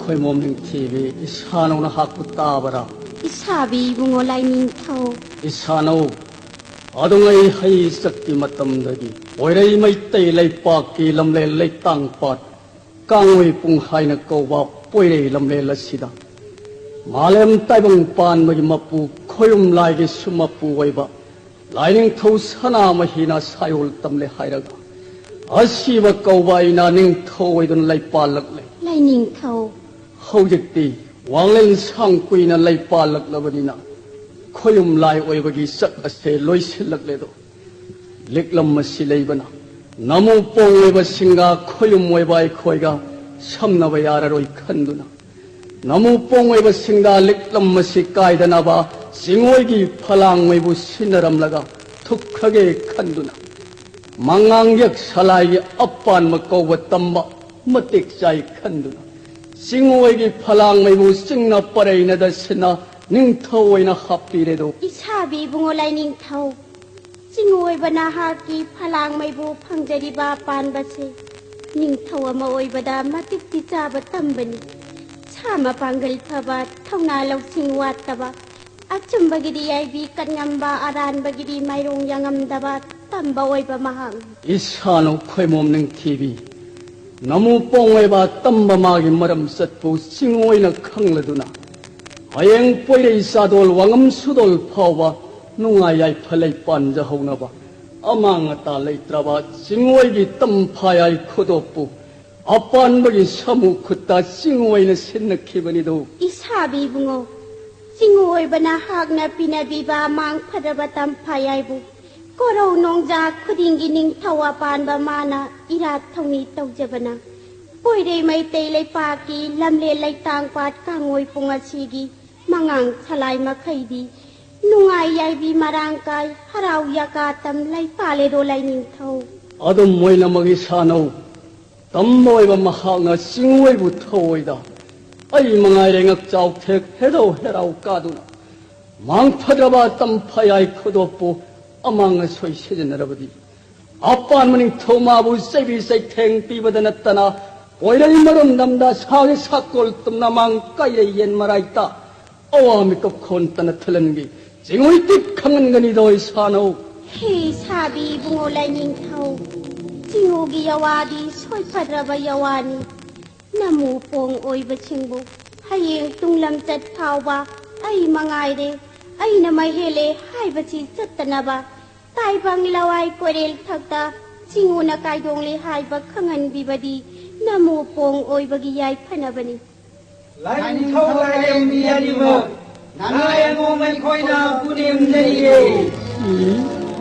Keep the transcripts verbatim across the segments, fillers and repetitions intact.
ꯈꯣꯏꯃꯣꯝ ꯅꯤꯡꯊꯤꯕꯤ, ꯏꯁꯥꯅꯧꯅ ꯍꯥꯛꯄ ꯇꯥꯕꯔꯥ? ꯏꯁꯥꯕꯤ ꯏꯕꯨꯡꯉꯣ ꯂꯥꯏꯅꯤꯡꯊꯧ꯫ ꯏꯁꯥꯅꯧ, ꯑꯗꯨꯉꯩ ꯍꯩ ꯆꯠꯀꯤ ꯃꯇꯝꯗꯒꯤ ꯄꯣꯏꯔꯩ ꯃꯩꯇꯩ ꯂꯩꯄꯥꯛꯀꯤ ꯂꯝꯂꯦꯟ ꯂꯩꯇꯥꯡ ꯄꯥꯠ ꯀꯥꯡꯉꯣꯏ ꯄꯨꯡ ꯍꯥꯏꯅ ꯀꯧꯕ ꯄꯣꯏꯔꯩ ꯂꯝꯂꯦꯟ ꯑꯁꯤꯗ ꯃꯥꯂꯦꯝ ꯇꯥꯏꯕꯪ ꯄꯥꯟꯕꯒꯤ ꯃꯄꯨ ꯈꯣꯌꯨꯝ ꯂꯥꯏꯒꯤ ꯁꯨꯃꯄꯨ ꯑꯣꯏꯕ ꯂꯥꯏꯅꯤꯡꯊꯧ ꯁꯅꯥꯃꯍꯤꯅ ꯁꯥꯌꯣꯜ ꯇꯝꯂꯦ ꯍꯥꯏꯔꯒ ꯑꯁꯤꯕ ꯀꯧꯕ ꯑꯩꯅ ꯅꯤꯡꯊꯧ ꯑꯣꯏꯗꯨꯅ ꯂꯩꯄꯥꯜꯂꯛꯂꯦ꯫ ꯂꯥꯏꯅꯤꯡꯊꯧ꯫ ꯍꯧꯖꯤꯛꯇꯤ ꯋꯥꯡꯂꯦꯟ ꯁꯥꯡ ꯀꯨꯏꯅ ꯂꯩꯄꯥꯜꯂꯛꯂꯕꯅꯤꯅ ꯈꯣꯌꯨꯝ ꯂꯥꯏ ꯑꯣꯏꯕꯒꯤ ꯆꯛ ꯑꯁꯦ ꯂꯣꯏꯁꯤꯜꯂꯛꯂꯦꯗꯣ꯫ ꯂꯤꯛꯂꯝ ꯑꯁꯤ ꯂꯩꯕꯅ ꯅꯃꯨ ꯄꯣꯡ ꯑꯣꯏꯕꯁꯤꯡꯒ ꯈꯣꯌꯨꯝ ꯑꯣꯏꯕ ꯑꯩꯈꯣꯏꯒ ꯁꯝꯅꯕ ꯌꯥꯔꯔꯣꯏ ꯈꯟꯗꯨꯅ ꯅꯃꯨ ꯄꯣꯡ ꯑꯣꯏꯕꯁꯤꯡꯗ ꯂꯤꯛꯂꯝ ꯑꯁꯤ ꯀꯥꯏꯗꯅꯕ ꯆꯤꯡꯑꯣꯏꯒꯤ ꯐꯂꯥꯡꯃꯩꯕꯨ ꯁꯤꯟꯅꯔꯝꯂꯒ ꯊꯨꯛꯈ꯭ꯔꯒꯦ ꯈꯟꯗꯨꯅ ꯃꯉꯥꯡ ꯌꯦꯛ ꯁꯂꯥꯏꯒꯤ ꯑꯄꯥꯟꯕ ꯀꯧꯕ ꯇꯝꯕ ꯃꯇꯤꯛ ꯆꯥꯏ ꯈꯟꯗꯨꯅ ꯆꯤꯡꯑꯣꯏꯒꯤ ꯐꯂꯥꯡꯃꯩꯕꯨ ꯆꯤꯡꯅ ꯄꯔꯩꯅꯗ ꯁꯤꯟꯅ ꯅꯤꯡꯊꯧ ꯑꯣꯏꯅ ꯍꯥꯞꯄꯤꯔꯦꯗꯣ꯫ ꯏꯁꯥꯕꯤ ꯏꯕꯨꯡꯉꯣ ꯂꯥꯏꯅꯤꯡꯊꯧ, ꯆꯤꯡꯑꯣꯏꯕ ꯅꯍꯥꯛꯀꯤ ꯐꯂꯥꯡꯃꯩꯕꯨ ꯐꯪꯖꯔꯤꯕ ꯄꯥꯟꯕꯁꯦ ꯅꯤꯡꯊꯧ ꯑꯃ ꯑꯣꯏꯕꯗ ꯃꯇꯤꯛꯇꯤ ꯆꯥꯕ ꯇꯝꯕꯅꯤ꯫ ꯁꯥ ꯃꯄꯥꯡꯒꯜ ꯐꯕ, ꯊꯧꯅꯥ ꯂꯧꯁꯤꯡ ꯋꯥꯠꯇꯕ, ꯑꯆꯨꯝꯕꯒꯤꯗꯤ ꯌꯥꯏꯕꯤ ꯀꯠꯉꯝꯕ, ꯑꯔꯥꯟꯕꯒꯤꯗꯤ ꯃꯥꯏꯔꯣꯡ ꯌꯥꯉꯝꯗꯕ ꯇꯝꯕ ꯑꯣꯏꯕ ꯃꯍꯥꯛꯅꯤ꯫ ꯏꯁꯥꯅꯧ ꯈꯣꯏꯃꯣꯝ ꯅꯤꯡꯊꯤꯕꯤ, ꯅꯃꯨ ꯄꯣꯡ ꯑꯣꯏꯕ ꯇꯝꯕ ꯃꯥꯒꯤ ꯃꯔꯝ ꯆꯠꯄꯨ ꯆꯤꯡꯑꯣꯏꯅ ꯈꯪꯂꯗꯨꯅ ꯍꯌꯦꯡ ꯄꯣꯏꯔꯩ ꯆꯥꯗꯣꯜ ꯋꯥꯉꯝ ꯁꯨꯗꯣꯜ ꯐꯥꯎꯕ ꯅꯨꯡꯉꯥꯏ ꯌꯥꯏꯐ ꯂꯩ ꯄꯥꯟꯖꯍꯧꯅꯕ ꯑꯃꯥꯡ ꯑꯇꯥ ꯂꯩꯇ꯭ꯔꯕ ꯆꯤꯡꯑꯣꯏꯒꯤ ꯇꯝꯐꯥꯌꯥꯏ ꯈꯨꯗꯣꯞꯄꯨ ꯑꯄꯥꯟꯕꯒꯤ ꯁꯥꯃꯨ ꯈꯨꯠꯇ ꯆꯤꯡꯑꯣꯏꯅ ꯁꯤꯟꯅꯈꯤꯕꯅꯤꯗꯣ꯫ ꯏꯁꯥꯕꯤ ꯏꯕꯨꯡꯉꯣ, ꯆꯤꯡꯑꯣꯏꯕ ꯅꯍꯥꯛꯅ ꯄꯤꯅꯕꯤꯕ ꯃꯥꯡ ꯐꯗ꯭ꯔꯕ ꯇꯝꯐꯥꯌꯥꯏꯕꯨ ꯀꯣꯔꯧ ꯅꯣꯡꯖꯥ ꯈꯨꯗꯤꯡꯒꯤ ꯅꯤꯡꯊꯧ ꯑꯄꯥꯟꯕ ꯃꯥꯅ ꯏꯔꯥꯠ ꯊꯧꯅꯤ ꯇꯧꯖꯕꯅ ꯄꯣꯏꯔꯩ ꯃꯩꯇꯩ ꯂꯩꯄꯥꯛꯀꯤ ꯂꯝꯂꯦꯟ ꯂꯩꯇꯥꯡ ꯄꯥꯠ ꯀꯥꯡꯉꯣꯏ ꯄꯨꯡ ꯑꯁꯤꯒꯤ ꯃꯉꯥꯡ ꯁꯂꯥꯏ ꯃꯈꯩꯗꯤ ꯅꯨꯡꯉꯥꯏ ꯌꯥꯏꯕꯤ ꯃꯔꯥꯡ ꯀꯥꯏ ꯍꯔꯥꯎ ꯌꯥꯀꯥꯇꯝ ꯂꯩꯄꯥꯂꯦꯗꯣ ꯂꯥꯏꯅꯤꯡꯊꯧ꯫ ꯑꯗꯨꯝ ꯑꯣꯏꯅꯃꯛ ꯏꯁꯥꯅꯧ ꯇꯝꯕ ꯑꯣꯏꯕ ꯃꯍꯥꯛꯅ ꯆꯤꯡꯑꯣꯏꯕꯨ ꯊꯧꯑꯣꯏꯗ ꯑꯩ ꯃꯉꯥꯏꯔꯦ ꯉꯛꯆꯥꯎ ꯊꯦꯛ ꯍꯦꯔꯧ ꯍꯦꯔꯥꯎ ꯀꯥꯗꯨꯅ ꯃꯥꯡꯐꯗ꯭ꯔꯕ ꯇꯝꯐꯥꯌꯥꯏ ꯈꯨꯗꯣꯞꯄꯨ ꯑꯃꯥꯡ ꯑꯁꯣꯏ ꯁꯤꯖꯤꯟꯅꯔꯕꯗꯤ ꯑꯄꯥꯟꯕ ꯅꯤꯡꯊꯧ ꯃꯥꯕꯨ ꯆꯩꯕꯤ ꯆꯩꯊꯦꯡ ꯄꯤꯕꯗ ꯅꯠꯇꯅ ꯀꯣꯏꯔꯩ ꯃꯔꯨꯝ ꯅꯝꯗ ꯁꯥꯒꯤ ꯁꯥꯀꯣꯜ ꯇꯨꯝꯅ ꯃꯥꯡ ꯀꯥꯏꯔꯩ ꯌꯦꯟ ꯃꯔꯥꯏꯇ ꯑꯋꯥ ꯃꯤꯀꯞ ꯈꯣꯟꯇꯅ ꯊꯜꯍꯟꯒꯤ꯫ ꯆꯤꯡꯉꯨꯏ ꯇꯤꯛ ꯈꯪꯍꯟꯒꯅꯤꯗꯣ ꯏꯁꯥꯅꯧ꯫ ꯍꯦ ꯁꯥꯕꯤ ꯏꯕꯨꯡꯉꯣ ꯂꯥꯏꯅꯤꯡꯊꯧ, ꯆꯤꯡꯉꯨꯒꯤ ꯌꯋꯥꯗꯤ ꯁꯣꯏꯐꯗ꯭ꯔꯕ ꯌꯋꯥꯅꯤ꯫ ꯅꯃꯨ ꯄꯣꯡ ꯑꯣꯏꯕꯁꯤꯡꯕꯨ ꯍꯌꯦꯡ ꯇꯨꯡꯂꯝꯆꯠ ꯐꯥꯎꯕ ꯑꯩ ꯃꯉꯥꯏꯔꯦ, ꯑꯩꯅ ꯃꯍꯦꯜꯂꯦ ꯍꯥꯏꯕꯁꯤ ꯆꯠꯇꯅꯕ ꯇꯥꯏꯕꯪ ꯂꯋꯥꯏ ꯀꯣꯏꯔꯦꯜ ꯊꯛꯇ ꯆꯤꯡꯉꯨꯅ ꯀꯥꯏꯗꯣꯡꯂꯦ ꯍꯥꯏꯕ ꯈꯪꯍꯟꯕꯤꯕꯗꯤ ꯅꯃꯨ ꯄꯣꯡ ꯑꯣꯏꯕꯒꯤ ꯌꯥꯏꯐꯅꯕꯅꯤ꯫ ꯂꯥꯏꯅꯤꯡꯊꯧ ꯂꯥꯏꯔꯦꯝꯕꯤ ꯑꯅꯤꯃꯛ ꯅꯅꯥꯏ ꯑꯉꯣꯝ ꯑꯩꯈꯣꯏꯅ ꯄꯨꯅꯦꯝꯖꯔꯤꯌꯦ꯫ ꯎꯝ,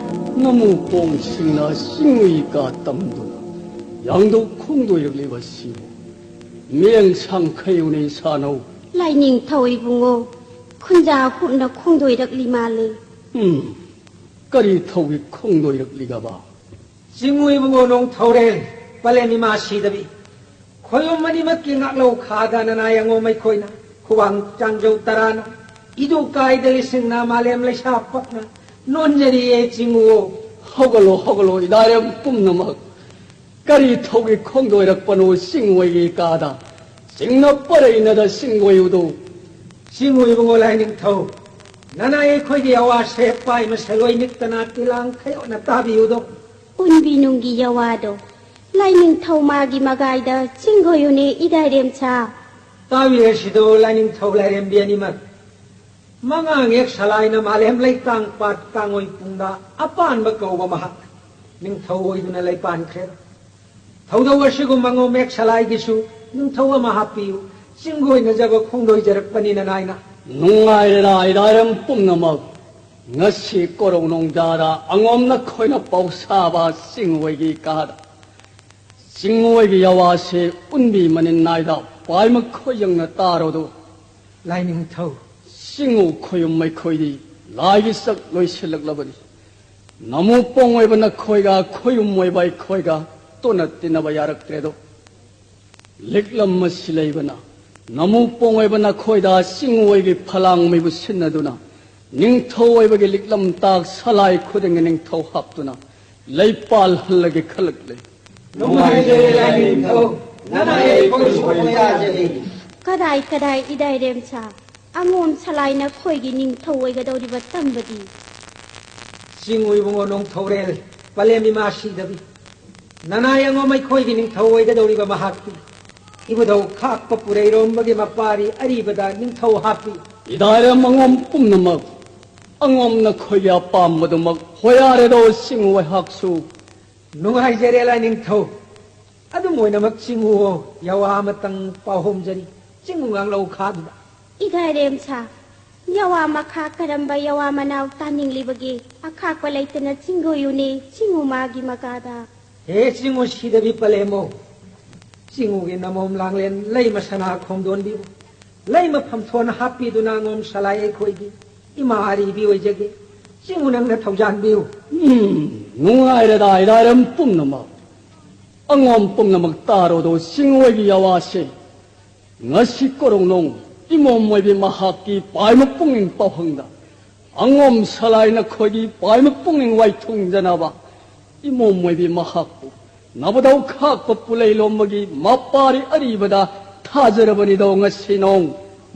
ꯅꯃꯨ ꯄꯣꯡꯁꯤꯡꯅ ꯆꯤꯡꯉꯨꯏ ꯀꯥ ꯇꯝꯗꯨꯅ ꯌꯥꯡꯗꯧ ꯈꯣꯡꯗꯣꯏꯔꯛꯂꯤꯕ ꯑꯁꯤꯕꯨ ꯃꯤꯠꯌꯦꯡ ꯁꯥꯡꯈꯩꯌꯨꯅꯦ ꯏꯁꯥꯅꯧ꯫ ꯂꯥꯏꯅꯤꯡꯊꯧ ꯏꯕꯨꯡꯉꯣ, ꯈꯨꯟꯖꯥ ꯍꯨꯞꯅ ꯈꯣꯡꯗꯣꯏꯔꯛꯂꯤ ꯃꯥꯜꯂꯦ꯫ ꯎꯝ, ꯀꯔꯤ ꯊꯧꯒꯤ ꯈꯣꯡꯗꯣꯏꯔꯛꯂꯤꯒꯕ? ꯆꯤꯡꯉꯨ ꯏꯕꯨꯡꯉꯣ ꯅꯣꯡꯊꯧꯔꯦꯜ ꯄꯂꯦꯝ ꯏꯃꯥ ꯁꯤꯗꯕꯤ, ꯈꯣꯏꯔꯨꯝ ꯑꯅꯤꯃꯛꯀꯤ ꯉꯥꯛꯂꯧ ꯈꯥꯗ ꯅꯅꯥꯏ ꯑꯉꯣꯝ ꯑꯩꯈꯣꯏꯅ ꯈꯨꯋꯥꯡ ꯆꯥꯡꯖꯧ ꯇꯔꯥꯅ ꯏꯗꯨ ꯀꯥꯏꯗ ꯂꯤꯁꯤꯡꯅ ꯃꯥꯂꯦꯝ ꯂꯩꯁꯥ ꯄꯛꯅ ꯅꯣꯟꯖꯔꯤꯌꯦ ꯆꯤꯡꯉꯨ꯫ ꯍꯧꯒꯠꯂꯣ, ꯍꯧꯒꯠꯂꯣ, ꯏꯗꯥꯏꯔꯦꯝ ꯄꯨꯝꯅꯃꯛ꯫ ꯀꯔꯤ ꯊꯧꯒꯤ ꯈꯣꯡꯗꯣꯏꯔꯛꯄꯅꯣ ꯆꯤꯡꯉꯣꯏꯒꯤ ꯀꯥꯗ? ꯆꯤꯡꯅ ꯄꯔꯩꯅꯗ ꯆꯤꯡꯉꯣꯏ ꯎꯗꯧ꯫ ꯆꯤꯡꯉꯨ ꯏꯕꯨꯡꯉꯣ ꯂꯥꯏꯅꯤꯡꯊꯧ, ꯅꯅꯥꯏ ꯑꯩꯈꯣꯏꯒꯤ ꯑꯋꯥꯁꯦ ꯄꯥꯏ ꯃꯁꯦꯜ ꯑꯣꯏ ꯅꯤꯛꯇꯅ ꯇꯤꯂꯥꯡ ꯈꯌꯣꯠꯅ ꯇꯥꯕꯤꯌꯨꯗꯧ꯫ ꯎꯟꯕꯤ ꯅꯨꯡꯒꯤ ꯌꯋꯥꯗꯣ ꯂꯥꯏꯅꯤꯡꯊꯧ ꯃꯥꯒꯤ ꯃꯒꯥꯏꯗ ꯆꯤꯡꯒꯣꯌꯨꯅꯦ ꯏꯗꯥꯏꯔꯦꯝꯁꯥ꯫ ꯇꯥꯕꯤꯔꯁꯤꯗꯣ ꯂꯥꯏꯅꯤꯡꯊꯧ ꯂꯥꯏꯔꯦꯝꯕꯤ ꯑꯅꯤꯃꯛ꯫ ꯃꯉꯥꯡ ꯌꯦꯛ ꯁꯂꯥꯏꯅ ꯃꯥꯂꯦꯝ ꯂꯩꯇꯥꯡ ꯄꯥꯠ ꯀꯥꯡꯉꯣꯏ ꯄꯨꯡꯗ ꯑꯄꯥꯟꯕ ꯀꯧꯕ ꯃꯍꯥꯛ ꯅꯤꯡꯊꯧ ꯑꯣꯏꯗꯨꯅ ꯂꯩꯄꯥꯟꯈ꯭ꯔꯦ꯫ ꯊꯧꯗꯧ ꯑꯁꯤꯒꯨꯝꯕ ꯉꯣꯃꯦꯛ ꯁꯂꯥꯏꯒꯤꯁꯨ ꯅꯤꯡꯊꯧ ꯑꯃ ꯍꯥꯞꯄꯤꯌꯨ꯫ ꯆꯤꯡꯒꯣꯏꯅꯖꯕ ꯈꯣꯡꯗꯣꯏꯖꯔꯛꯄꯅꯤꯅ ꯅꯥꯏꯅ꯫ ꯅꯨꯡꯉꯥꯏꯔꯦꯔꯥ ꯏꯔꯥꯏꯔꯝ ꯄꯨꯝꯅꯃꯛ꯫ ꯉꯁꯤ ꯀꯣꯔꯧ ꯅꯣꯡꯖꯥꯗ ꯑꯉꯣꯝ ꯅꯈꯣꯏꯅ ꯄꯥꯎꯁꯥꯕ ꯆꯤꯡꯉꯣꯏꯒꯤ ꯀꯥꯗ꯫ ꯆꯤꯡꯉꯣꯏꯒꯤ ꯌꯥꯋꯥꯁꯦ ꯎꯟꯕꯤ ꯃꯅꯤꯟ ꯅꯥꯏꯗ ꯄꯥꯏꯃ ꯈꯣꯏꯌꯪꯅ ꯇꯥꯔꯣꯗꯨ꯫ ꯂꯥꯏꯅꯤꯡꯊꯧ꯫ ꯆꯤꯡꯉꯨ ꯈꯣꯌꯨꯝ ꯃꯩꯈꯣꯏꯗꯤ ꯂꯥꯏꯒꯤ ꯆꯥꯛ ꯂꯣꯏꯁꯤꯜꯂꯛꯂꯕꯅꯤ꯫ ꯅꯃꯨ ꯄꯣꯡ ꯑꯣꯏꯕ ꯅꯈꯣꯏꯒ ꯈꯣꯌꯨꯝ ꯑꯣꯏꯕ ꯑꯩꯈꯣꯏꯒ ꯇꯣꯟꯅ ꯇꯤꯟꯅꯕ ꯌꯥꯔꯛꯇ꯭ꯔꯦꯗꯣ꯫ ꯂꯤꯛꯂꯝ ꯑꯁꯤ ꯂꯩꯕꯅ ꯅꯃꯨ ꯄꯣꯡ ꯑꯣꯏꯕ ꯅꯈꯣꯏꯗ ꯆꯤꯡꯉꯣꯏꯒꯤ ꯐꯂꯥꯡ ꯃꯩꯕꯨ ꯁꯤꯟꯅꯗꯨꯅ ꯅꯤꯡꯊꯧ ꯑꯣꯏꯕꯒꯤ ꯂꯤꯛꯂꯝ ꯇꯥꯛ ꯁꯂꯥꯏ ꯈꯨꯗꯤꯡꯒꯤ ꯅꯤꯡꯊꯧ ꯍꯥꯞꯇꯨꯅ ꯂꯩꯄꯥꯜ ꯍꯜꯂꯒꯦ ꯈꯜꯂꯛꯂꯦ꯫ ꯅꯨꯡꯉꯥꯏꯖꯔꯦ ꯂꯥꯏꯅꯤꯡꯊꯧ꯫ ꯅꯅꯥꯏ ꯑꯩꯈꯣꯏꯁꯨ ꯈꯣꯏꯔꯥꯖꯔꯤ꯫ ꯀꯗꯥꯏ ꯀꯗꯥꯏ ꯏꯗꯥꯏꯔꯦꯝꯁꯥ, ꯑꯉꯣꯝ ꯁꯂꯥꯏ ꯅꯈꯣꯏꯒꯤ ꯅꯤꯡꯊꯧ ꯑꯣꯏꯒꯗꯧꯔꯤꯕ ꯇꯝꯕꯗꯤ? ꯆꯤꯡꯉꯨ ꯏꯕꯨꯡꯉꯣ ꯅꯣꯡꯊꯧꯔꯦꯜ, ꯄꯂꯦꯝ ꯏꯃꯥ ꯁꯤꯗꯕꯤ꯫ ꯅꯅꯥꯏ ꯑꯉꯣꯝ ꯑꯩꯈꯣꯏꯒꯤ ꯅꯤꯡꯊꯧ ꯑꯣꯏꯒꯗꯧꯔꯤꯕ ꯃꯍꯥꯛꯇꯤ ꯏꯕꯨꯙꯧ ꯈꯥꯛꯄ ꯄꯨꯔꯩꯔꯣꯝꯕꯒꯤ ꯃꯄꯥꯔꯤ ꯑꯔꯤꯕꯗ ꯅꯤꯡꯊꯧ ꯍꯥꯞꯄꯤ꯫ ꯏꯗꯥꯏꯔꯦꯝ ꯑꯉꯣꯝ ꯄꯨꯝꯅꯃꯛ, ꯑꯉꯣꯝ ꯅꯈꯣꯏꯒꯤ ꯑꯄꯥꯝꯕꯗꯨꯃꯛ ꯍꯣꯌꯥꯔꯦꯗꯣ ꯆꯤꯡꯉꯨ ꯑꯩꯍꯥꯛꯁꯨ꯫ ꯅꯨꯡꯉꯥꯏꯖꯔꯦ ꯂꯥꯏꯅꯤꯡꯊꯧ꯫ ꯑꯗꯨꯝ ꯑꯣꯏꯅꯃꯛ ꯆꯤꯡꯉꯨꯑꯣ, ꯌꯥꯋꯥ ꯑꯃꯇꯪ ꯄꯥꯎꯍꯣꯝꯖꯔꯤ꯫ ꯆꯤꯡꯉꯨ ꯉꯥꯡꯂꯧ ꯈꯥꯗꯨꯗ꯫ ꯏꯒꯥꯏꯔꯦꯝꯁꯥ, ꯌꯥꯋꯥ ꯃꯈꯥ ꯀꯔꯝꯕ ꯌꯥꯋꯥ ꯃꯅꯥꯎ ꯇꯥꯅꯤꯡꯂꯤꯕꯒꯦ? ꯑꯈꯥꯛꯄ ꯂꯩꯇꯅ ꯆꯤꯡꯒꯣꯌꯨꯅꯦ, ꯆꯤꯡꯉꯨ ꯃꯥꯒꯤ ꯃꯀꯥꯗ꯫ ꯍꯦ ꯆꯤꯡꯉꯨ ꯁꯤꯗꯕꯤ ꯄꯂꯦꯝꯃꯧ, ꯆꯤꯡꯉꯨꯒꯤ ꯅꯃꯣꯝ ꯂꯥꯡꯂꯦꯟ ꯂꯩꯃ ꯁꯅꯥ ꯈꯣꯡꯗꯣꯟꯕꯤꯕꯨ ꯂꯩꯃ ꯐꯝꯊꯣꯟ ꯍꯥꯞꯄꯤꯗꯨꯅ ꯑꯉꯣꯝ ꯁꯂꯥꯏ ꯑꯩꯈꯣꯏꯒꯤ ꯏꯃꯥ ꯑꯔꯤꯕꯤ ꯑꯣꯏꯖꯒꯦ꯫ ꯆꯤꯡꯉꯨ ꯅꯪꯅ ꯊꯧꯖꯥꯟꯕꯤꯌꯨ꯫ ꯎꯝ, ꯅꯨꯡꯉꯥꯏꯔꯦꯗꯥ ꯏꯗꯥꯏꯔꯦꯝ ꯄꯨꯝꯅꯃꯛ꯫ ꯑꯉꯣꯝ ꯄꯨꯝꯅꯃꯛ ꯇꯥꯔꯣꯗꯣ ꯆꯤꯡꯉꯨ ꯑꯣꯏꯕꯤ ꯌꯥꯋꯥꯁꯦ꯫ ꯉꯁꯤ ꯀꯣꯔꯧꯅꯣꯡ ꯏꯃꯣꯝ ꯑꯣꯏꯕꯤ ꯃꯍꯥꯛꯀꯤ ꯄꯥꯏꯃ ꯄꯨꯛꯅꯤꯡ ꯄꯥꯎꯍꯪꯗ ꯑꯉꯣꯝ ꯁꯂꯥꯏ ꯅꯈꯣꯏꯒꯤ ꯄꯥꯏꯃ ꯄꯨꯛꯅꯤꯡ ꯋꯥꯏꯊꯨꯡꯖꯅꯕ ꯏꯃꯣꯝ ꯑꯣꯏꯕꯤ ꯃꯍꯥꯛꯄꯨ ꯅꯕꯗꯧ ꯈꯥꯛꯄ ꯄꯨꯂꯩ ꯂꯣꯝꯕꯒꯤ ꯃꯄꯥꯔꯤ ꯑꯔꯤꯕꯗ ꯊꯥꯖꯔꯕꯅꯤꯗꯣ ꯉꯁꯤ ꯅꯣꯡ꯫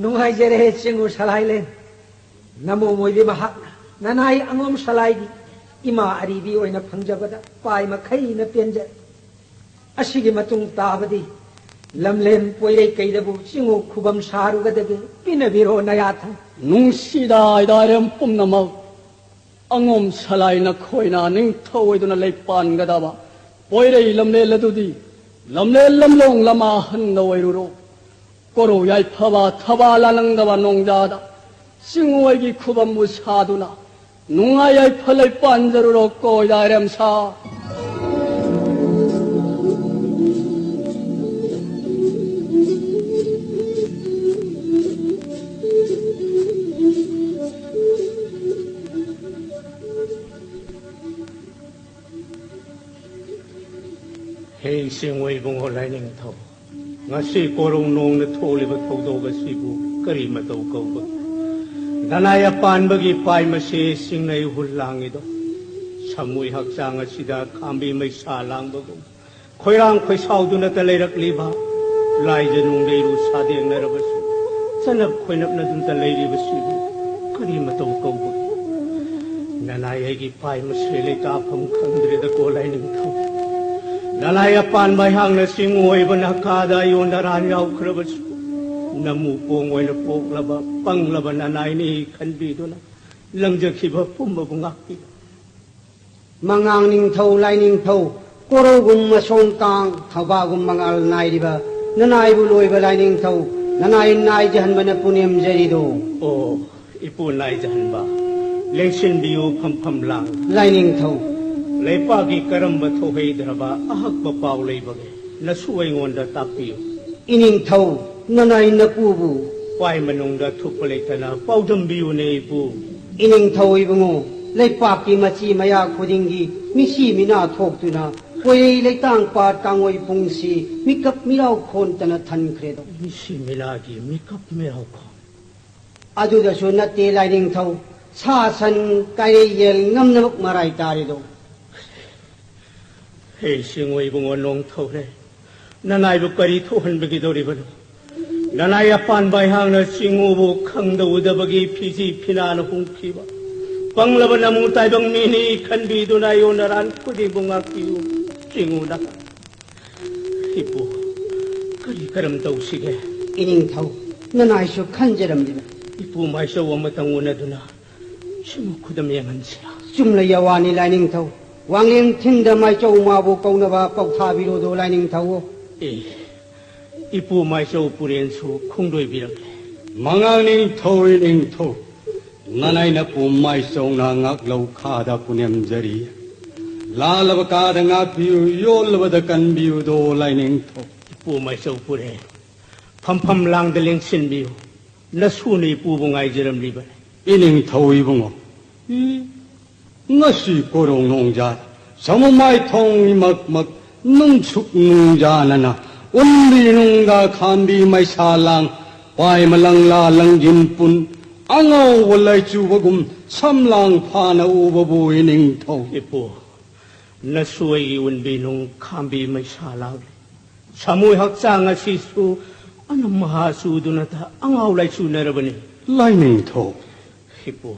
ꯅꯨꯡꯉꯥꯏꯖꯔꯦ ꯆꯤꯡꯉꯨ ꯁꯂꯥꯏꯂꯦꯟ꯫ ꯅꯃꯣꯝ ꯑꯣꯏꯕꯤ ꯃꯍꯥꯛꯅ ꯅꯅꯥꯏ ꯑꯉꯣꯝ ꯁꯂꯥꯏꯒꯤ ꯏꯃꯥ ꯑꯔꯤꯕꯤ ꯑꯣꯏꯅ ꯐꯪꯖꯕꯗ ꯄꯥꯏ ꯃꯈꯩꯅ ꯄꯦꯟꯖꯔꯦ꯫ ꯑꯁꯤꯒꯤ ꯃꯇꯨꯡ ꯇꯥꯕꯗꯤ ꯂꯝꯂꯦꯟ ꯄꯣꯏꯔꯩ ꯀꯩꯗꯕꯨ ꯆꯤꯡꯉꯨ ꯈꯨꯕꯝ ꯁꯥꯔꯨꯒꯗꯒꯦ ꯄꯤꯅꯕꯤꯔꯣ ꯅꯌꯥꯊꯪ꯫ ꯅꯨꯡꯁꯤꯗ ꯏꯗꯥꯏꯔꯦꯝ ꯄꯨꯝꯅꯃꯛ, ꯑꯉꯣꯝ ꯁꯂꯥꯏ ꯅꯈꯣꯏꯅ ꯅꯤꯡꯊꯧ ꯑꯣꯏꯗꯨꯅ ꯂꯩꯄꯥꯟꯒꯗꯕ ꯄꯣꯏꯔꯩ ꯂꯝꯂꯦꯟ ꯑꯗꯨꯗꯤ ꯂꯝꯂꯦꯟ ꯂꯝꯂꯣꯡ ꯂꯃꯥꯍꯟꯗ ꯑꯣꯏꯔꯨꯔꯣ꯫ ꯀꯣꯔꯧ ꯌꯥꯏꯐꯕ ꯊꯕꯥ ꯂꯥꯅꯪꯗꯕ ꯅꯣꯡꯖꯥꯗ ꯆꯤꯡꯉꯣꯏꯒꯤ ꯈꯨꯕꯝꯕꯨ ꯁꯥꯗꯨꯅ ꯅꯨꯡꯉꯥꯏ ꯌꯥꯏꯐ ꯂꯩ ꯄꯥꯟꯖꯔꯨꯔꯣ ꯀꯣ ꯏꯗꯥꯏꯔꯦꯝꯁꯥ꯫ ꯍꯦ ꯏꯁꯤꯡ ꯑꯣꯏꯕꯨꯡꯉꯣ ꯂꯥꯏꯅꯤꯡꯊꯧ, ꯉꯁꯤ ꯀꯣꯔꯧ ꯅꯣꯡꯅ ꯊꯣꯛꯂꯤꯕ ꯊꯧꯗꯣꯛ ꯑꯁꯤꯕꯨ ꯀꯔꯤ ꯃꯇꯧ ꯀꯧꯕꯒꯦ? ꯗꯅꯥꯏ ꯑꯄꯥꯟꯕꯒꯤ ꯄꯥꯏ ꯃꯁꯦ ꯆꯤꯡꯅꯩ ꯍꯨꯜ ꯂꯥꯡꯉꯤꯗꯣ, ꯁꯃꯨꯏ ꯍꯛꯆꯥꯡ ꯑꯁꯤꯗ ꯈꯥꯝꯕꯤ ꯃꯩꯁꯥ ꯂꯥꯡꯕꯒꯨꯝ꯫ ꯈꯣꯏꯔꯥꯡ ꯈꯣꯏꯁꯥꯎꯗꯨꯅꯇ ꯂꯩꯔꯛꯂꯤꯕ ꯂꯥꯏꯖ ꯅꯨꯡꯂꯩꯔꯨ ꯁꯥꯗꯦꯡꯅꯔꯕꯁꯨ, ꯆꯅꯞ ꯈꯣꯏꯅꯞꯅꯗꯨꯅꯇ ꯂꯩꯔꯤꯕꯁꯤꯕꯨ ꯀꯔꯤ ꯃꯇꯧ ꯀꯧꯕꯒꯦ? ꯅꯅꯥꯏ ꯑꯩꯒꯤ ꯄꯥꯏ ꯃꯁꯦ ꯂꯩꯇꯥꯐꯝ ꯈꯪꯗ꯭ꯔꯦꯗꯀꯣ ꯂꯥꯏꯅꯤꯡꯊꯧ꯫ ꯅꯅꯥꯏ ꯑꯄꯥꯟꯕ ꯑꯩꯍꯥꯛꯅ ꯆꯤꯡ ꯑꯣꯏꯕ ꯅꯥꯀꯥꯗ ꯑꯌꯣꯟ ꯑꯔꯥꯟ ꯌꯥꯎꯈ꯭ꯔꯕꯁꯨ, ꯅꯃꯨ ꯄꯣꯡ ꯑꯣꯏꯅ ꯄꯣꯛꯂꯕ ꯄꯪꯂꯕ ꯅꯅꯥꯏꯅꯤ ꯈꯟꯕꯤꯗꯨꯅ ꯂꯪꯖꯈꯤꯕ ꯄꯨꯝꯕꯕꯨ ꯉꯥꯛꯄꯤꯌꯨ꯫ ꯃꯉꯥꯡ ꯅꯤꯡꯊꯧ, ꯂꯥꯏꯅꯤꯡꯊꯧ, ꯀꯣꯔꯧꯒꯨꯝ ꯃꯁꯣꯡ ꯀꯥꯡ, ꯊꯧꯕꯥꯒꯨꯝ ꯃꯉꯥꯜ ꯅꯥꯏꯔꯤꯕ ꯅꯅꯥꯏꯕꯨ ꯂꯣꯏꯕ ꯂꯥꯏꯅꯤꯡꯊꯧ, ꯅꯅꯥꯏ ꯅꯥꯏꯖꯍꯟꯕꯅ ꯄꯨꯅꯦꯝꯖꯔꯤꯗꯣ꯫ ꯑꯣ, ꯏꯄꯨ ꯅꯥꯏꯖꯍꯟꯕ, ꯂꯦꯡꯁꯤꯟꯕꯤꯌꯨ ꯐꯝꯐꯝ ꯂꯥꯡ꯫ ꯂꯥꯏꯅꯤꯡꯊꯧ꯫ ꯂꯩꯄꯥꯛꯀꯤ ꯀꯔꯝꯕ ꯊꯣꯛꯍꯩꯗ꯭ꯔꯕ ꯑꯍꯛꯄ ꯄꯥꯎ ꯂꯩꯕꯒꯦ? ꯅꯁꯨ ꯑꯩꯉꯣꯟꯗ ꯇꯥꯛꯄꯤꯌꯨ꯫ ꯏꯅꯤꯡꯊꯧ, ꯅꯅꯥꯏ ꯅꯄꯨꯕꯨ꯫ ꯄꯥꯏ ꯃꯅꯨꯡꯗ ꯊꯨꯞꯄ ꯂꯩꯇꯅ ꯄꯥꯎꯗꯝꯕꯤꯌꯨꯅꯦ ꯏꯄꯨ꯫ ꯏꯅꯤꯡꯊꯧ ꯏꯕꯨꯡꯉꯣ, ꯂꯩꯄꯥꯛꯀꯤ ꯃꯆꯤ ꯃꯌꯥ ꯈꯨꯗꯤꯡꯒꯤ ꯃꯤꯁꯤ ꯃꯤꯅꯥ ꯊꯣꯛꯇꯨꯅ ꯀꯣꯏꯔꯩ ꯂꯩꯇꯥꯡ ꯄꯥꯠ ꯀꯥꯡꯉꯣꯏ ꯄꯨꯡꯁꯤ ꯃꯤꯀꯞ ꯃꯤꯔꯥꯎ ꯈꯣꯟꯇꯅ ꯊꯟꯈ꯭ꯔꯦꯗꯣ꯫ ꯃꯤꯁꯤ ꯃꯤꯅꯥꯒꯤ ꯃꯤꯀꯞ ꯃꯤꯔꯥꯎ ꯈꯣꯟ꯫ ꯑꯗꯨꯗꯁꯨ ꯅꯠꯇꯦ ꯂꯥꯏꯅꯤꯡꯊꯧ, ꯁꯥ ꯁꯟ, ꯀꯥꯏꯔꯩ ꯌꯦꯜ ꯉꯝꯅꯃꯛ ꯃꯔꯥꯏ ꯇꯥꯔꯦꯗꯣ꯫ ꯍꯦ ꯏꯁꯤꯡ ꯑꯣꯏꯕꯨꯡꯉꯣ ꯅꯣꯡ ꯊꯧꯔꯦ, ꯅꯅꯥꯏꯕꯨ ꯀꯔꯤ ꯊꯣꯛꯍꯟꯕꯤꯒꯗꯧꯔꯤꯕꯅꯣ? ꯅꯅꯥꯏ ꯑꯄꯥꯟꯕ ꯑꯩꯍꯥꯛꯅ ꯆꯤꯡꯉꯨꯕꯨ ꯈꯪꯗ ꯎꯗꯕꯒꯤ ꯐꯤꯖꯤ ꯐꯤꯅꯥꯅ ꯍꯨꯝꯈꯤꯕ ꯄꯪꯂꯕ ꯅꯃꯨ ꯇꯥꯏꯕꯪ ꯃꯤꯅꯤ ꯈꯟꯕꯤꯗꯨꯅ ꯑꯩꯉꯣꯟꯗ ꯔꯥꯟ ꯈꯨꯗꯤꯡꯕꯨ ꯉꯥꯛꯄꯤꯌꯨ꯫ ꯆꯤꯡꯉꯨꯅ ꯏꯄꯨ, ꯀꯔꯤ ꯀꯔꯝ ꯇꯧꯁꯤꯒꯦ? ꯏꯅꯤꯡꯊꯧ, ꯅꯅꯥꯏꯁꯨ ꯈꯟꯖꯔꯝꯂꯤꯕ꯫ ꯏꯄꯨ ꯃꯥꯏꯆꯧ ꯑꯃꯇꯪ ꯎꯅꯗꯨꯅ ꯁꯤꯃꯨꯛ ꯈꯨꯗꯝ ꯌꯦꯡꯍꯟꯁꯤꯔꯥ? ꯆꯨꯝꯂꯩ ꯑꯋꯥꯅꯤ ꯂꯥꯏꯅꯤꯡꯊꯧ꯫ ꯋꯥꯡꯂꯦꯟ ꯊꯤꯟꯗ ꯃꯥꯏꯆꯧ ꯃꯥꯕꯨ ꯀꯧꯅꯕ ꯄꯥꯎꯊꯥꯕꯤꯔꯣꯗꯣ ꯂꯥꯏꯅꯤꯡꯊꯧ꯫ ꯑꯦ, ꯏꯄꯨ ꯃꯥꯏꯆꯧ ꯄꯨꯔꯦꯟꯁꯨ ꯈꯣꯡꯗꯣꯏꯕꯤꯔꯛꯂꯦ꯫ ꯃꯉꯥꯡ ꯅꯤꯡꯊꯧ ꯏꯅꯤꯡꯊꯧ, ꯅꯅꯥꯏ ꯅꯄꯨ ꯃꯥꯏꯆꯧꯅ ꯉꯥꯛꯂꯧ ꯈꯥꯗ ꯄꯨꯅꯦꯝꯖꯔꯤ꯫ ꯂꯥꯜꯂꯕ ꯀꯥꯗ ꯉꯥꯛꯄꯤꯌꯨ, ꯌꯣꯜꯂꯕꯗ ꯀꯟꯕꯤꯌꯨꯗꯣ ꯂꯥꯏꯅꯤꯡꯊꯧ꯫ ꯏꯄꯨ ꯃꯥꯏꯆꯧ ꯄꯨꯔꯦꯟ, ꯐꯝꯐꯝ ꯂꯥꯡꯗ ꯂꯦꯡꯁꯤꯟꯕꯤꯌꯨ꯫ ꯅꯁꯨꯅ ꯏꯄꯨꯕꯨ ꯉꯥꯏꯖꯔꯝꯂꯤꯕꯅꯤ꯫ ꯏꯅꯤꯡꯊꯧ ꯏꯕꯨꯡꯉꯣ, ꯏ, ꯉꯁꯤ ꯀꯣꯔꯧ ꯅꯣꯡꯖꯥ, ꯁꯃꯨ ꯃꯥꯏꯊꯣꯡ ꯏꯃꯛꯃꯛ, ꯅꯨꯡꯁꯨꯛ ꯅꯨꯡꯖꯥꯅꯅ, ꯎꯟꯕꯤ ꯅꯨꯡꯗ ꯈꯥꯝꯕꯤ ꯃꯩꯁꯥ ꯂꯥꯡ, ꯄꯥꯏ ꯃꯂꯪꯂꯥ ꯂꯪꯖꯤꯟ ꯄꯨꯟ, ꯑꯉꯧꯕ ꯂꯩꯆꯨꯕꯒꯨꯝ ꯁꯝꯂꯥꯡ ꯐꯥꯅ ꯎꯕꯕꯨ ꯏꯅꯤꯡꯊꯧ꯫ ꯏꯄꯨ, ꯅꯁꯨ ꯑꯩꯒꯤ ꯎꯟꯕꯤ ꯅꯨꯡ ꯈꯥꯝꯕꯤ ꯃꯩꯁꯥ ꯂꯥꯛꯂꯤ꯫ ꯁꯥꯃꯨ ꯍꯛꯆꯥꯡ ꯑꯁꯤꯁꯨ ꯑꯅꯝ ꯃꯍꯥ ꯆꯨꯗꯨꯅꯇ ꯑꯉꯥꯎ ꯂꯥꯏꯆꯨꯅꯔꯕꯅꯤ꯫ ꯂꯥꯏꯅꯤꯡꯊꯧ꯫ ꯏꯄꯨ,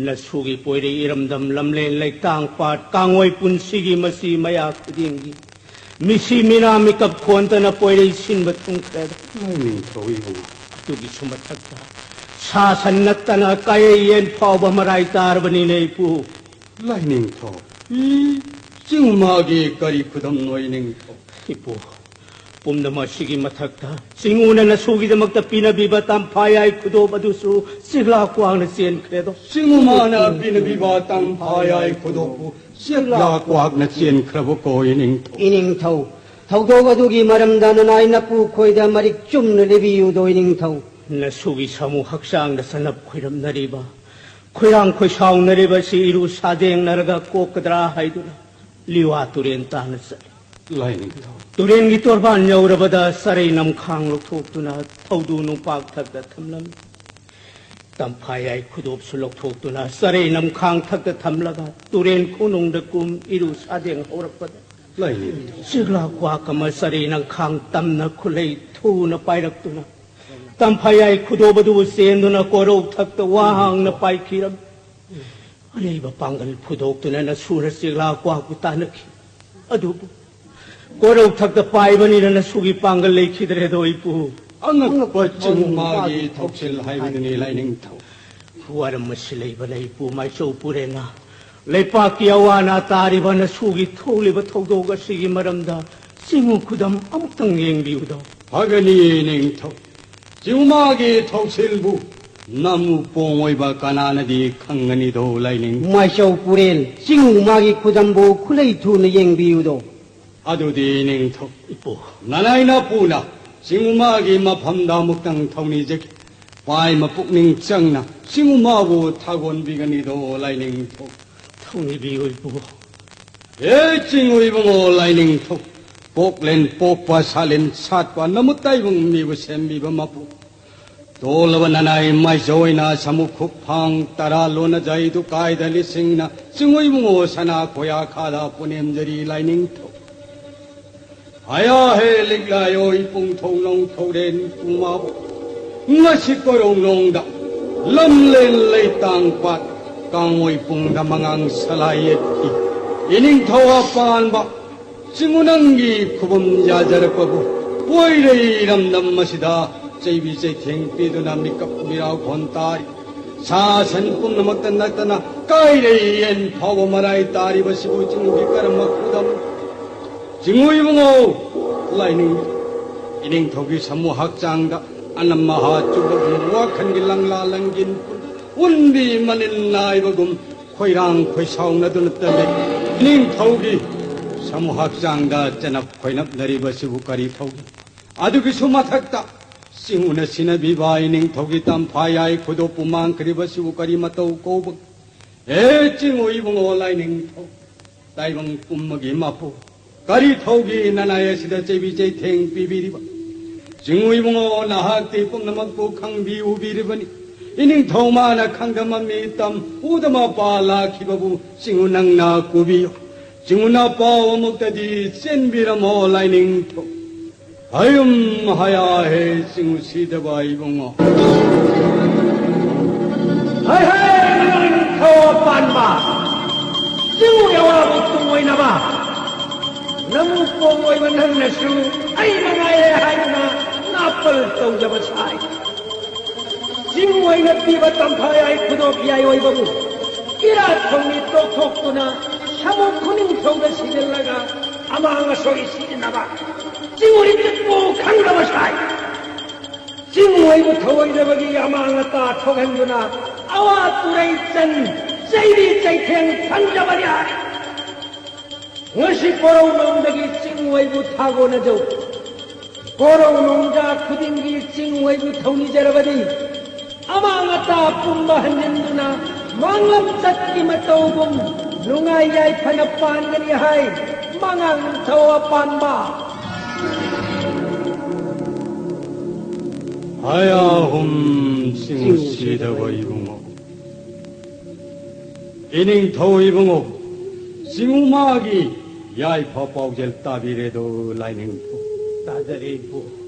ꯅꯁꯨꯒꯤ ꯄꯣꯏꯔꯩ ꯏꯔꯝꯗꯝ ꯂꯝꯂꯦꯟ ꯂꯩꯇꯥꯡ ꯄꯥꯠ ꯀꯥꯡꯑꯣꯏ ꯄꯨꯟꯁꯤꯒꯤ ꯃꯆꯤ ꯃꯌꯥ ꯈꯨꯗꯤꯡꯒꯤ ꯃꯤꯁꯤ ꯃꯤꯅꯥ ꯃꯤꯀꯞ ꯈꯣꯟꯗꯅ ꯄꯣꯏꯔꯩ ꯁꯤꯟꯕ ꯊꯨꯡꯈ꯭ꯔꯦꯗ꯫ ꯂꯥꯏꯅꯤꯡꯊꯧ ꯏꯕꯨꯡꯉꯣ꯫ ꯑꯗꯨꯒꯤꯁꯨ ꯃꯊꯛꯇ ꯁꯥ ꯁꯟ ꯅꯠꯇꯅ ꯀꯥꯌꯩ ꯌꯦꯟ ꯐꯥꯎꯕ ꯃꯔꯥꯏ ꯇꯥꯔꯕꯅꯤꯅꯦ ꯏꯄꯨ꯫ ꯂꯥꯏꯅꯤꯡꯊꯧ꯫ ꯆꯤꯡꯃꯥꯒꯤ ꯀꯔꯤ ꯈꯨꯗꯝꯅꯣ ꯏꯅꯤꯡꯊꯧ? ꯏꯄꯨ, ꯄꯨꯝꯅꯃꯛ ꯑꯁꯤꯒꯤ ꯃꯊꯛꯇ ꯆꯤꯡꯎꯅ ꯅꯁꯨꯒꯤꯗꯃꯛꯇ ꯄꯤꯅꯕꯤꯕ ꯇꯝꯐꯥꯌꯥꯏ ꯈꯨꯗꯣꯞ ꯑꯗꯨꯁꯨ ꯆꯤꯛꯂꯥ ꯀ꯭ꯋꯥꯛꯅ ꯆꯦꯟꯈ꯭ꯔꯦꯗꯣ꯫ ꯆꯤꯡꯃꯥꯅ ꯄꯤꯅꯕꯤꯕ ꯇꯝꯐꯥꯌꯥꯏ ꯈꯨꯗꯣꯞꯄꯨ ꯆꯤꯛꯂꯥ ꯀ꯭ꯋꯥꯛꯅ ꯆꯦꯟꯈ꯭ꯔꯕꯀꯣ ꯏꯅꯤꯡꯊꯧ꯫ ꯏꯅꯤꯡꯊꯧ, ꯊꯧꯗꯣꯛ ꯑꯗꯨꯒꯤ ꯃꯔꯝꯗ ꯅꯅꯥꯏ ꯅꯄꯨ ꯈꯣꯏꯗ ꯃꯔꯤꯛ ꯆꯨꯝꯅ ꯂꯤꯕꯤꯌꯨꯗꯣ ꯏꯅꯤꯡꯊꯧ꯫ ꯅꯁꯨꯒꯤ ꯁꯥꯃꯨ ꯍꯛꯆꯥꯡꯗ ꯆꯅꯞ ꯈꯣꯏꯔꯝꯅꯔꯤꯕ, ꯈꯣꯏꯔꯥꯡ ꯈꯣꯏꯁꯥꯎꯅꯔꯤꯕ ꯑꯁꯤ ꯏꯔꯨ ꯁꯥꯗꯦꯡꯅꯔꯒ ꯀꯣꯛꯀꯗ꯭ꯔꯥ ꯍꯥꯏꯗꯨꯅ ꯂꯤꯋꯥ ꯇꯨꯔꯦꯟ ꯇꯥꯅ ꯆꯠꯂꯤ꯫ ꯂꯥꯏꯅꯤꯡꯊꯧ꯫ ꯇꯨꯔꯦꯟꯒꯤ ꯇꯣꯔꯕꯥꯟ ꯌꯧꯔꯕꯗ ꯆꯔꯩ ꯅꯝꯈꯥꯡ ꯂꯧꯊꯣꯛꯇꯨꯅ ꯊꯧꯗꯨ ꯅꯨꯡꯄꯥꯛ ꯊꯛꯇ ꯊꯝꯂꯝꯃꯤ꯫ ꯇꯝꯐꯥꯌꯥꯏ ꯈꯨꯗꯣꯞꯁꯨ ꯂꯧꯊꯣꯛꯇꯨꯅ ꯆꯔꯩ ꯅꯝꯈꯥꯡ ꯊꯛꯇ ꯊꯝꯂꯒ ꯇꯨꯔꯦꯟ ꯈꯣꯡꯅꯨꯡꯗ ꯀꯨꯝ ꯏꯔꯨ ꯁꯥꯗꯦꯡ ꯍꯧꯔꯛꯄꯗ ꯂꯥꯏꯅꯤꯡꯊꯧ꯫ ꯆꯤꯛꯂꯥ ꯀ꯭ꯋꯥꯛ ꯑꯃ ꯆꯔꯩ ꯅꯝꯈꯥꯡ ꯇꯝꯅ ꯈꯨꯠꯂꯩ ꯊꯨꯅ ꯄꯥꯏꯔꯛꯇꯨꯅ ꯇꯝꯐꯥꯌꯥꯏ ꯈꯨꯗꯣꯞ ꯑꯗꯨꯕꯨ ꯆꯦꯟꯗꯨꯅ ꯀꯣꯔꯧ ꯊꯛꯇ ꯋꯥ ꯍꯥꯡꯅ ꯄꯥꯏꯈꯤꯔꯝꯃꯤ꯫ ꯑꯔꯩꯕ ꯄꯥꯡꯒꯜ ꯐꯨꯗꯣꯛꯇꯨꯅ ꯅꯁꯨꯅ ꯆꯤꯛꯂꯥ ꯀ꯭ꯋꯥꯛꯄꯨ ꯇꯥꯟꯅꯈꯤ꯫ ꯑꯗꯨꯕꯨ ꯀꯣꯔꯧ ꯊꯛꯇ ꯄꯥꯏꯕꯅꯤꯅ ꯅꯁꯨꯒꯤ ꯄꯥꯡꯒꯜ ꯂꯩꯈꯤꯗ꯭ꯔꯦꯗꯣ ꯏꯄꯨ꯫ ꯑꯉꯛꯄ ꯆꯤꯡꯃꯥꯒꯤ ꯊꯧꯁꯤꯜ ꯍꯥꯏꯕꯗꯨꯅꯤ ꯂꯥꯏꯅꯤꯡꯊꯧ꯫ ꯋꯥꯔꯝ ꯑꯁꯤ ꯂꯩꯕꯅ ꯏꯄꯨ ꯃꯥꯏꯆꯧ ꯄꯨꯔꯦꯅ ꯂꯩꯄꯥꯛꯀꯤ ꯑꯋꯥ ꯑꯅꯥ ꯇꯥꯔꯤꯕ ꯅꯁꯨꯒꯤ ꯊꯣꯛꯂꯤꯕ ꯊꯧꯗꯣꯛ ꯑꯁꯤꯒꯤ ꯃꯔꯝꯗ ꯆꯤꯡꯎ ꯈꯨꯗꯝ ꯑꯃꯨꯛꯇꯪ ꯌꯦꯡꯕꯤꯌꯨꯗꯣ꯫ ꯐꯒꯅꯤ ꯅꯤꯡꯊꯧ꯫ ꯆꯤꯡꯃꯥꯒꯤ ꯊꯧꯁꯤꯜꯕꯨ ꯅꯝꯃꯨ ꯄꯣꯡ ꯑꯣꯏꯕ ꯀꯅꯥꯅꯗꯤ ꯈꯪꯒꯅꯤꯗꯣ ꯂꯥꯏꯅꯤꯡ꯫ ꯃꯥꯏꯆꯧ ꯄꯨꯔꯦꯜ, ꯆꯤꯡꯃꯥꯒꯤ ꯈꯨꯗꯝꯕꯨ ꯈꯨꯂꯩ ꯊꯨꯅ ꯌꯦꯡꯕꯤꯌꯨꯗꯣ꯫ ꯑꯗꯨꯗꯤ ꯅꯤꯡꯊꯧ꯫ ꯏꯄꯨ꯫ ꯅꯅꯥꯏ ꯅꯄꯨꯅ ꯆꯤꯡꯃꯥꯒꯤ ꯃꯐꯝꯗ ꯑꯃꯨꯛꯇꯪ ꯊꯧꯅꯤꯖꯒꯦ꯫ ꯄꯥꯏꯃ ꯄꯨꯛꯅꯤꯡ ꯆꯪꯅ ꯆꯤꯡꯃꯥꯕꯨ ꯊꯥꯒꯣꯟꯕꯤꯒꯅꯤꯗꯣ ꯂꯥꯏꯅꯤꯡꯊꯧ꯫ ꯊꯧꯅꯤꯕꯤꯌꯨ ꯏꯄꯨ꯫ ꯍꯦ ꯆꯤꯡꯎ ꯏꯕꯨꯡꯉꯣ ꯂꯥꯏꯅꯤꯡꯊꯧ, ꯄꯣꯛꯂꯦꯟ ꯄꯣꯛꯄ ꯁꯥꯂꯦꯟ ꯁꯥꯠꯄ ꯅꯃꯨꯠ ꯇꯥꯏꯕꯪ ꯃꯤꯕꯨ ꯁꯦꯝꯕꯤꯕ ꯃꯄꯨ꯫ ꯇꯣꯜꯂꯕ ꯅꯅꯥꯏ ꯃꯥꯏꯖꯧꯅ ꯁꯃꯨꯛ ꯈꯨꯛ ꯐꯥꯡ ꯇꯔꯥ ꯂꯣꯟꯅꯖꯩꯗꯨ ꯀꯥꯏꯗ ꯂꯤꯁꯤꯡꯅ ꯆꯤꯡꯉꯨ ꯏꯕꯨꯡꯉꯣ ꯁꯅꯥ ꯈꯣꯏꯌꯥ ꯈꯥꯗ ꯄꯨꯅꯦꯝꯖꯔꯤ ꯂꯥꯏꯅꯤꯡꯊꯧ꯫ ꯍꯌꯥ ꯍꯦ ꯂꯤꯛꯂꯥꯏ ꯑꯣꯏ ꯄꯨꯡꯊꯧ ꯅꯣꯡ ꯊꯧꯔꯦꯟ ꯄꯨꯃꯥꯕꯨ ꯉꯁꯤ ꯀꯣꯔꯧꯅꯣꯡꯗ ꯂꯝꯂꯦꯟ ꯂꯩꯇꯥꯡ ꯄꯥꯠ ꯀꯥꯡꯉꯣꯏ ꯄꯨꯡꯗ ꯃꯉꯥꯡ ꯁꯂꯥꯏ ꯌꯦꯠꯄꯤ ꯏꯅꯤꯡꯊꯧ ꯑꯄꯥꯟꯕ ꯆꯤꯡꯉꯨ ꯅꯪꯒꯤ ꯈꯨꯕꯝ ꯌꯥꯖꯔꯛꯄꯕꯨ ꯄꯣꯏꯔꯩ ꯏꯔꯝꯗꯝ ꯑꯁꯤꯗ ꯆꯩꯕꯤ ꯆꯩꯊꯦꯡ ꯄꯤꯗꯨꯅ ꯃꯤꯀꯞ ꯃꯤꯔꯥꯎ ꯈꯣꯟ ꯇꯥꯔꯤ꯫ ꯁꯥ ꯁꯟ ꯄꯨꯝꯅꯃꯛꯇ ꯅꯠꯇꯅ ꯀꯥꯏꯔꯩ ꯌꯦꯟ ꯐꯥꯎꯕ ꯃꯔꯥꯏ ꯇꯥꯔꯤꯕꯁꯤꯕꯨ ꯆꯤꯡꯉꯨꯒꯤ ꯀꯔꯝꯕ ꯈꯨꯗꯝ? ꯆꯤꯡꯉꯨ ꯏꯕꯨꯡꯉꯣ ꯂꯥꯏꯅꯤꯡ ꯏꯅꯤꯡꯊꯧꯒꯤ ꯁꯃꯨ ꯍꯛꯆꯥꯡꯗ ꯑꯅꯝ ꯑꯍꯥ ꯆꯨꯕꯒꯨꯝ ꯋꯥꯈꯜꯒꯤ ꯂꯪꯂꯥ ꯂꯪꯒꯤꯟ ꯎꯟꯕꯤ ꯃꯅꯤꯟ ꯅꯥꯏꯕꯒꯨꯝ ꯈꯣꯏꯔꯥꯡ ꯈꯣꯏꯁꯥꯎꯅꯗꯨꯅ ꯇꯜꯂꯤ꯫ ꯏꯅꯤꯡꯊꯧꯒꯤ ꯁꯃꯨ ꯍꯛꯆꯥꯡꯗ ꯆꯅꯞ ꯈꯣꯏꯅꯞꯅꯔꯤꯕꯁꯤꯕꯨ ꯀꯔꯤ ꯊꯧꯒꯦ? ꯑꯗꯨꯒꯤꯁꯨ ꯃꯊꯛꯇ ꯆꯤꯡꯉꯨꯅ ꯁꯤꯟꯅꯕꯤꯕ ꯏꯅꯤꯡꯊꯧꯒꯤ ꯇꯝꯐꯥ ꯌꯥꯏ ꯈꯨꯗꯣꯞꯄꯨ ꯃꯥꯡꯈ꯭ꯔꯤꯕꯁꯤꯕꯨ ꯀꯔꯤ ꯃꯇꯧ ꯀꯧꯕ? ꯍꯦ ꯆꯤꯡꯉꯨ ꯏꯕꯨꯡꯉꯣ ꯂꯥꯏꯅꯤꯡꯊꯧ, ꯇꯥꯏꯕꯪ ꯄꯨꯝꯕꯒꯤ ꯃꯄꯨ, ꯀꯔꯤ ꯊꯧꯒꯤ ꯅꯅꯥꯏ ꯑꯁꯤꯗ ꯆꯩꯕꯤ ꯆꯩꯊꯦꯡ ꯄꯤꯕꯤꯔꯤꯕ? ꯆꯤꯡꯉꯨ ꯏꯕꯨꯡꯉꯣ, ꯅꯍꯥꯛꯇꯤ ꯄꯨꯝꯅꯃꯛꯄꯨ ꯈꯪꯕꯤ ꯎꯕꯤꯔꯤꯕꯅꯤ꯫ ꯏꯅꯤꯡꯊꯧ ꯃꯥꯅ ꯈꯪꯗ ꯃꯃꯤ ꯇꯝ ꯎꯗ ꯃꯄꯥ ꯂꯥꯛꯈꯤꯕꯕꯨ ꯆꯤꯡꯉꯨ ꯅꯪꯅ ꯀꯨꯕꯤꯌꯨ꯫ ꯆꯤꯡꯉꯨꯅ ꯄꯥꯎ ꯑꯃꯨꯛꯇꯗꯤ ꯆꯦꯟꯕꯤꯔꯝꯃꯣ ꯂꯥꯏꯅꯤꯡꯊꯧ꯫ ꯍꯌꯨꯝ ꯍꯌꯥ ꯍꯦ ꯆꯤꯡꯉꯨ ꯁꯤꯗꯕ ꯏꯕꯨꯡꯉꯣ꯫ ꯍꯥꯏ ꯍꯥꯏ ꯅꯤꯡꯊꯧ ꯄꯥꯟꯕ ꯆꯤꯡꯉꯨ ꯑꯋꯥꯕ ꯇꯨꯡꯑꯣꯏꯅꯕ ꯅꯃꯨ ꯀꯣꯡꯑꯣꯏꯕ ꯅꯪꯅꯁꯨ ꯑꯩ ꯃꯉꯥꯏꯔꯦ ꯍꯥꯏꯗꯨꯅ ꯅꯥꯄꯜ ꯇꯧꯖꯕ ꯁꯥꯏ꯫ ꯆꯤꯡ ꯑꯣꯏꯅ ꯄꯤꯕ ꯇꯝꯐꯥ ꯌꯥꯏ ꯈꯨꯗꯣꯞ ꯌꯥꯏ ꯑꯣꯏꯕꯕꯨ ꯏꯔꯥꯠ ꯊꯧꯅꯤ ꯇꯣꯛꯊꯣꯛꯇꯨꯅ ꯁꯃꯨ ꯈꯨꯅꯤꯡꯊꯧꯗ ꯁꯤꯖꯤꯜꯂꯒ ꯑꯃꯥꯡ ꯑꯁꯣꯏ ꯁꯤꯖꯤꯟꯅꯕ ꯆꯤꯡ ꯑꯣꯏ ꯄꯤꯛꯄꯨ ꯈꯪꯗꯕ ꯁꯥꯏ꯫ ꯆꯤꯡ ꯑꯣꯏꯕꯨ ꯊꯧꯑꯣꯏꯗꯕꯒꯤ ꯑꯃꯥꯡ ꯑꯇꯥ ꯊꯣꯛꯍꯟꯗꯨꯅ ꯑꯋꯥ ꯇꯨꯔꯩ ꯆꯟ ꯆꯩꯕꯤ ꯆꯩꯊꯦꯡ ꯐꯪꯖꯕꯅꯤ ꯍꯥꯏ꯫ ꯉꯁꯤ ꯀꯣꯔꯧꯅꯣꯡꯗꯒꯤ ꯆꯤꯡ ꯑꯣꯏꯕꯨ ꯊꯥꯒꯣꯅꯖꯧ꯫ ꯀꯣꯔꯧꯅꯣꯡꯗ ꯈꯨꯗꯤꯡꯒꯤ ꯆꯤꯡ ꯑꯣꯏꯕꯨ ꯊꯧꯅꯤꯖꯔꯕꯗꯤ ꯑꯃꯥꯡ ꯑꯇꯥ ꯄꯨꯝꯕ ꯍꯟꯖꯤꯟꯗꯨꯅ ꯃꯥꯡꯂꯝ ꯆꯠꯀꯤ ꯃꯇꯧꯒꯨꯝ ꯅꯨꯡꯉꯥꯏ ꯌꯥꯏꯐꯅ ꯄꯥꯟꯒꯅꯤ ꯍꯥꯏ ꯃꯉꯥꯡ ꯅꯤꯡꯊꯧ ꯑꯄꯥꯟꯕ꯫ ꯍꯌꯥꯍꯨꯝ ꯆꯤꯡꯁꯤꯗꯕ ꯏꯕꯨꯡꯉꯣ꯫ ꯏꯅꯤꯡꯊꯧ ꯏꯕꯨꯡꯉꯣ, ꯆꯤꯡꯉꯨꯃꯥꯒꯤ ꯌꯥꯏꯐ ꯄꯥꯎꯖꯦꯜ ꯇꯥꯕꯤꯔꯦꯗꯣ ꯂꯥꯏꯅꯤꯡꯊꯧ꯫ ꯇꯥꯖꯔꯦ ꯏꯄꯨ,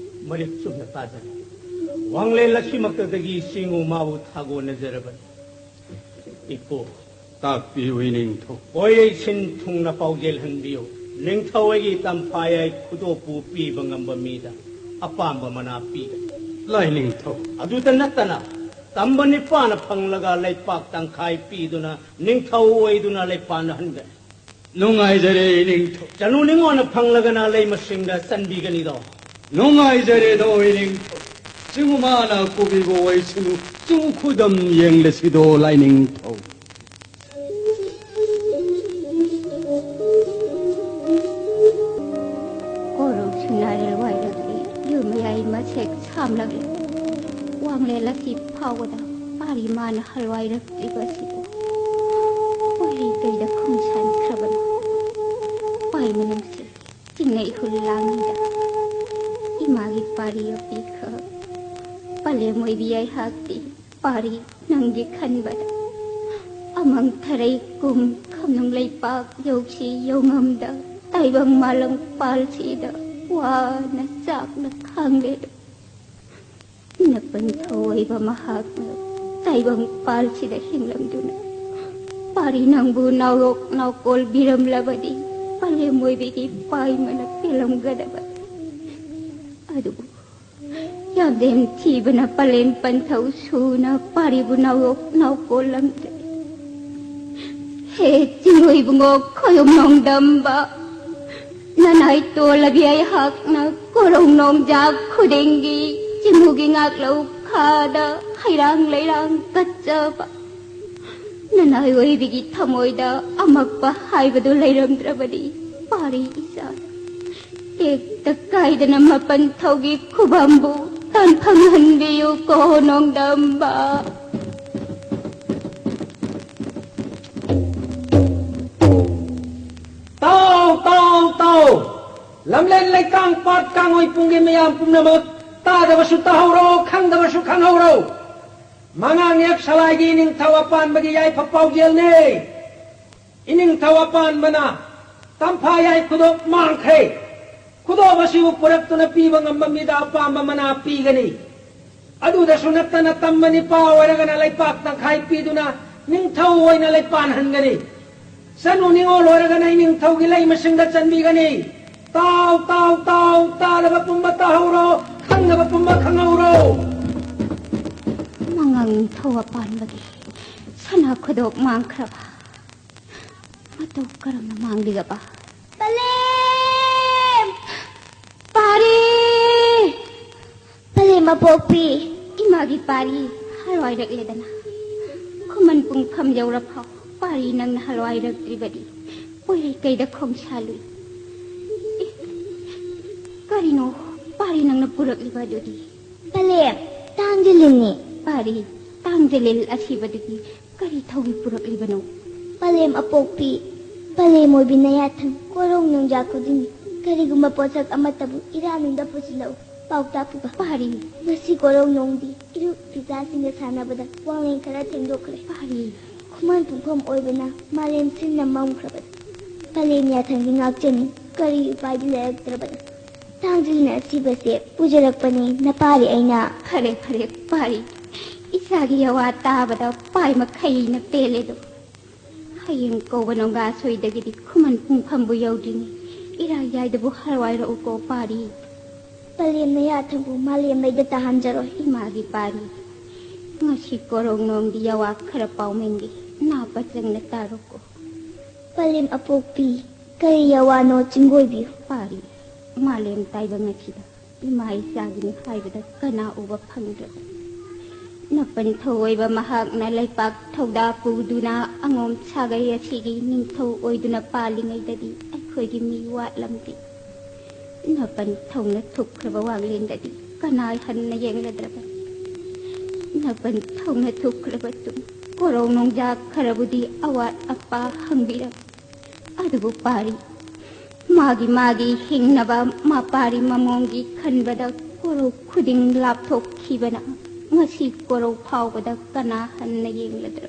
ꯃꯔꯤꯛ ꯆꯨꯝꯅ ꯇꯥꯖꯔꯦ꯫ ꯋꯥꯡꯂꯦꯟ ꯂꯛꯈꯤꯃꯛꯇꯗꯒꯤ ꯆꯤꯡꯉꯨꯃꯥꯕꯨ ꯊꯥꯒꯣꯟꯅꯖꯔꯕꯅꯤ꯫ ꯏꯄꯨ, ꯇꯥꯛꯄꯤꯌꯨ ꯏꯅꯤꯡꯊꯧ꯫ ꯀꯣꯏꯌꯩ ꯁꯤꯟ ꯊꯨꯡꯅ ꯄꯥꯎꯖꯦꯜ ꯍꯟꯕꯤꯌꯨ꯫ ꯅꯤꯡꯊꯧ ꯑꯩꯒꯤ ꯇꯝꯐꯥ ꯌꯥꯏ ꯈꯨꯗꯣꯞꯄꯨ ꯄꯤꯕ ꯉꯝꯕ ꯃꯤꯗ ꯑꯄꯥꯝꯕ ꯃꯅꯥ ꯄꯤꯒꯅꯤ꯫ ꯂꯥꯏꯅꯤꯡꯊꯧ꯫ ꯑꯗꯨꯇ ꯅꯠꯇꯅ ꯇꯝꯕ ꯅꯤꯄꯥꯅ ꯐꯪꯂꯒ ꯂꯩꯄꯥꯛ ꯇꯪꯈꯥꯏ ꯄꯤꯗꯨꯅ ꯅꯤꯡꯊꯧ ꯑꯣꯏꯗꯨꯅ ꯂꯩꯄꯥꯛꯅ ꯍꯟꯒꯅꯤ꯫ ꯅꯨꯡꯉꯥꯏꯖꯔꯦ ꯏꯅꯤꯡꯊꯧ꯫ ꯆꯅꯨ ꯅꯤꯉꯣꯟꯅ ꯐꯪꯂꯒꯅ ꯂꯩꯃꯁꯤꯡꯗ ꯆꯟꯕꯤꯒꯅꯤꯗꯣ꯫ ꯅꯨꯡꯉꯥꯏꯖꯔꯦꯗꯣ ꯏꯅꯤꯡꯊꯧ꯫ ꯆꯤꯡꯉꯨꯃꯥꯅ ꯀꯨꯕꯤꯕ ꯑꯣꯏꯁꯅꯨ, ꯆꯤꯡꯉꯨ ꯈꯨꯗꯝ ꯌꯦꯡꯂꯁꯤꯗꯣ ꯂꯥꯏꯅꯤꯡꯊꯧ꯫ ꯀꯣꯔꯧ ꯁꯤꯡꯅꯥꯔꯦꯜ ꯋꯥꯏꯔꯛꯂꯤ, ꯌꯨꯝ ꯃꯌꯥꯏ ꯃꯁꯦꯛ ꯁꯥꯝꯂꯛꯂꯤ꯫ ꯋꯥꯡꯂꯦꯟ ꯂꯛꯈꯤ ꯐꯥꯎꯕꯗ ꯄꯥꯔꯤ ꯃꯥꯅ ꯍꯜꯋꯥꯏꯔꯛꯇ꯭ꯔꯤꯕ ꯑꯁꯤꯕꯨ ꯋꯥꯔꯤ ꯀꯩꯗ ꯈꯣꯡꯁꯥꯟꯈ꯭ꯔꯕꯅꯣ? ꯄꯥꯏ ꯃꯅꯨꯡꯁꯤ ꯆꯤꯡꯅꯩ ꯍꯨꯜ ꯂꯥꯡꯉꯤꯗ ꯏꯃꯥꯒꯤ ꯄꯥꯔꯤ ꯑꯄꯤꯈꯛ ꯄꯂꯦꯝ ꯑꯣꯏꯕꯤ ꯑꯩꯍꯥꯛꯇꯤ ꯄꯥꯔꯤ ꯅꯪꯒꯤ ꯈꯟꯕꯗ ꯑꯃꯪ ꯊꯔꯩ ꯀꯨꯝ ꯈꯝꯅꯨꯡ ꯂꯩꯄꯥꯛ ꯌꯧꯁꯤ ꯌꯧꯉꯝꯗ ꯇꯥꯏꯕꯪ ꯃꯥꯂꯪ ꯄꯥꯜꯁꯤꯗ ꯋꯥꯅ ꯆꯥꯛꯅ ꯈꯥꯡꯂꯦꯗꯣ꯫ ꯅꯄꯟ ꯊꯧꯑꯣꯏꯕ ꯃꯍꯥꯛꯅ ꯇꯥꯏꯕꯪ ꯄꯥꯜꯁꯤꯗ ꯍꯤꯡꯂꯝꯗꯨꯅ ꯄꯥꯔꯤ ꯅꯪꯕꯨ ꯅꯥꯎꯔꯣꯛ ꯅꯥꯎꯀꯣꯜ ꯕꯤꯔꯝꯂꯕꯗꯤ ꯄꯂꯦꯝ ꯑꯣꯏꯕꯤꯒꯤ ꯄꯥꯏꯃꯅ ꯄꯦꯜꯂꯝꯒꯗꯕ꯫ ꯑꯗꯨꯕꯨ ꯌꯥꯝꯗꯦꯝ ꯊꯤꯕꯅ ꯄꯂꯦꯝ ꯄꯟꯊꯧ ꯁꯨꯅ ꯄꯥꯔꯤꯕꯨ ꯅꯥꯎꯔꯣꯛ ꯅꯥꯎꯀꯣꯜꯂꯝꯗꯦ꯫ ꯍꯦ ꯆꯤꯡꯉꯨ ꯏꯕꯨꯡꯉꯣ ꯈꯣꯌꯨꯝ ꯅꯣꯡꯗꯝꯕ, ꯅꯅꯥꯏ ꯇꯣꯜꯂꯕꯤ ꯑꯩꯍꯥꯛꯅ ꯀꯣꯔꯧ ꯅꯣꯡꯖꯥ ꯈꯨꯗꯤꯡꯒꯤ ꯆꯤꯡꯉꯨꯒꯤ ꯉꯥꯛꯂꯧ ꯈꯥꯗ ꯍꯩꯔꯥꯡ ꯂꯩꯔꯥꯡ ꯀꯠꯆꯕ꯫ ꯅꯅꯥꯏ ꯑꯣꯏꯕꯤꯒꯤ ꯊꯃꯣꯏꯗ ꯑꯃꯛꯄ ꯍꯥꯏꯕꯗꯨ ꯂꯩꯔꯝꯗ꯭ꯔꯕꯗꯤ ꯄꯥꯔꯤ ꯏꯆꯥ꯫ ꯇꯦꯛꯇ ꯀꯥꯏꯗꯅ ꯃꯄꯟ ꯊꯧꯒꯤ ꯈꯨꯕꯝꯕꯨ ꯇꯥꯟꯐꯝ ꯍꯟꯕꯤꯌꯨ ꯀꯣ ꯅꯣꯡꯗꯝꯕ꯫ ꯇꯥꯎ, ꯇꯥꯎ, ꯇꯥꯎ! ꯂꯝꯂꯦꯟ ꯂꯩꯇꯥꯡ ꯄꯥꯠ ꯀꯥꯡꯉꯣꯏ ꯄꯨꯡꯒꯤ ꯃꯌꯥꯝ ꯄꯨꯝꯅꯃꯛ, ꯇꯥꯗꯕꯁꯨ ꯇꯥꯍꯧꯔꯣ, ꯈꯪꯗꯕꯁꯨ ꯈꯪꯍꯧꯔꯣ꯫ ꯃꯉꯥꯡ ꯌꯦꯛ ꯁꯂꯥꯏꯒꯤ ꯏꯅꯤꯡꯊꯧ ꯑꯄꯥꯟꯕꯒꯤ ꯌꯥꯏꯐ ꯄꯥꯎꯖꯦꯜꯅꯦ꯫ ꯏꯅꯤꯡꯊꯧ ꯑꯄꯥꯟꯕꯅ ꯇꯝꯐꯥ ꯌꯥꯏ ꯈꯨꯗꯣꯞ ꯃꯥꯡꯈ꯭ꯔꯦ꯫ ꯈꯨꯗꯣꯞ ꯑꯁꯤꯕꯨ ꯄꯨꯔꯛꯇꯨꯅ ꯄꯤꯕ ꯉꯝꯕ ꯃꯤꯗ ꯑꯄꯥꯝꯕ ꯃꯅꯥ ꯄꯤꯒꯅꯤ꯫ ꯑꯗꯨꯗꯁꯨ ꯅꯠꯇꯅ ꯇꯝꯕ ꯅꯤꯄꯥ ꯑꯣꯏꯔꯒꯅ ꯂꯩꯄꯥꯛ ꯇꯪꯈꯥꯏ ꯄꯤꯗꯨꯅ ꯅꯤꯡꯊꯧ ꯑꯣꯏꯅ ꯂꯩꯄꯥꯟꯍꯟꯒꯅꯤ꯫ ꯆꯅꯨ ꯅꯤꯉꯣꯜ ꯑꯣꯏꯔꯒꯅ ꯏꯅꯤꯡꯊꯧꯒꯤ ꯂꯩꯃꯁꯤꯡꯗ ꯆꯟꯕꯤꯒꯅꯤ꯫ ꯇꯥꯎ, ꯇꯥꯎ, ꯇꯥꯎ, ꯇꯥꯗꯕ ꯄꯨꯝꯕ ꯇꯥꯍꯧꯔꯣ, ꯈꯪꯗꯕ ꯄꯨꯝꯕ ꯈꯪꯍꯧꯔꯣ꯫ ꯃꯉꯥꯡ ꯅꯤꯡꯊꯧ ꯑꯄꯥꯟꯕꯒꯤ ꯁꯅꯥ ꯈꯨꯗꯣꯞ ꯃꯥꯡꯈ꯭ꯔꯕ꯫ ꯃꯇꯧ ꯀꯔꯝꯅ ꯃꯥꯡꯂꯤꯒꯕ? ꯄꯂꯦꯝ! ꯄꯥꯔꯤ! ꯄꯂꯦꯝ ꯑꯄꯣꯛꯄꯤ! ꯏꯃꯥꯒꯤ ꯄꯥꯔꯤ ꯍꯔꯥꯎꯔꯛꯂꯦꯗꯅ꯫ ꯈꯨꯃꯟ ꯄꯨꯡꯐꯝ ꯌꯧꯔꯐꯥꯎ ꯄꯥꯔꯤ ꯅꯪꯅ ꯍꯔꯥꯎꯔꯛꯇ꯭ꯔꯤꯕꯗꯤ ꯄꯣꯏꯔꯩꯀꯩꯗ ꯈꯣꯡꯁꯥꯜꯂꯨꯏ꯫ ꯑꯦ, ꯀꯔꯤꯅꯣ ꯄꯥꯔꯤ ꯅꯪꯅ ꯄꯨꯔꯛꯂꯤꯕ ꯑꯗꯨꯗꯤ? ꯄꯂꯦꯝ, ꯇꯥꯡꯖꯂꯤꯜꯅꯤ꯫ ꯄꯥꯔꯤ, ꯇꯥꯡꯖꯂꯤꯜ ꯑꯁꯤꯕꯗꯨꯗꯤ ꯀꯔꯤ ꯊꯧꯒꯤ ꯄꯨꯔꯛꯂꯤꯕꯅꯣ? ꯄꯂꯦꯝ ꯑꯄꯣꯛꯄꯤ, ꯄꯂꯦꯝ ꯑꯣꯏꯕꯤ ꯅꯌꯥꯊꯪ ꯀꯣꯔꯧ ꯅꯣꯡꯖꯥ ꯈꯨꯗꯤꯡꯒꯤ ꯀꯔꯤꯒꯨꯝꯕ ꯄꯣꯠꯁꯛ ꯑꯃꯠꯇꯕꯨ ꯏꯔꯥ ꯅꯨꯡꯗ ꯄꯨꯁꯤꯜꯂꯛꯎ꯫ ꯄꯥꯎ ꯇꯥꯛꯄꯤꯕ꯫ ꯄꯥꯔꯤ꯫ ꯉꯁꯤ ꯀꯣꯔꯧ ꯅꯣꯡꯗꯤ ꯏꯔꯨꯞ ꯐꯤꯁꯥꯁꯤꯡꯒ ꯁꯥꯟꯅꯕꯗ ꯋꯥꯡꯂꯦꯟ ꯈꯔ ꯊꯦꯡꯗꯣꯛꯈ꯭ꯔꯦ꯫ ꯄꯥꯔꯤ꯫ ꯈꯨꯃꯟ ꯄꯨꯡꯐꯝ ꯑꯣꯏꯕꯅ ꯃꯥꯂꯦꯝ ꯁꯤꯟꯅ ꯃꯝꯈ꯭ꯔꯕꯅꯤ꯫ ꯄꯂꯦꯝ ꯌꯥꯊꯪꯗꯤ ꯉꯥꯛꯆꯅꯤ꯫ ꯀꯔꯤ ꯎꯄꯥꯏꯗꯤ ꯂꯩꯔꯛꯇ꯭ꯔꯕꯅꯤ꯫ ꯇꯥꯡꯖꯤꯜꯅ ꯑꯁꯤꯕꯁꯦ ꯄꯨꯖꯔꯛꯄꯅꯤ ꯅꯄꯥꯔꯤ ꯑꯩꯅ꯫ ꯐꯔꯦ, ꯐꯔꯦ, ꯄꯥꯔꯤ꯫ ꯏꯆꯥꯒꯤ ꯌꯥꯋꯥ ꯇꯥꯕꯗ ꯄꯥꯏ ꯃꯈꯩꯅ ꯄꯦꯜꯂꯦꯗꯣ꯫ ꯍꯌꯦꯡ ꯀꯧꯕ ꯅꯣꯡꯒꯥ ꯁꯣꯏꯗꯒꯤꯗꯤ ꯈꯨꯃꯟ ꯄꯨꯡꯐꯝꯕꯨ ꯌꯧꯗ꯭ꯔꯤꯉꯩ ꯏꯔꯥꯏ ꯌꯥꯏꯗꯕꯨ ꯍꯔꯥꯎꯔꯛꯎꯀꯣ ꯄꯥꯔꯤ꯫ ꯄꯂꯦꯝꯅ ꯌꯥꯊꯪꯕꯨ ꯃꯥꯂꯦꯝ ꯃꯩꯗ ꯇꯥꯍꯟꯖꯔꯣꯏ꯫ ꯏꯃꯥꯒꯤ ꯄꯥꯔꯤ꯫ ꯉꯁꯤ ꯀꯣꯔꯧ ꯅꯣꯡꯗꯤ ꯌꯥꯋꯥ ꯈꯔ ꯄꯥꯎꯃꯦꯟꯒꯦ꯫ ꯅꯥ ꯄꯆꯪꯅ ꯇꯥꯔꯣꯀꯣ꯫ ꯄꯂꯦꯝ ꯑꯄꯣꯛꯄꯤ, ꯀꯔꯤ ꯌꯥꯋꯥꯅꯣ ꯆꯤꯡꯒꯣꯏꯕꯤꯌꯨ꯫ ꯄꯥꯔꯤ, ꯃꯥꯂꯦꯝ ꯇꯥꯏꯕꯪ ꯑꯁꯤꯗ ꯏꯃꯥ ꯏꯆꯥꯒꯤꯅꯤ ꯍꯥꯏꯕꯗ ꯀꯅꯥ ꯎꯕ ꯐꯪꯗ꯭ꯔꯕꯅꯤ꯫ ꯅꯄꯟ ꯊꯧꯑꯣꯏꯕ ꯃꯍꯥꯛꯅ ꯂꯩꯄꯥꯛ ꯊꯧꯗꯥ ꯄꯨꯗꯨꯅ ꯑꯉꯣꯝ ꯁꯥꯒꯩ ꯑꯁꯤꯒꯤ ꯅꯤꯡꯊꯧ ꯑꯣꯏꯗꯨꯅ ꯄꯥꯜꯂꯤꯉꯩꯗꯗꯤ ꯑꯩꯈꯣꯏꯒꯤ ꯃꯤ ꯋꯥꯠꯂꯝꯗꯦ꯫ ꯅꯄꯟ ꯊꯧꯅ ꯊꯨꯞꯈ꯭ꯔꯕ ꯋꯥꯡꯂꯦꯟꯗꯗꯤ ꯀꯅꯥ ꯍꯟꯅ ꯌꯦꯡꯂꯗ꯭ꯔꯕꯅꯤ? ꯅꯄꯟ ꯊꯧꯅ ꯊꯨꯞꯈ꯭ꯔꯕ ꯇꯨꯡ ꯀꯣꯔꯧ ꯅꯣꯡꯖꯥ ꯈꯔꯕꯨꯗꯤ ꯑꯋꯥꯠ ꯑꯄꯥ ꯍꯪꯕꯤꯔꯝꯃꯤ꯫ ꯑꯗꯨꯕꯨ ꯄꯥꯔꯤ, ꯃꯥꯒꯤ ꯃꯥꯒꯤ ꯍꯤꯡꯅꯕ ꯃꯄꯥꯔꯤ ꯃꯃꯣꯝꯒꯤ ꯈꯟꯕꯗ ꯀꯣꯔꯧ ꯈꯨꯗꯤꯡ ꯂꯥꯞꯊꯣꯛꯈꯤꯕꯅ ꯉꯁꯤ ꯀꯣꯔꯧ ꯐꯥꯎꯕꯗ ꯀꯅꯥ ꯍꯟꯅ ꯌꯦꯡꯂꯗ꯭ꯔꯣ?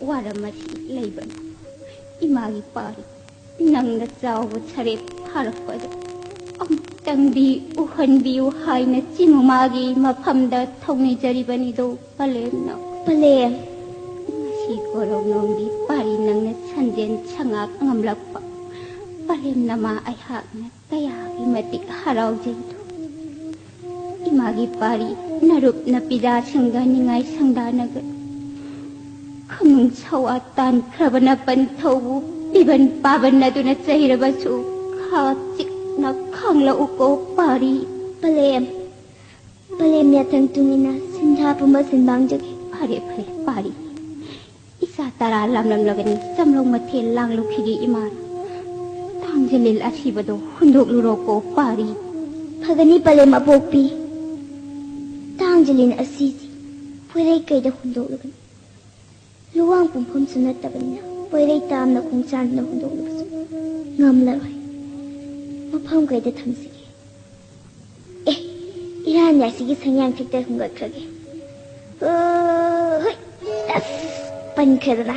ꯋꯥꯔꯝ ꯑꯁꯤ ꯂꯩꯕꯅ ꯏꯃꯥꯒꯤ ꯄꯥꯔꯤ ꯅꯪꯅ ꯆꯥꯎꯕ ꯁꯔꯦꯞ ꯐꯥꯔꯛꯄꯗ ꯑꯃꯨꯛꯇꯪꯗꯤ ꯎꯍꯟꯕꯤꯌꯨ ꯍꯥꯏꯅ ꯆꯤꯡ ꯃꯥꯒꯤ ꯃꯐꯝꯗ ꯊꯧꯅꯤꯖꯔꯤꯕꯅꯤꯗꯣ ꯄꯂꯦꯝꯅ꯫ ꯄꯂꯦꯝ꯫ ꯉꯁꯤ ꯀꯣꯔꯧꯅꯣꯡꯒꯤ ꯄꯥꯔꯤ ꯅꯪꯅ ꯁꯟꯖꯦꯟ ꯁꯉꯥꯛ ꯉꯝꯂꯛꯄ ꯄꯂꯦꯝ ꯅꯃꯥ ꯑꯩꯍꯥꯛꯅ ꯀꯌꯥꯒꯤ ꯃꯇꯤꯛ ꯍꯔꯥꯎꯖꯩꯗꯣ꯫ ꯏꯃꯥꯒꯤ ꯄꯥꯔꯤ ꯅꯔꯨꯞ ꯅꯄꯤꯖꯥꯁꯤꯡꯒ ꯅꯤꯡꯉꯥꯏ ꯁꯪꯗꯥꯅꯒ ꯈꯃꯨꯡ ꯁꯋꯥ ꯇꯥꯟꯈ꯭ꯔꯕꯅ ꯄꯟꯊꯧꯕꯨ ꯄꯤꯕꯟ ꯄꯥꯕꯟ ꯑꯗꯨꯅ ꯆꯩꯔꯕꯁꯨ ꯈꯥ ꯆꯤꯛꯅ ꯈꯥꯡꯂꯛꯎꯀꯣ ꯄꯥꯔꯤ꯫ ꯄꯂꯦꯝ꯫ ꯄꯂꯦꯝ ꯌꯥꯊꯪ ꯇꯨꯡꯏꯟꯅ ꯁꯤꯟꯊꯥ ꯄꯨꯝꯕ ꯁꯤꯟꯕꯥꯡꯖꯒꯦ꯫ ꯐꯔꯦ ꯐꯔꯦ ꯄꯥꯔꯤ꯫ ꯏꯆꯥ ꯇꯔꯥ ꯂꯥꯝꯂꯝꯂꯕꯅꯤ, ꯆꯝꯂꯧ ꯃꯊꯦꯜ ꯂꯥꯡꯂꯨꯈꯤꯒꯦ ꯏꯃꯥ꯫ ꯇꯥꯡꯖꯂꯤꯜ ꯑꯁꯤꯕꯗꯣ ꯍꯨꯟꯗꯣꯛꯂꯨꯔꯣꯀꯣ ꯄꯥꯔꯤ꯫ ꯐꯒꯅꯤ ꯄꯂꯦꯝ ꯑꯄꯣꯛꯄꯤ꯫ ꯇꯥꯡꯖꯂꯤꯜ ꯑꯁꯤꯗꯤ ꯄꯣꯏꯔꯩ ꯀꯩꯗ ꯍꯨꯟꯗꯣꯛꯂꯒꯅꯤ꯫ ꯂꯨꯋꯥꯡ ꯄꯨꯡꯐꯝꯁꯨ ꯅꯠꯇꯕꯅꯤꯅ ꯄꯣꯏꯔꯩ ꯇꯥꯝꯅ ꯈꯣꯡꯁꯥꯟꯗꯨꯅ ꯍꯨꯟꯗꯣꯛꯂꯕꯁꯨ ꯉꯝꯂꯔꯣꯏ꯫ ꯃꯐꯝ ꯀꯩꯗ ꯊꯝꯁꯤꯒꯦ? ꯑꯦ, ꯏꯔꯥꯟ ꯌꯥꯏꯁꯤꯒꯤ ꯁꯪꯌꯥꯡ ꯊꯤꯛꯇ ꯍꯨꯟꯒꯠꯈ꯭ꯔꯒꯦ꯫ ꯑꯣ, ꯍꯣꯏ꯫ ꯑꯁ, ꯄꯟꯈ꯭ꯔꯦꯗꯅ꯫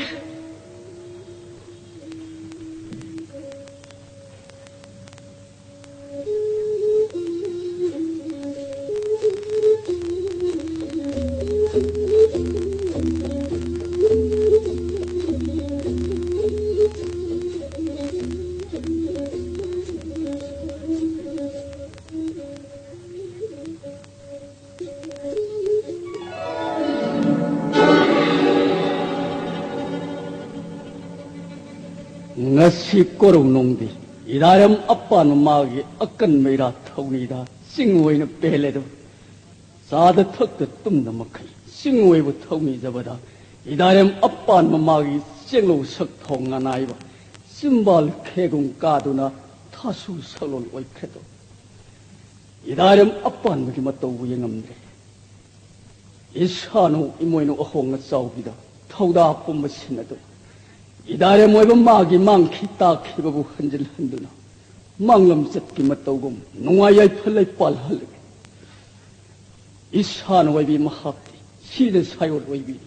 ꯉꯁꯤ ꯀꯣꯔꯧꯅꯨꯡꯗꯤ ꯏꯗꯥꯏꯔꯝ ꯑꯄꯥꯟꯕ ꯃꯥꯒꯤ ꯑꯀꯟꯕ ꯏꯔꯥ ꯊꯧꯅꯤꯗ ꯆꯤꯡ ꯑꯣꯏꯅ ꯄꯦꯜꯂꯦꯗꯣ꯫ ꯆꯥꯗ ꯊꯛꯇ ꯇꯨꯝꯗ ꯃꯈꯩ ꯆꯤꯡ ꯑꯣꯏꯕ ꯊꯧꯅꯤꯖꯕꯗ ꯏꯗꯥꯏꯔꯝ ꯑꯄꯥꯟꯕ ꯃꯥꯒꯤ ꯆꯦꯡꯂꯧ ꯁꯛ ꯊꯣꯡ ꯑꯅꯥꯏꯕ ꯆꯤꯝꯕꯥꯜ ꯈꯦꯒꯨꯝ ꯀꯥꯗꯨꯅ ꯊꯥꯁꯨ ꯁꯛꯂꯣꯟ ꯑꯣꯏꯈ꯭ꯔꯦꯗꯣ꯫ ꯏꯗꯥꯏꯔꯝ ꯑꯄꯥꯟꯕꯒꯤ ꯃꯇꯧꯕꯨ ꯌꯦꯡꯉꯝꯗ꯭ꯔꯦ꯫ ꯏꯁꯥꯅꯧ ꯏꯃꯣꯏꯅꯧ ꯑꯍꯣꯡ ꯑꯆꯥꯎꯕꯤꯗ ꯊꯧꯗꯥ ꯄꯨꯝꯕ ꯁꯤꯟꯅꯗꯨꯅ ꯏꯗꯥꯏꯔꯝ ꯑꯣꯏꯕ ꯃꯥꯒꯤ ꯃꯥꯡꯈꯤ ꯇꯥꯈꯤꯕꯕꯨ ꯍꯟꯖꯤꯜꯍꯟꯗꯨꯅ ꯃꯥꯡꯂꯝꯆꯠꯀꯤ ꯃꯇꯧꯒꯨꯝ ꯅꯨꯡꯉꯥꯏ ꯌꯥꯏꯐ ꯂꯩꯄꯥꯜ ꯍꯜꯂꯒꯦ꯫ ꯏꯁꯥꯅ ꯑꯣꯏꯕꯤ ꯃꯍꯥꯛꯇꯤ ꯁꯤꯗ ꯁꯥꯏꯑꯣꯜ ꯑꯣꯏꯕꯤꯅꯤ꯫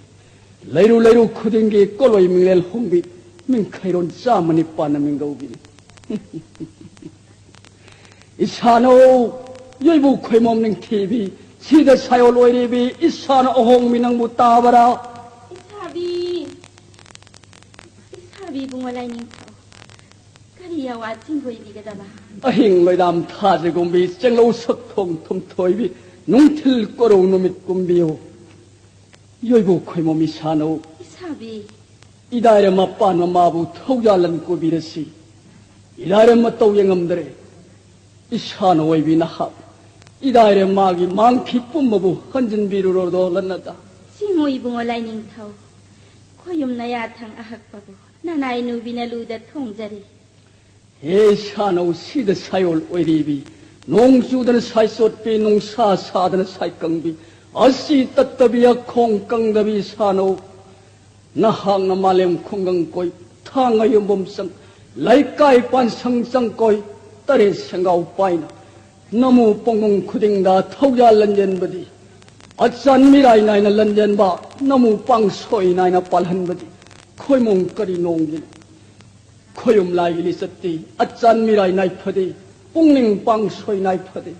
ꯂꯩꯔꯨ ꯂꯩꯔꯨ ꯈꯨꯗꯤꯡꯒꯤ ꯀꯣꯂꯣꯏ ꯃꯤꯡꯂꯦꯜ ꯍꯣꯡꯕꯤ, ꯃꯤꯡꯈꯩꯔꯣꯟ ꯆꯥꯝꯃ ꯅꯤꯄꯥꯟꯅ ꯃꯤꯡꯒꯧꯕꯤꯅꯤ꯫ ꯏꯁꯥꯅꯧ ꯌꯣꯏꯕꯨ ꯈꯣꯏꯃꯣꯝ ꯅꯤꯡꯊꯤꯕꯤ, ꯁꯤꯗ ꯁꯥꯏꯑꯣꯜ ꯑꯣꯏꯔꯤꯕꯤ ꯏꯁꯥꯅ ꯑꯍꯣꯡꯕꯤ ꯅꯪꯕꯨ ꯇꯥꯕꯔꯥ? ꯏꯁꯥꯕꯤ, ꯏꯁꯥꯕꯤ ꯏꯕꯨꯡꯉꯣ ꯂꯥꯏꯅꯤꯡꯊꯧ, ꯀꯔꯤ ꯑꯋꯥ ꯆꯤꯡꯒꯣꯏꯕꯤꯒꯗꯕ? ꯑꯍꯤꯡ ꯂꯣꯏꯗꯥꯝ ꯊꯥꯖꯒꯨꯝꯕꯤ, ꯆꯦꯡꯂꯧ ꯁꯛꯊꯣꯡ ꯊꯨꯝꯊꯣꯏꯕꯤ, ꯅꯨꯡꯊꯤꯜ ꯀꯣꯔꯧ ꯅꯨꯃꯤꯠ ꯀꯨꯝꯕꯤꯌꯨ꯫ ꯌꯣꯏꯕꯨ ꯈꯣꯏꯃꯣꯝ ꯏꯁꯥꯅꯧ꯫ ꯏꯁꯥꯕꯤ꯫ ꯏꯗꯥꯏꯔ ꯃꯄꯥꯟ ꯃꯃꯥꯕꯨ ꯊꯧꯖꯥꯜꯂꯟ ꯀꯣꯕꯤꯔꯁꯤ꯫ ꯏꯗꯥꯏꯔ ꯃꯇꯧ ꯌꯦꯡꯉꯝꯗ꯭ꯔꯦ꯫ ꯏꯁꯥꯅ ꯑꯣꯏꯕꯤ ꯅꯍꯥꯛ꯫ ꯏꯗꯥꯏꯔ ꯃꯥꯒꯤ ꯃꯥꯡꯈꯤ ꯄꯨꯝꯕꯕꯨ ꯍꯟꯖꯤꯟꯕꯤꯔꯨꯔꯣꯗꯣ ꯂꯟꯅꯗ꯫ ꯁꯤꯃꯨ ꯏꯕꯨꯡꯉꯣ ꯂꯥꯏꯅꯤꯡꯊꯧ꯫ ꯈꯣꯌꯨꯝ ꯅꯌꯥꯊꯪ ꯑꯍꯛꯄꯕꯨ ꯅꯅꯥꯏ ꯅꯨꯕꯤꯅ ꯂꯨꯗ ꯊꯣꯡꯖꯔꯤ꯫ ꯍꯦ ꯁꯥꯅꯧ ꯁꯤꯗ ꯁꯥꯏꯑꯣꯜ ꯑꯣꯏꯔꯤꯕꯤ, ꯅꯣꯡ ꯆꯨꯗꯅ ꯁꯥꯏ ꯆꯣꯠꯄꯤ, ꯅꯨꯡꯁꯥ ꯁꯥꯗꯅ ꯁꯥꯏ ꯀꯪꯕꯤ, ꯑꯁꯤ ꯇꯠꯇꯕꯤ ꯑꯈꯣꯡ ꯀꯪꯗꯕꯤ ꯁꯥꯅꯧ꯫ ꯅꯍꯥꯛꯅ ꯃꯥꯂꯦꯝ ꯈꯨꯡꯒꯪ ꯀꯣꯏ, ꯊꯥꯡꯒ ꯌꯨꯝꯕꯝ ꯆꯪ, ꯂꯩꯀꯥꯏ ꯄꯥꯟꯁꯪ ꯆꯪ ꯀꯣꯏ, ꯇꯔꯦꯠ ꯁꯦꯡꯒꯥꯎ ꯄꯥꯏꯅ ꯅꯃꯨ ꯄꯣꯡꯉꯨꯡ ꯈꯨꯗꯤꯡꯗ ꯊꯧꯖꯥꯜ ꯂꯟꯖꯦꯟꯕꯗꯤ, ꯑꯆꯥꯟ ꯃꯤꯔꯥꯏ ꯅꯥꯏꯅ ꯂꯟꯖꯦꯟꯕ ꯅꯃꯨ ꯄꯥꯡꯁꯣꯏ ꯅꯥꯏꯅ ꯄꯥꯜꯍꯟꯕꯗꯤ ꯈꯣꯏꯃꯣꯡ ꯀꯔꯤ ꯅꯣꯡꯒꯤꯅꯣ? ꯈꯣꯌꯨꯝ ꯂꯥꯏꯒꯤ ꯂꯤꯆꯠꯇꯤ ꯑꯆꯥꯟ ꯃꯤꯔꯥꯏ ꯅꯥꯏꯐꯗꯦ, ꯄꯨꯛꯅꯤꯡ ꯄꯥꯡꯁꯣꯏ ꯅꯥꯏꯐꯗꯦ꯫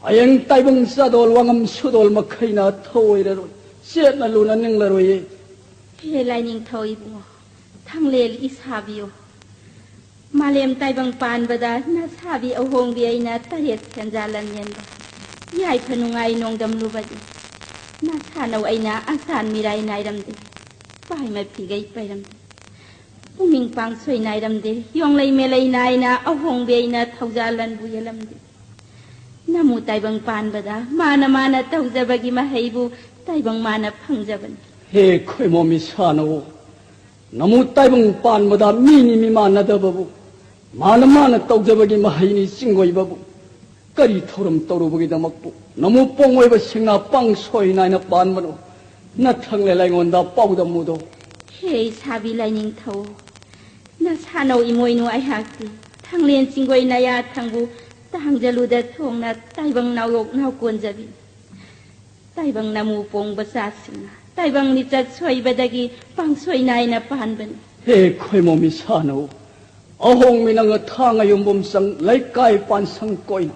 ꯍꯌꯦꯡ ꯇꯥꯏꯕꯪ ꯆꯥꯗꯣꯜ ꯋꯥꯉꯝ ꯁꯨꯗꯣꯜ ꯃꯈꯩꯅ ꯊꯧꯑꯣꯏꯔꯔꯣꯏ, ꯆꯦꯠꯅ ꯂꯨꯅ ꯅꯤꯡꯂꯔꯣꯏꯌꯦ꯫ ꯍꯦ ꯂꯥꯏꯅꯤꯡꯊꯧ ꯏꯕꯨꯡꯉꯣ, ꯊꯥꯡꯂꯦꯜ ꯏꯁꯥꯕꯤꯌꯣ, ꯃꯥꯂꯦꯝ ꯇꯥꯏꯕꯪ ꯄꯥꯟꯕꯗ ꯅꯁꯥꯕꯤ ꯑꯍꯣꯡꯕꯤ ꯑꯩꯅ ꯇꯔꯦꯠ ꯁꯦꯟꯖꯥ ꯂꯟꯌꯦꯟꯕ, ꯌꯥꯏꯐ ꯅꯨꯡꯉꯥꯏ ꯅꯣꯡꯗꯝꯂꯨꯕꯗꯤ, ꯅꯁꯥꯅꯧ ꯑꯩꯅ ꯑꯆꯥꯟ ꯃꯤꯔꯥꯏ ꯅꯥꯏꯔꯝꯗꯦ, ꯄꯥꯏꯃ ꯐꯤꯒꯩ ꯄꯥꯏꯔꯝꯗꯦ꯫ ꯄꯨꯛꯅꯤꯡ ꯄꯥꯡꯁꯣꯏ ꯅꯥꯏꯔꯝꯗꯦ, ꯌꯣꯡꯂꯩ ꯃꯦꯂꯩ ꯅꯥꯏꯅ ꯑꯍꯣꯡꯕꯤ ꯑꯩꯅ ꯊꯧꯖꯥꯜ ꯂꯟꯕꯨ ꯌꯦꯜꯂꯝꯗꯦ꯫ ꯅꯃꯨ ꯇꯥꯏꯕꯪ ꯄꯥꯟꯕꯗ ꯃꯥꯅ ꯃꯥꯅ ꯇꯧꯖꯕꯒꯤ ꯃꯍꯩꯕꯨ ꯇꯥꯏꯕꯪ ꯃꯥꯅ ꯐꯪꯖꯕꯅꯤ꯫ ꯍꯦ ꯈꯣꯏꯃꯣꯝ ꯏꯁꯥꯅꯧ, ꯅꯃꯨ ꯇꯥꯏꯕꯪ ꯄꯥꯟꯕꯗ ꯃꯤꯅꯤ ꯃꯤꯃꯥꯟꯅꯗꯕꯕꯨ, ꯃꯥꯅ ꯃꯥꯅ ꯇꯧꯖꯕꯒꯤ ꯃꯍꯩꯅꯤ ꯆꯤꯡꯒꯣꯏꯕꯕꯨ꯫ ꯀꯔꯤ ꯊꯧꯔꯝ ꯇꯧꯔꯨꯕꯒꯤꯗꯃꯛꯄꯨ ꯅꯃꯨ ꯄꯣꯡꯉꯣꯏꯕꯁꯤꯡꯅ ꯄꯥꯡꯁꯣꯏ ꯅꯥꯏꯅ ꯄꯥꯟꯕꯅꯣ? ꯅꯊꯪꯂꯦꯜ ꯑꯩꯉꯣꯟꯗ ꯄꯥꯎꯗꯝꯃꯨꯗꯣ꯫ ꯍꯦ ꯏꯁꯥꯕꯤ ꯂꯥꯏꯅꯤꯡꯊꯧ, ꯅꯁꯥꯅꯧ ꯏꯃꯣꯏꯅꯨ ꯑꯩꯍꯥꯛꯇꯤ ꯊꯥꯡꯂꯦꯟ ꯆꯤꯡꯒꯣꯏ ꯅꯌꯥ ꯊꯪꯕꯨ ꯇꯥꯡꯖꯂꯨꯗ ꯊꯣꯡꯅ ꯇꯥꯏꯕꯪ ꯅꯥꯎꯌꯣꯛ ꯅꯥꯎꯀꯣꯟꯖꯕꯤ꯫ ꯇꯥꯏꯕꯪ ꯅꯃꯨ ꯄꯣꯡꯕ ꯆꯥꯁꯤꯡꯅ ꯇꯥꯏꯕꯪ ꯂꯤꯆꯠ ꯁꯣꯏꯕꯗꯒꯤ ꯄꯥꯡꯁꯣꯏ ꯅꯥꯏꯅ ꯄꯥꯟꯕꯅꯤ꯫ ꯍꯦ ꯈꯣꯏꯃꯣꯝ ꯏꯁꯥꯅꯧ, ꯑꯍꯣꯡꯃꯤ ꯅꯪꯅ ꯊꯥꯡꯉ ꯌꯨꯝꯕꯨꯝ ꯆꯪ ꯂꯩꯀꯥꯏ ꯄꯥꯟꯁꯪ ꯀꯣꯏꯅ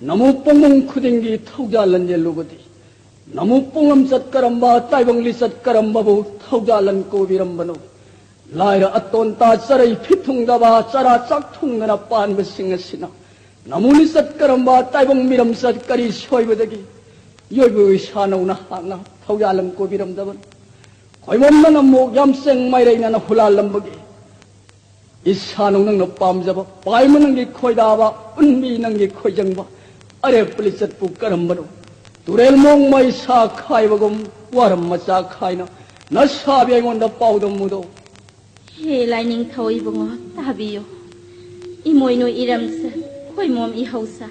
ꯅꯃꯨ ꯄꯣꯡꯕꯨꯝ ꯈꯨꯗꯤꯡꯒꯤ ꯊꯧꯖꯥꯜ ꯂꯟꯖꯦꯜꯂꯨꯕꯗꯤ ꯅꯃꯨ ꯄꯣꯡꯂꯝꯆꯠ ꯀꯔꯝꯕ ꯇꯥꯏꯕꯪ ꯂꯤꯆꯠ ꯀꯔꯝꯕꯕꯨ ꯊꯧꯖꯥꯜ ꯂꯟ ꯀꯣꯕꯤꯔꯝꯕꯅꯣ? ꯂꯥꯏꯔ ꯑꯇꯣꯟꯇ ꯆꯔꯩ ꯐꯤꯠ ꯊꯨꯡꯗꯕ ꯆꯔꯥ ꯆꯥꯛ ꯊꯨꯡꯗꯅ ꯄꯥꯟꯕꯁꯤꯡ ꯑꯁꯤꯅ ꯅꯃꯨ ꯂꯤꯆꯠ ꯀꯔꯝꯕ ꯇꯥꯏꯕꯪ ꯃꯤꯔꯝꯆꯠ ꯀꯔꯤ ꯁꯣꯏꯕꯗꯒꯤ ꯌꯣꯏꯕꯨ ꯏꯁꯥꯅꯧ ꯅꯍꯥꯛꯅ ꯊꯧꯖꯥꯜ ꯂꯟ ꯀꯣꯕꯤꯔꯝꯗꯕꯅꯣ? ꯈꯣꯏꯃꯣꯝꯅ ꯅꯃꯣꯛ ꯌꯥꯝꯆꯦꯡ ꯃꯥꯏꯔꯩꯅꯅ ꯍꯨꯂꯥꯜꯂꯝꯕꯒꯤ ꯏꯁꯥꯅꯧ ꯅꯪꯅ ꯄꯥꯝꯖꯕ ꯄꯥꯏꯃ ꯅꯪꯒꯤ ꯈꯣꯏꯗꯥꯕ ꯎꯟꯕꯤ ꯅꯪꯒꯤ ꯈꯣꯏꯖꯪꯕ ꯑꯔꯦꯞꯄ ꯂꯤꯆꯠꯄꯨ ꯀꯔꯝꯕꯅꯣ? ꯇꯨꯔꯦꯜ ꯃꯣꯡ ꯃꯩꯁꯥ ꯈꯥꯏꯕꯒꯨꯝ ꯋꯥꯔꯝ ꯃꯆꯥ ꯈꯥꯏꯅ ꯅꯁꯥꯕꯤ ꯑꯩꯉꯣꯟꯗ ꯄꯥꯎꯗꯝꯃꯨꯗꯣ꯫ ꯍꯦ ꯂꯥꯏꯅꯤꯡꯊꯧ ꯏꯕꯨꯡꯉꯣ, ꯇꯥꯕꯤꯌꯨ꯫ ꯏꯃꯣꯏꯅꯨ ꯏꯔꯝꯆꯠ, ꯈꯣꯏꯃꯣꯝ ꯏꯍꯧꯁꯥ,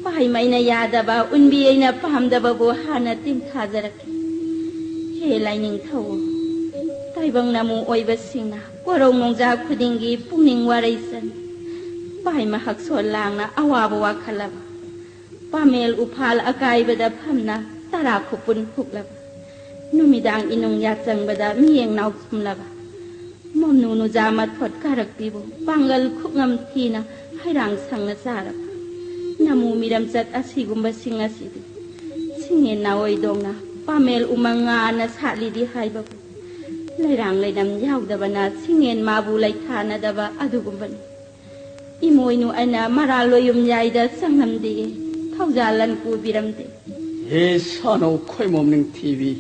ꯄꯥꯏꯃꯩꯅ ꯌꯥꯗꯕ ꯎꯟꯕꯤ ꯑꯩꯅ ꯄꯥꯝꯗꯕꯕꯨ ꯍꯥꯟꯅ ꯇꯤꯟꯊꯥꯖꯔꯛꯀꯦ꯫ ꯍꯦ ꯂꯥꯏꯅꯤꯡꯊꯧ, ꯇꯥꯏꯕꯪ ꯅꯃꯨ ꯑꯣꯏꯕꯁꯤꯡꯅ ꯀꯣꯔꯧ ꯅꯣꯡꯖꯥ ꯈꯨꯗꯤꯡꯒꯤ ꯄꯨꯛꯅꯤꯡ ꯋꯥꯔꯩ ꯆꯟ, ꯄꯥꯏꯃ ꯍꯛꯁꯣꯜ ꯂꯥꯡꯅ ꯑꯋꯥꯕ ꯋꯥꯈꯜꯂꯕ, ꯄꯥꯃꯦꯜ ꯎꯐꯥꯜ ꯑꯀꯥꯏꯕꯗ ꯐꯝꯅ ꯇꯔꯥ ꯈꯨꯄꯨꯟ ꯍꯨꯛꯂꯕ, ꯅꯨꯃꯤꯗꯥꯡ ꯏꯅꯨꯡ ꯌꯥꯆꯪꯕꯗ ꯃꯤꯌꯦꯡ ꯅꯥꯎ ꯆꯨꯝꯂꯕ, ꯃꯣꯝꯅꯨ ꯅꯨꯖꯥ ꯃꯊꯣꯠ ꯀꯥꯔꯛꯄꯤꯕꯨ ꯄꯥꯡꯒꯜ ꯈꯨꯛꯉꯝ ꯊꯤꯅ ꯍꯩꯔꯥꯡ ꯁꯪꯅ ꯆꯥꯔꯕ ꯅꯃꯨ ꯃꯤꯔꯝꯆꯠ ꯑꯁꯤꯒꯨꯝꯕꯁꯤꯡ ꯑꯁꯤꯗꯤ ꯁꯤꯡꯉꯦꯟ ꯅꯥꯑꯣꯏꯗꯣꯡꯅ ꯄꯥꯃꯦꯜ ꯎꯃꯪ ꯉꯥꯅ ꯁꯥꯠꯂꯤꯗꯤ ꯍꯥꯏꯕꯕꯨ ꯂꯩꯔꯥꯡ ꯂꯩꯅꯝ ꯌꯥꯎꯗꯕꯅ ꯁꯤꯡꯉꯦꯟ ꯃꯥꯕꯨ ꯂꯩꯊꯥꯅꯗꯕ ꯑꯗꯨꯒꯨꯝꯕꯅꯤ꯫ ꯏꯃꯣꯏꯅꯨ ꯑꯩꯅ ꯃꯔꯥꯜ ꯂꯣꯌꯨꯝ ꯌꯥꯏꯗ ꯆꯪꯂꯝꯗꯦ, ꯊꯧꯖꯥꯜ ꯂꯟ ꯀꯨꯕꯤꯔꯝꯗꯦ꯫ ꯍꯦ ꯁꯥꯅꯧ ꯈꯣꯏꯃꯣꯝ ꯅꯤꯡꯊꯤꯕꯤ,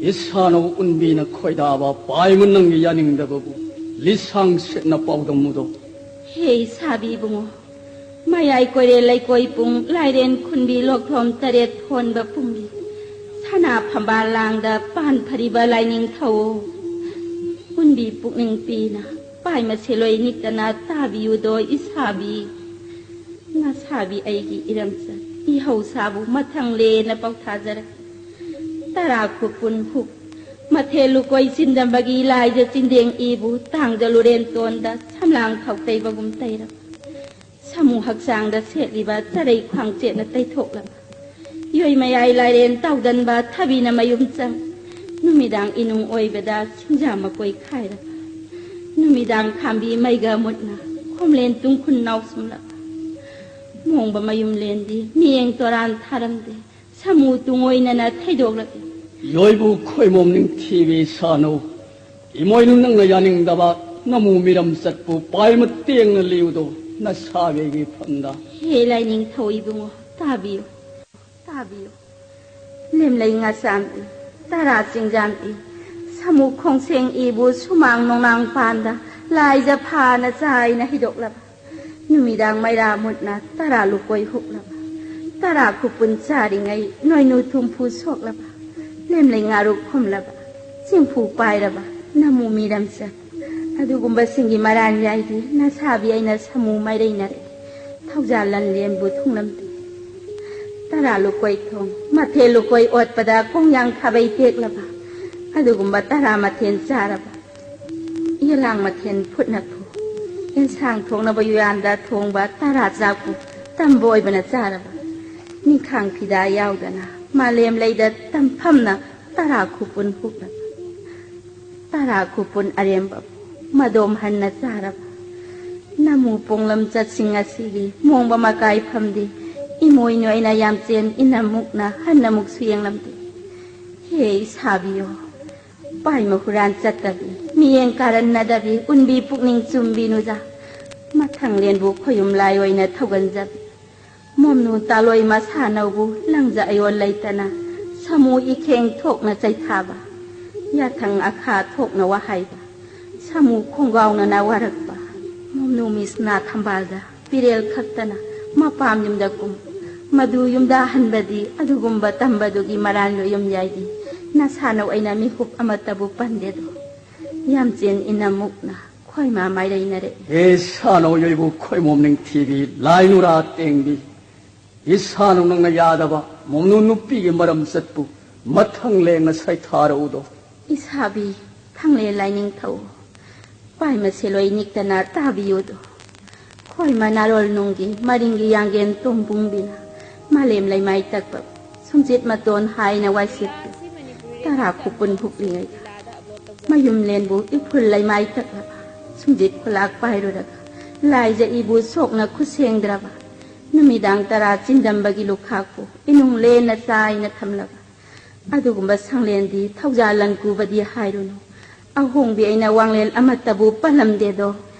ꯏꯁꯥꯅꯧ ꯎꯟꯕꯤꯅ ꯈꯣꯏꯗꯥꯕ ꯄꯥꯏꯃ ꯅꯪꯒꯤ ꯌꯥꯅꯤꯡꯗꯕꯕꯨ ꯂꯤꯁꯥꯡ ꯁꯤꯠꯅ ꯄꯥꯎꯗꯝꯃꯨꯗꯣ꯫ ꯍꯦ ꯏꯁꯥꯕꯤ ꯏꯕꯨꯡꯉꯣ, ꯃꯌꯥꯏ ꯀꯣꯏꯔꯦꯜ ꯂꯩꯀꯣꯏ ꯄꯨꯡ ꯂꯥꯏꯔꯦꯟ ꯈꯨꯟꯕꯤ ꯂꯣꯛꯊꯣꯝ ꯇꯔꯦꯠ ꯊꯣꯟꯕ ꯄꯨꯡꯒꯤ ꯁꯅꯥ ꯐꯝꯕꯥꯜ ꯂꯥꯡꯗ ꯄꯥꯟ ꯐꯔꯤꯕ ꯂꯥꯏꯅꯤꯡꯊꯧ, ꯎꯟꯕꯤ ꯄꯨꯛꯅꯤꯡ ꯄꯤꯅ ꯄꯥꯏꯃ ꯁꯦꯂꯣꯏ ꯅꯤꯛꯇꯅ ꯇꯥꯕꯤꯌꯨꯗꯣ ꯏꯁꯥꯕꯤ꯫ ꯅꯁꯥꯕꯤ ꯑꯩꯒꯤ ꯏꯔꯝꯆꯠ ꯏꯍꯧꯁꯥꯕꯨ ꯃꯊꯪ ꯂꯦꯟꯅ ꯄꯥꯎꯊꯥꯖꯔꯛꯀꯦ꯫ ꯇꯔꯥ ꯈꯨꯄꯨꯟ ꯍꯨꯛ ꯃꯊꯦꯜ ꯂꯨꯀꯣꯏ ꯆꯤꯟꯗꯝꯕꯒꯤ ꯂꯥꯏꯖ ꯆꯤꯟꯗꯦꯡ ꯏꯕꯨ ꯇꯥꯡꯖ ꯂꯨꯔꯦꯟ ꯇꯣꯟꯗ ꯁꯝꯂꯥꯡ ꯊꯥꯎ ꯇꯩꯕꯒꯨꯝ ꯇꯩꯔꯕ꯫ ꯁꯥꯃꯨ ꯍꯛꯆꯥꯡꯗ ꯁꯦꯠꯂꯤꯕ ꯆꯔꯩ ꯈ꯭ꯋꯥꯡꯆꯦꯠꯅ ꯇꯩꯊꯣꯛꯂꯕ꯫ ꯌꯣꯏ ꯃꯌꯥꯏ ꯂꯥꯏꯔꯦꯟ ꯇꯥꯎꯗꯟꯕ ꯊꯕꯤꯅ ꯃꯌꯨꯝ ꯆꯪ꯫ ꯅꯨꯃꯤꯗꯥꯡ ꯏꯅꯨꯡ ꯑꯣꯏꯕꯗ ꯁꯤꯡꯖꯥ ꯃꯀꯣꯏ ꯈꯥꯏꯔꯕ꯫ ꯅꯨꯃꯤꯗꯥꯡ ꯈꯥꯝꯕꯤ ꯃꯩꯒ ꯃꯨꯠꯅ ꯈꯣꯝꯂꯦꯟ ꯇꯨꯡꯈꯨꯟ ꯅꯥꯎꯁꯨꯝꯂꯕ꯫ ꯃꯣꯡꯕ ꯃꯌꯨꯝ ꯂꯦꯟꯗꯤ ꯃꯤꯌꯦꯡ ꯇꯣꯔꯥꯟ ꯊꯥꯔꯝꯗꯦ꯫ ꯁꯥꯃꯨ ꯇꯨꯡꯑꯣꯏꯅꯅ ꯊꯩꯗꯣꯛꯂꯛꯏ꯫ ꯌꯣꯏꯕꯨ ꯈꯣꯏꯃꯣꯝ ꯅꯤꯡꯊꯤꯕꯤ ꯁꯥꯅꯨ, ꯏꯃꯣꯏꯅꯨ ꯅꯪꯅ ꯌꯥꯅꯤꯡꯗꯕ ꯅꯃꯨ ꯃꯤꯔꯝ ꯆꯠꯄꯨ ꯄꯥꯏ ꯃꯇꯦꯡꯅ ꯂꯤꯌꯨꯗꯣ ꯅꯁꯥꯒꯤ ꯃꯤꯐꯝꯗ꯫ ꯍꯦ ꯂꯥꯏꯅꯤꯡꯊꯧ ꯏꯕꯨꯡꯉꯣ, ꯇꯥꯕꯤꯌꯨ, ꯇꯥꯕꯤꯌꯨ꯫ ꯂꯦꯝꯂꯩ ꯉꯥꯆꯥꯝ ꯏ, ꯇꯔꯥ ꯆꯤꯡꯖꯥꯝ ꯏ, ꯁꯥꯃꯨ ꯈꯣꯡꯁꯦꯡ ꯏꯕꯨ ꯁꯨꯃꯥꯡ ꯅꯣꯡꯅꯥꯡ ꯄꯥꯟꯗ ꯂꯥꯏꯖ ꯐꯥꯅ ꯆꯥꯏꯅ ꯍꯩꯗꯣꯛꯂꯕ꯫ ꯅꯨꯃꯤꯗꯥꯡ ꯃꯩꯔꯥ ꯃꯨꯠꯅ ꯇꯔꯥ ꯂꯨꯀꯣꯏ ꯍꯨꯛꯂꯕ꯫ ꯇꯔꯥ ꯈꯨꯄꯨꯟ ꯆꯥꯔꯤꯉꯩ ꯅꯣꯏꯅꯨ ꯊꯨꯝꯐꯨ ꯁꯣꯛꯂꯕ꯫ ꯂꯦꯝꯂꯩ ꯉꯥꯔꯨꯛ ꯈꯨꯝꯂꯕ꯫ ꯆꯦꯡꯐꯨ ꯄꯥꯏꯔꯕ꯫ ꯅꯃꯨ ꯃꯤꯔꯝꯆꯠ꯫ ꯑꯗꯨꯒꯨꯝꯕꯁꯤꯡꯒꯤ ꯃꯔꯥꯟ ꯌꯥꯏꯗꯤ ꯅꯁꯥꯕꯤ ꯑꯩꯅ ꯁꯥꯃꯨ ꯃꯥꯏꯔꯩꯅꯔꯦ꯫ ꯊꯧꯖꯥꯜ ꯂꯟꯂꯦꯟꯕꯨ ꯊꯨꯡꯂꯝꯗꯦ꯫ ꯇꯔꯥ ꯂꯨꯀꯣꯏ ꯊꯣꯡ, ꯃꯊꯦꯜ ꯂꯨꯀꯣꯏ ꯑꯣꯠꯄꯗ ꯀꯣꯡꯌꯥꯡ ꯈꯥꯕꯩ ꯇꯦꯛꯂꯕ꯫ ꯑꯗꯨꯒꯨꯝꯕ ꯇꯔꯥ ꯃꯊꯦꯜ ꯆꯥꯔꯕ꯫ ꯌꯦꯂꯥꯡ ꯃꯊꯦꯜ ꯐꯨꯠꯅ ꯐꯨ꯫ ꯑꯦꯟꯁꯥꯡ ꯊꯣꯡꯅꯕ ꯌꯨꯌꯥꯟꯗ ꯊꯣꯡꯕ ꯇꯔꯥ ꯆꯥꯛꯄꯨ ꯇꯝꯕ ꯑꯣꯏꯕꯅ ꯆꯥꯔꯕ꯫ ꯅꯤꯡꯈꯥꯡ ꯐꯤꯗꯥ ꯌꯥꯎꯗꯅ ꯃꯥꯂꯦꯝ ꯂꯩꯗ ꯇꯝꯐꯝꯅ ꯇꯔꯥ ꯈꯨꯄꯨꯟ ꯍꯨꯛꯂꯕ꯫ ꯇꯔꯥ ꯈꯨꯄꯨꯟ ꯑꯔꯦꯝꯕ ꯃꯗꯣꯝ ꯍꯟꯅ ꯆꯥꯔꯕ꯫ ꯅꯃꯨ ꯄꯣꯡꯂꯝ ꯆꯠꯁꯤꯡ ꯑꯁꯤꯒꯤ ꯃꯣꯡꯕ ꯃꯀꯥꯏ ꯐꯝꯗꯤ ꯏꯃꯣꯏꯅꯨ ꯑꯩꯅ ꯌꯥꯝꯆꯦꯟ ꯏꯅꯝꯃꯨꯛꯅ ꯍꯟꯅꯃꯨꯛꯁꯨ ꯌꯦꯡꯂꯝꯗꯦ꯫ ꯍꯦ ꯏꯁꯥꯕꯤꯌꯣ, ꯄꯥꯏꯃ ꯍꯨꯔꯥꯟ ꯆꯠꯇꯕꯤ, ꯃꯤꯠꯌꯦꯡ ꯀꯥꯔꯟꯅꯗꯕꯤ, ꯎꯟꯕꯤ ꯄꯨꯛꯅꯤꯡ ꯆꯨꯝꯕꯤ ꯅꯨꯖꯥ꯫ ꯃꯊꯪꯂꯦꯟꯕꯨ ꯈꯣꯌꯨꯝ ꯂꯥꯏ ꯑꯣꯏꯅ ꯊꯧꯒꯟꯖꯕꯤ꯫ ꯃꯣꯝꯅꯨ ꯇꯥꯂꯣꯏ ꯃꯁꯥꯅꯧꯕꯨ ꯂꯪꯖ ꯑꯌꯣꯟ ꯂꯩꯇꯅ ꯁꯥꯃꯨ ꯏꯈꯦꯡ ꯊꯣꯛꯅ ꯆꯩꯊꯥꯕ꯫ ꯌꯥꯊꯪ ꯑꯈꯥ ꯊꯣꯛꯅ ꯋꯥꯍꯥꯏꯕ꯫ ꯁꯥꯃꯨ ꯈꯣꯡꯒꯥꯎꯅꯅ ꯋꯥꯔꯛꯄ꯫ ꯃꯣꯝꯅꯨ ꯃꯤꯁꯅꯥ ꯊꯝꯕꯥꯜꯗ ꯄꯤꯔꯦꯜ ꯈꯛꯇꯅ ꯃꯄꯥꯝ ꯌꯨꯝꯗ ꯀꯨꯝ꯫ ꯃꯗꯨ ꯌꯨꯝꯗ ꯍꯟꯕꯗꯤ ꯑꯗꯨꯒꯨꯝꯕ ꯇꯝꯕꯗꯨꯒꯤ ꯃꯔꯥꯟ ꯂꯣꯏꯌꯨꯝ ꯌꯥꯏꯗꯤ ꯅꯁꯥꯅꯧ ꯑꯩꯅ ꯃꯤꯍꯨꯞ ꯑꯃꯠꯇꯕꯨ ꯄꯟꯗꯦꯗꯣ꯫ ꯌꯥꯝꯆꯦꯟ ꯏꯅꯝꯃꯨꯛꯅ ꯈꯣꯏꯃꯥ ꯃꯥꯏꯔꯩꯅꯔꯦ꯫ ꯍꯦ ꯁꯥꯅꯧ ꯌꯣꯏꯕꯨ ꯈꯣꯏꯃꯣꯝ ꯅꯤꯡꯊꯤꯕꯤ ꯂꯥꯏ ꯅꯨꯔꯥ ꯇꯦꯡꯕꯤ, ꯏꯁꯥꯅꯧ ꯅꯪꯅ ꯌꯥꯗꯕ ꯃꯣꯝꯅꯨ ꯅꯨꯄꯤꯒꯤ ꯃꯔꯝ ꯆꯠꯄꯨ ꯃꯊꯪ ꯂꯦꯡꯅ ꯁꯩꯊꯥꯔꯛꯎꯗꯣ꯫ ꯏꯁꯥꯕꯤ ꯊꯥꯡꯂꯦꯟ ꯂꯥꯏꯅꯤꯡꯊꯧ, ꯄꯥꯏꯃ ꯁꯦꯂꯣꯏ ꯅꯤꯛꯇꯅ ꯇꯥꯕꯤꯌꯨꯗꯣ꯫ ꯈꯣꯏꯃ ꯅꯥꯔꯣꯜ ꯅꯨꯡꯒꯤ ꯃꯔꯤꯡꯒꯤ ꯌꯥꯡꯒꯦꯟ ꯇꯣꯝꯕꯨꯡꯕꯤꯅ ꯃꯥꯂꯦꯝ ꯂꯩꯃꯥꯏ ꯇꯛꯄ ꯁꯨꯝꯖꯤꯠ ꯃꯇꯣꯟ ꯍꯥꯏꯅ ꯋꯥꯏꯁꯤꯠꯄꯤ ꯇꯔꯥ ꯈꯨꯄꯨꯟ ꯍꯨꯛꯂꯤꯉꯩꯗ, ꯃꯌꯨꯝꯂꯦꯟꯕꯨ ꯏꯐꯨꯜ ꯂꯩꯃꯥꯏ ꯇꯛꯂꯕ ꯁꯨꯝꯖꯤꯠ ꯈꯨꯂꯥꯛ ꯄꯥꯏꯔꯨꯔꯒ ꯂꯥꯏꯖ ꯏꯕꯨ ꯁꯣꯛꯅ ꯈꯨꯠꯁꯦꯡꯗ꯭ꯔꯕ ꯅꯨꯃꯤꯗꯥꯡ ꯇꯔꯥ ꯆꯤꯟꯗꯝꯕꯒꯤ ꯂꯨꯈꯥꯛꯄꯨ ꯏꯅꯨꯡ ꯂꯦꯟꯅ ꯆꯥꯏꯅ ꯊꯝꯂꯕ ꯑꯗꯨꯒꯨꯝꯕ ꯁꯪꯂꯦꯟꯗꯤ ꯊꯧꯖꯥꯜ ꯂꯟ ꯀꯨꯕꯗꯤ ꯍꯥꯏꯔꯨꯅꯨ꯫ ꯑꯍꯣꯡꯕꯤ ꯑꯩꯅ ꯋꯥꯡꯂꯦꯟ ꯑꯃꯠꯇꯕꯨ ꯄꯜꯂꯝꯗꯦꯗꯣ꯫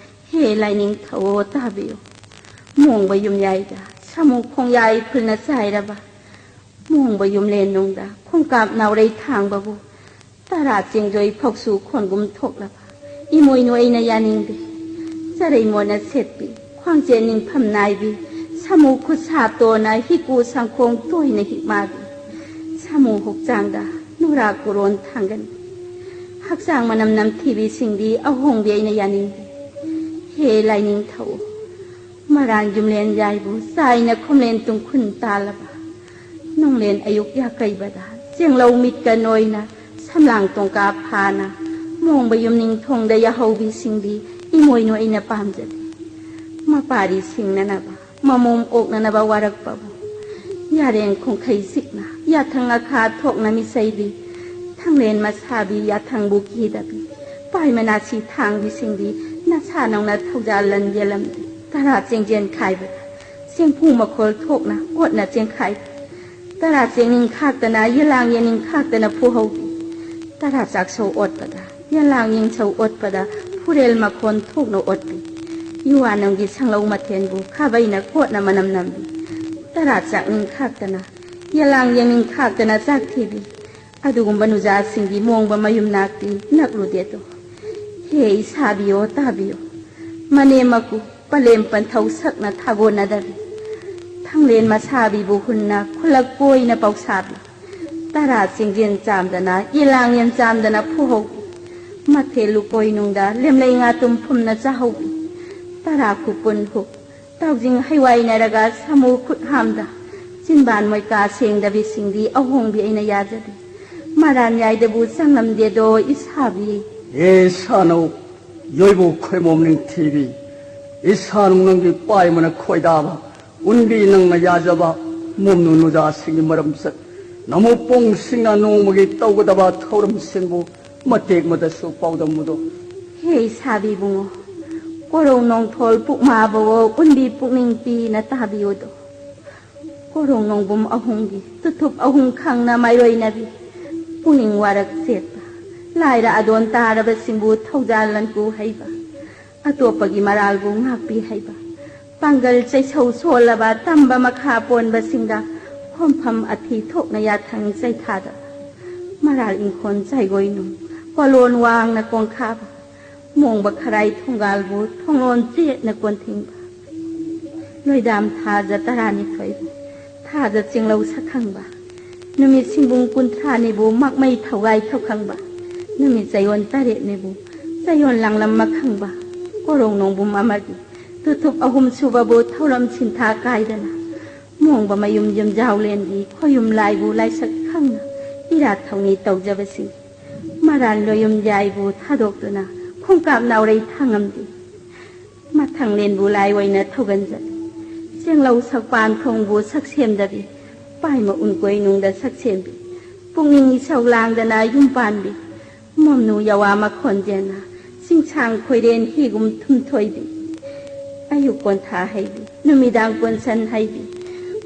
ꯍꯦ ꯂꯥꯏꯅꯤꯡꯊꯧ ꯇꯥꯕꯤꯌꯨ꯫ ꯃꯣꯡꯕ ꯌꯨꯝꯌꯥꯏꯗ ꯁꯥꯃꯨ ꯈꯣꯡꯌꯥꯏ ꯐꯨꯜꯅ ꯆꯥꯏꯔꯕ ꯃꯣꯡꯕ ꯌꯨꯝꯂꯦꯟ ꯅꯨꯡꯗ ꯈꯣꯡꯀꯥꯞ ꯅꯥꯎꯔꯩ ꯊꯥꯡꯕꯕꯨ ꯇꯔꯥ ꯆꯦꯡꯖꯣꯏ ꯐꯧꯁꯨ ꯈꯣꯟꯒꯨꯝ ꯊꯣꯛꯂꯕ ꯏꯃꯣꯏꯅꯨ ꯑꯩꯅ ꯌꯥꯅꯤꯡꯗꯦ꯫ ꯆꯔꯩ ꯃꯣꯠꯅ ꯁꯦꯠꯄꯤ, ꯈ꯭ꯋꯥꯡꯆꯦꯟ ꯅꯤꯡꯐꯝ ꯅꯥꯏꯕꯤ, ꯁꯥꯃꯨ ꯈꯨꯠꯁꯥ ꯇꯣꯟꯅ ꯍꯤꯀꯨ ꯁꯪꯈꯣꯡ ꯇꯣꯏꯅ ꯍꯤꯛ ꯃꯥꯕꯤ, ꯁꯥꯃꯨ ꯍꯛꯆꯥꯡꯗ ꯅꯨꯔꯥ ꯀꯨꯔꯣꯟ ꯊꯥꯡꯒꯟꯕꯤ, ꯍꯛꯆꯥꯡ ꯃꯅꯝ ꯅꯝꯊꯤꯕꯤꯁꯤꯡꯗꯤ ꯑꯍꯣꯡꯕꯤ ꯑꯩꯅ ꯌꯥꯅꯤꯡꯗꯦ꯫ ꯍꯦ ꯂꯥꯏꯅꯤꯡꯊꯧ, ꯃꯔꯥꯟ ꯌꯨꯝꯂꯦꯟ ꯌꯥꯏꯕꯨ ꯆꯥꯏꯅ ꯈꯨꯝꯂꯦꯟ ꯇꯨꯡꯈꯨꯟ ꯇꯥꯜꯂꯕ ꯅꯨꯡꯂꯦꯟ ꯑꯌꯨꯛ ꯌꯥꯀꯩꯕꯗ ꯆꯦꯡꯂꯧ ꯃꯤꯠꯀ ꯅꯣꯏꯅ ꯁꯝꯂꯥꯡ ꯇꯣꯡꯀꯥ ꯐꯥꯅ ꯃꯣꯡꯕ ꯌꯨꯝꯅꯤꯡ ꯊꯣꯡꯗ ꯌꯥꯍꯧꯕꯤꯁꯤꯡꯗꯤ ꯏꯃꯣꯏꯅꯨ ꯑꯩꯅ ꯄꯥꯝꯖꯗꯦ꯫ ꯃꯄꯥꯔꯤ ꯁꯤꯡꯅꯅꯕ ꯃꯃꯣꯝ ꯑꯣꯛꯅꯅꯕ ꯋꯥꯔꯛꯄꯕꯨ ꯌꯥꯔꯦꯡ ꯈꯣꯡꯈꯩ ꯁꯤꯛꯅ ꯌꯥꯊꯪ ꯑꯈꯥ ꯊꯣꯛꯅ ꯃꯤꯁꯩꯕꯤ ꯊꯥꯡꯂꯦꯟ ꯃꯁꯥꯕꯤ ꯌꯥꯊꯪꯕꯨ ꯀꯤꯗꯕꯤ ꯄꯥꯏ ꯃꯅꯥꯁꯤ ꯊꯥꯡꯕꯤꯁꯤꯡꯗꯤ ꯅꯁꯥ ꯅꯧꯅ ꯊꯧꯖꯥꯜ ꯂꯟ ꯌꯦꯜꯂꯝꯗꯦ꯫ ꯇꯔꯥ ꯆꯦꯡꯖꯦꯟ ꯈꯥꯏꯕꯗ ꯆꯦꯡꯐꯨ ꯃꯈꯣꯜ ꯊꯣꯛꯅ ꯑꯣꯠꯅ ꯆꯦꯟꯈꯥꯏꯕꯤ ꯇꯔꯥ ꯆꯦꯡꯅꯤꯡ ꯈꯥꯛꯇꯅ ꯌꯦꯂꯥꯡ ꯌꯦꯅꯤꯡ ꯈꯥꯛꯇꯅ ꯐꯨꯍꯧꯕꯤ ꯇꯔꯥ ꯆꯥꯛꯁꯧ ꯑꯣꯠꯄꯗ ꯌꯦꯂꯥꯡ ꯌꯦꯡꯁꯧ ꯑꯣꯠꯄꯗ ꯐꯨꯔꯦꯜ ꯃꯈꯣꯟ ꯊꯣꯛꯅ ꯑꯣꯠꯄꯤ ꯌꯨꯋꯥꯅꯝꯒꯤ ꯁꯪꯂꯧ ꯃꯊꯦꯟꯕꯨ ꯈꯥꯕꯩꯅ ꯀꯣꯠꯅ ꯃꯅꯝ ꯅꯝꯕꯤ ꯇꯔꯥ ꯆꯥꯛꯅꯤꯡ ꯈꯥꯛꯇꯅ ꯌꯦꯂꯥꯡ ꯌꯦꯡꯅꯤꯡ ꯈꯥꯛꯇꯅ ꯆꯥꯛ ꯊꯤꯕꯤ ꯑꯗꯨꯒꯨꯝꯕ ꯅꯨꯖꯥꯁꯤꯡꯒꯤ ꯃꯣꯡꯕ ꯃꯌꯨꯝ ꯅꯥꯛꯇꯤ ꯅꯛꯂꯨꯗꯦꯗꯣ꯫ ꯍꯦ ꯏꯁꯥꯕꯤꯌꯣ ꯇꯥꯕꯤꯌꯣ, ꯃꯅꯦꯝ ꯃꯀꯨ ꯄꯂꯦꯝ ꯄꯟꯊꯧ ꯁꯛꯅ ꯊꯥꯒꯣꯟꯅꯗꯕꯤ ꯊꯥꯡꯂꯦꯟ ꯃꯁꯥꯕꯤꯕꯨ ꯍꯨꯟꯅ ꯈꯨꯂꯛ ꯀꯣꯏꯅ ꯄꯧꯁꯥꯕꯤ ꯇꯔꯥ ꯆꯦꯡꯖꯦꯟ ꯆꯥꯝꯗꯅ ꯌꯦꯂꯥꯡ ꯌꯦꯟ ꯆꯥꯝꯗꯅ ꯐꯨꯍꯧꯕꯤ ꯃꯊꯦꯜ ꯂꯨꯀꯣꯏ ꯅꯨꯡꯗ ꯂꯦꯝꯂꯩ ꯉꯥꯇꯨꯝ ꯐꯨꯝꯅ ꯆꯥꯍꯧꯕꯤ ꯇꯔꯥ ꯈꯨꯄꯨꯟ ꯍꯨꯛ ꯇꯥꯎꯖꯤꯡ ꯍꯩꯋꯥꯏꯅꯔꯒ ꯁꯥꯃꯨ ꯈꯨꯠ ꯍꯥꯝꯗ ꯆꯤꯟꯕꯥꯟ ꯃꯣꯏꯀꯥ ꯁꯦꯡꯗꯕꯤꯁꯤꯡꯗꯤ ꯑꯍꯣꯡꯕꯤ ꯑꯩꯅ ꯌꯥꯖꯗꯦ꯫ ꯃꯔꯥꯟ ꯌꯥꯏꯗꯕꯨ ꯆꯪꯂꯝꯗꯦꯗꯣ ꯏꯁꯥꯕꯤ꯫ ꯍꯦ ꯁꯥꯅꯧ, ꯌꯣꯏꯕꯨ ꯈꯣꯏꯃꯣꯝ ꯅꯤꯡꯊꯤꯕꯤ, ꯏꯁꯥꯅꯨ ꯅꯪꯒꯤ ꯄꯥꯏꯃꯅ ꯈꯣꯏꯗꯥꯕ, ꯎꯟꯕꯤ ꯅꯪꯅ ꯌꯥꯖꯕ, ꯃꯣꯝꯅꯨ ꯅꯨꯖꯥꯁꯤꯡꯒꯤ ꯃꯔꯝꯆꯠ, ꯅꯃꯨꯄꯣꯡꯁꯤꯡꯅ ꯅꯣꯡꯃꯒꯤ ꯇꯧꯒꯗꯕ ꯊꯧꯔꯝꯁꯤꯡꯕꯨ ꯃꯇꯦꯛ ꯃꯗꯁꯨ ꯄꯥꯎꯗꯝꯃꯨꯗꯣ꯫ ꯍꯦ ꯏꯁꯥꯕꯤ ꯏꯕꯨꯡꯉꯣ, ꯀꯣꯔꯧ ꯅꯣꯡꯊꯣꯜ ꯄꯨꯛꯃꯥꯕꯋꯣ ꯎꯟꯕꯤ ꯄꯨꯛꯅꯤꯡ ꯄꯤꯅ ꯇꯥꯕꯤꯌꯨꯗꯣ꯫ ꯀꯣꯔꯣꯡ ꯅꯣꯡꯕꯨꯝ ꯑꯍꯨꯝꯒꯤ ꯇꯨꯊꯨꯞ ꯑꯍꯨꯝ ꯈꯪꯅ ꯃꯥꯏꯔꯣꯏꯅꯕꯤ ꯄꯨꯛꯅꯤꯡ ꯋꯥꯔꯛ ꯆꯦꯠꯄ ꯂꯥꯏꯔ ꯑꯗꯣꯟ ꯇꯥꯔꯕꯁꯤꯡꯕꯨ ꯊꯧꯖꯥꯜ ꯂꯟꯀꯨ ꯍꯩꯕ ꯑꯇꯣꯞꯄꯒꯤ ꯃꯔꯥꯜꯕꯨ ꯉꯥꯛꯄꯤ ꯍꯩꯕ ꯄꯥꯡꯒꯜ ꯆꯩꯁꯧ ꯁꯣꯜꯂꯕ ꯇꯝꯕ ꯃꯈꯥ ꯄꯣꯟꯕꯁꯤꯡꯗ ꯈꯣꯝꯐꯝ ꯑꯊꯤ ꯊꯣꯛꯅ ꯌꯥꯊꯪ ꯆꯩꯊꯥꯗꯕ ꯃꯔꯥꯜ ꯏꯪꯈꯣꯜ ꯆꯥꯏꯒꯣꯏꯅꯨꯡ ꯀꯣꯂꯣꯟ ꯋꯥꯡꯅ ꯀꯣꯡꯈꯥꯕ ꯃꯣꯡꯕ ꯈꯔꯥꯏ ꯊꯣꯡꯒꯥꯜꯕꯨ ꯊꯣꯡꯂꯣꯟ ꯆꯦꯠꯅ ꯀꯣꯟꯊꯤꯡꯕ ꯂꯣꯏꯗꯥꯝ ꯊꯥꯖ ꯇꯔꯥꯅꯤꯊꯣꯏꯕꯨ ꯊꯥꯖ ꯆꯤꯡꯂꯧ ꯁꯛꯈꯪꯕ ꯅꯨꯃꯤꯠ ꯁꯤꯡꯕꯨꯡ ꯀꯨꯟꯊ꯭ꯔꯥꯅꯤꯕꯨ ꯃꯛꯃꯩ ꯊꯧꯒꯥꯏ ꯊꯧꯈꯪꯕ ꯅꯨꯃꯤꯠ ꯆꯌꯣꯜ ꯇꯔꯦꯠꯅꯤꯕꯨ ꯆꯌꯣꯜ ꯂꯥꯡꯂꯝ ꯃꯈꯪꯕ ꯀꯣꯔꯣꯡ ꯅꯣꯡꯕꯨꯝ ꯑꯃꯒꯤ ꯇꯨꯊꯨꯞ ꯑꯍꯨꯝ ꯁꯨꯕꯕꯨ ꯊꯧꯔꯝ ꯁꯤꯟꯊꯥ ꯀꯥꯏꯗꯅ ꯃꯣꯡꯕ ꯃꯌꯨꯝ ꯌꯨꯝꯖꯥꯎꯂꯦꯟꯒꯤ ꯈꯣꯌꯨꯝ ꯂꯥꯏꯕꯨ ꯂꯥꯏꯁꯛ ꯈꯪꯅ ꯏꯔꯥꯠ ꯊꯧꯅꯤ ꯇꯧꯖꯕꯁꯤꯡ ꯃꯔꯥꯟ ꯂꯣꯌꯨꯝ ꯌꯥꯏꯕꯨ ꯊꯥꯗꯣꯛꯇꯨꯅ ꯈꯣꯡꯀꯥꯞ ꯅꯥꯎꯔꯩ ꯊꯥꯡꯉꯝꯗꯦ꯫ ꯃꯊꯪꯂꯦꯟꯕꯨ ꯂꯥꯏ ꯑꯣꯏꯅ ꯊꯧꯒꯟꯖꯕꯤ ꯆꯦꯡꯂꯧ ꯁꯛꯄꯥꯟ ꯊꯣꯡꯕꯨ ꯁꯛꯁꯦꯝꯗꯕꯤ ꯄꯥꯏꯃ ꯎꯟꯀꯣꯏꯅꯨꯡꯗ ꯁꯛꯁꯦꯝꯕꯤ ꯄꯨꯛꯅꯤꯡ ꯏꯁꯧ ꯂꯥꯡꯗꯅ ꯌꯨꯝ ꯄꯥꯟꯕꯤ ꯃꯣꯝꯅꯨ ꯌꯋꯥ ꯃꯈꯣꯟꯖꯦꯟꯅ ꯆꯤꯡꯁꯥꯡ ꯈꯣꯏꯔꯦꯟ ꯍꯤꯒꯨꯝ ꯊꯨꯝꯊꯣꯏꯕꯤ ꯑꯌꯨꯛ ꯀꯣꯟꯊꯥ ꯍꯩꯕꯤ ꯅꯨꯃꯤꯗꯥꯡ ꯀꯣꯟꯁꯟ ꯍꯩꯕꯤ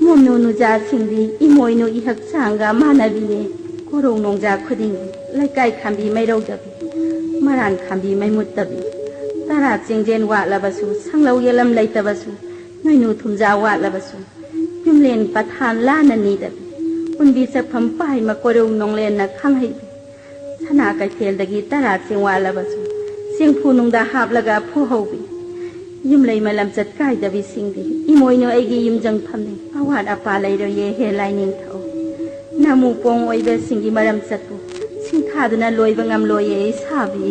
ꯃꯣꯝꯅꯨ ꯅꯨꯖꯥꯁꯤꯡꯗꯤ ꯏꯃꯣꯏꯅꯨ ꯏꯍꯛ ꯆꯥꯡꯒ ꯃꯥꯟꯅꯕꯤꯅꯦ꯫ ꯀꯣꯔꯧ ꯅꯣꯡꯖꯥ ꯈꯨꯗꯤꯡꯒꯤ ꯂꯩꯀꯥꯏ ꯈꯥꯝꯕꯤ ꯃꯩꯔꯧꯗꯕꯤ ꯃꯔꯥꯟ ꯈꯥꯝꯕꯤ ꯃꯩꯃꯨꯠꯇꯕꯤ ꯇꯔꯥ ꯆꯤꯡꯖꯦꯟ ꯋꯥꯠꯂꯕꯁꯨ ꯁꯪꯂꯧ ꯌꯦꯂꯝ ꯂꯩꯇꯕꯁꯨ ꯅꯣꯏꯅꯨ ꯊꯨꯝꯖꯥ ꯋꯥꯠꯂꯕꯁꯨ ꯌꯨꯝꯂꯦꯟ ꯄꯊꯥꯟ ꯂꯥꯟꯅ ꯅꯤꯗꯕꯤ ꯎꯟꯕꯤ ꯆꯠꯐꯝ ꯄꯥꯏꯃ ꯀꯣꯔꯧ ꯅꯣꯡꯂꯦꯟꯅ ꯈꯪꯍꯩꯕꯤ ꯁꯅꯥ ꯀꯩꯊꯦꯜꯗꯒꯤ ꯇꯔꯥ ꯆꯦꯡꯋꯥꯠꯂꯕꯁꯨ ꯆꯦꯡꯐꯨ ꯅꯨꯡꯗ ꯍꯥꯞꯂꯒ ꯐꯨꯍꯧꯕꯤ ꯌꯨꯝꯂꯩꯃ ꯂꯝꯆꯠ ꯀꯥꯏꯗꯕꯤꯁꯤꯡꯗꯤ ꯏꯃꯣꯏꯅꯨ ꯑꯩꯒꯤ ꯌꯨꯝꯖꯪꯐꯝꯅꯤ꯫ ꯑꯋꯥꯠ ꯑꯄꯥ ꯂꯩꯔꯣꯏꯌꯦ ꯍꯦ ꯂꯥꯏꯅꯤꯡꯊꯧ꯫ ꯅꯃꯨ ꯄꯣꯡ ꯑꯣꯏꯕꯁꯤꯡꯒꯤ ꯃꯔꯝ ꯆꯠꯄꯨ ꯁꯤꯡꯊꯥꯗꯨꯅ ꯂꯣꯏꯕ ꯉꯝꯂꯣꯏꯌꯦ ꯏꯁꯥꯕꯤ꯫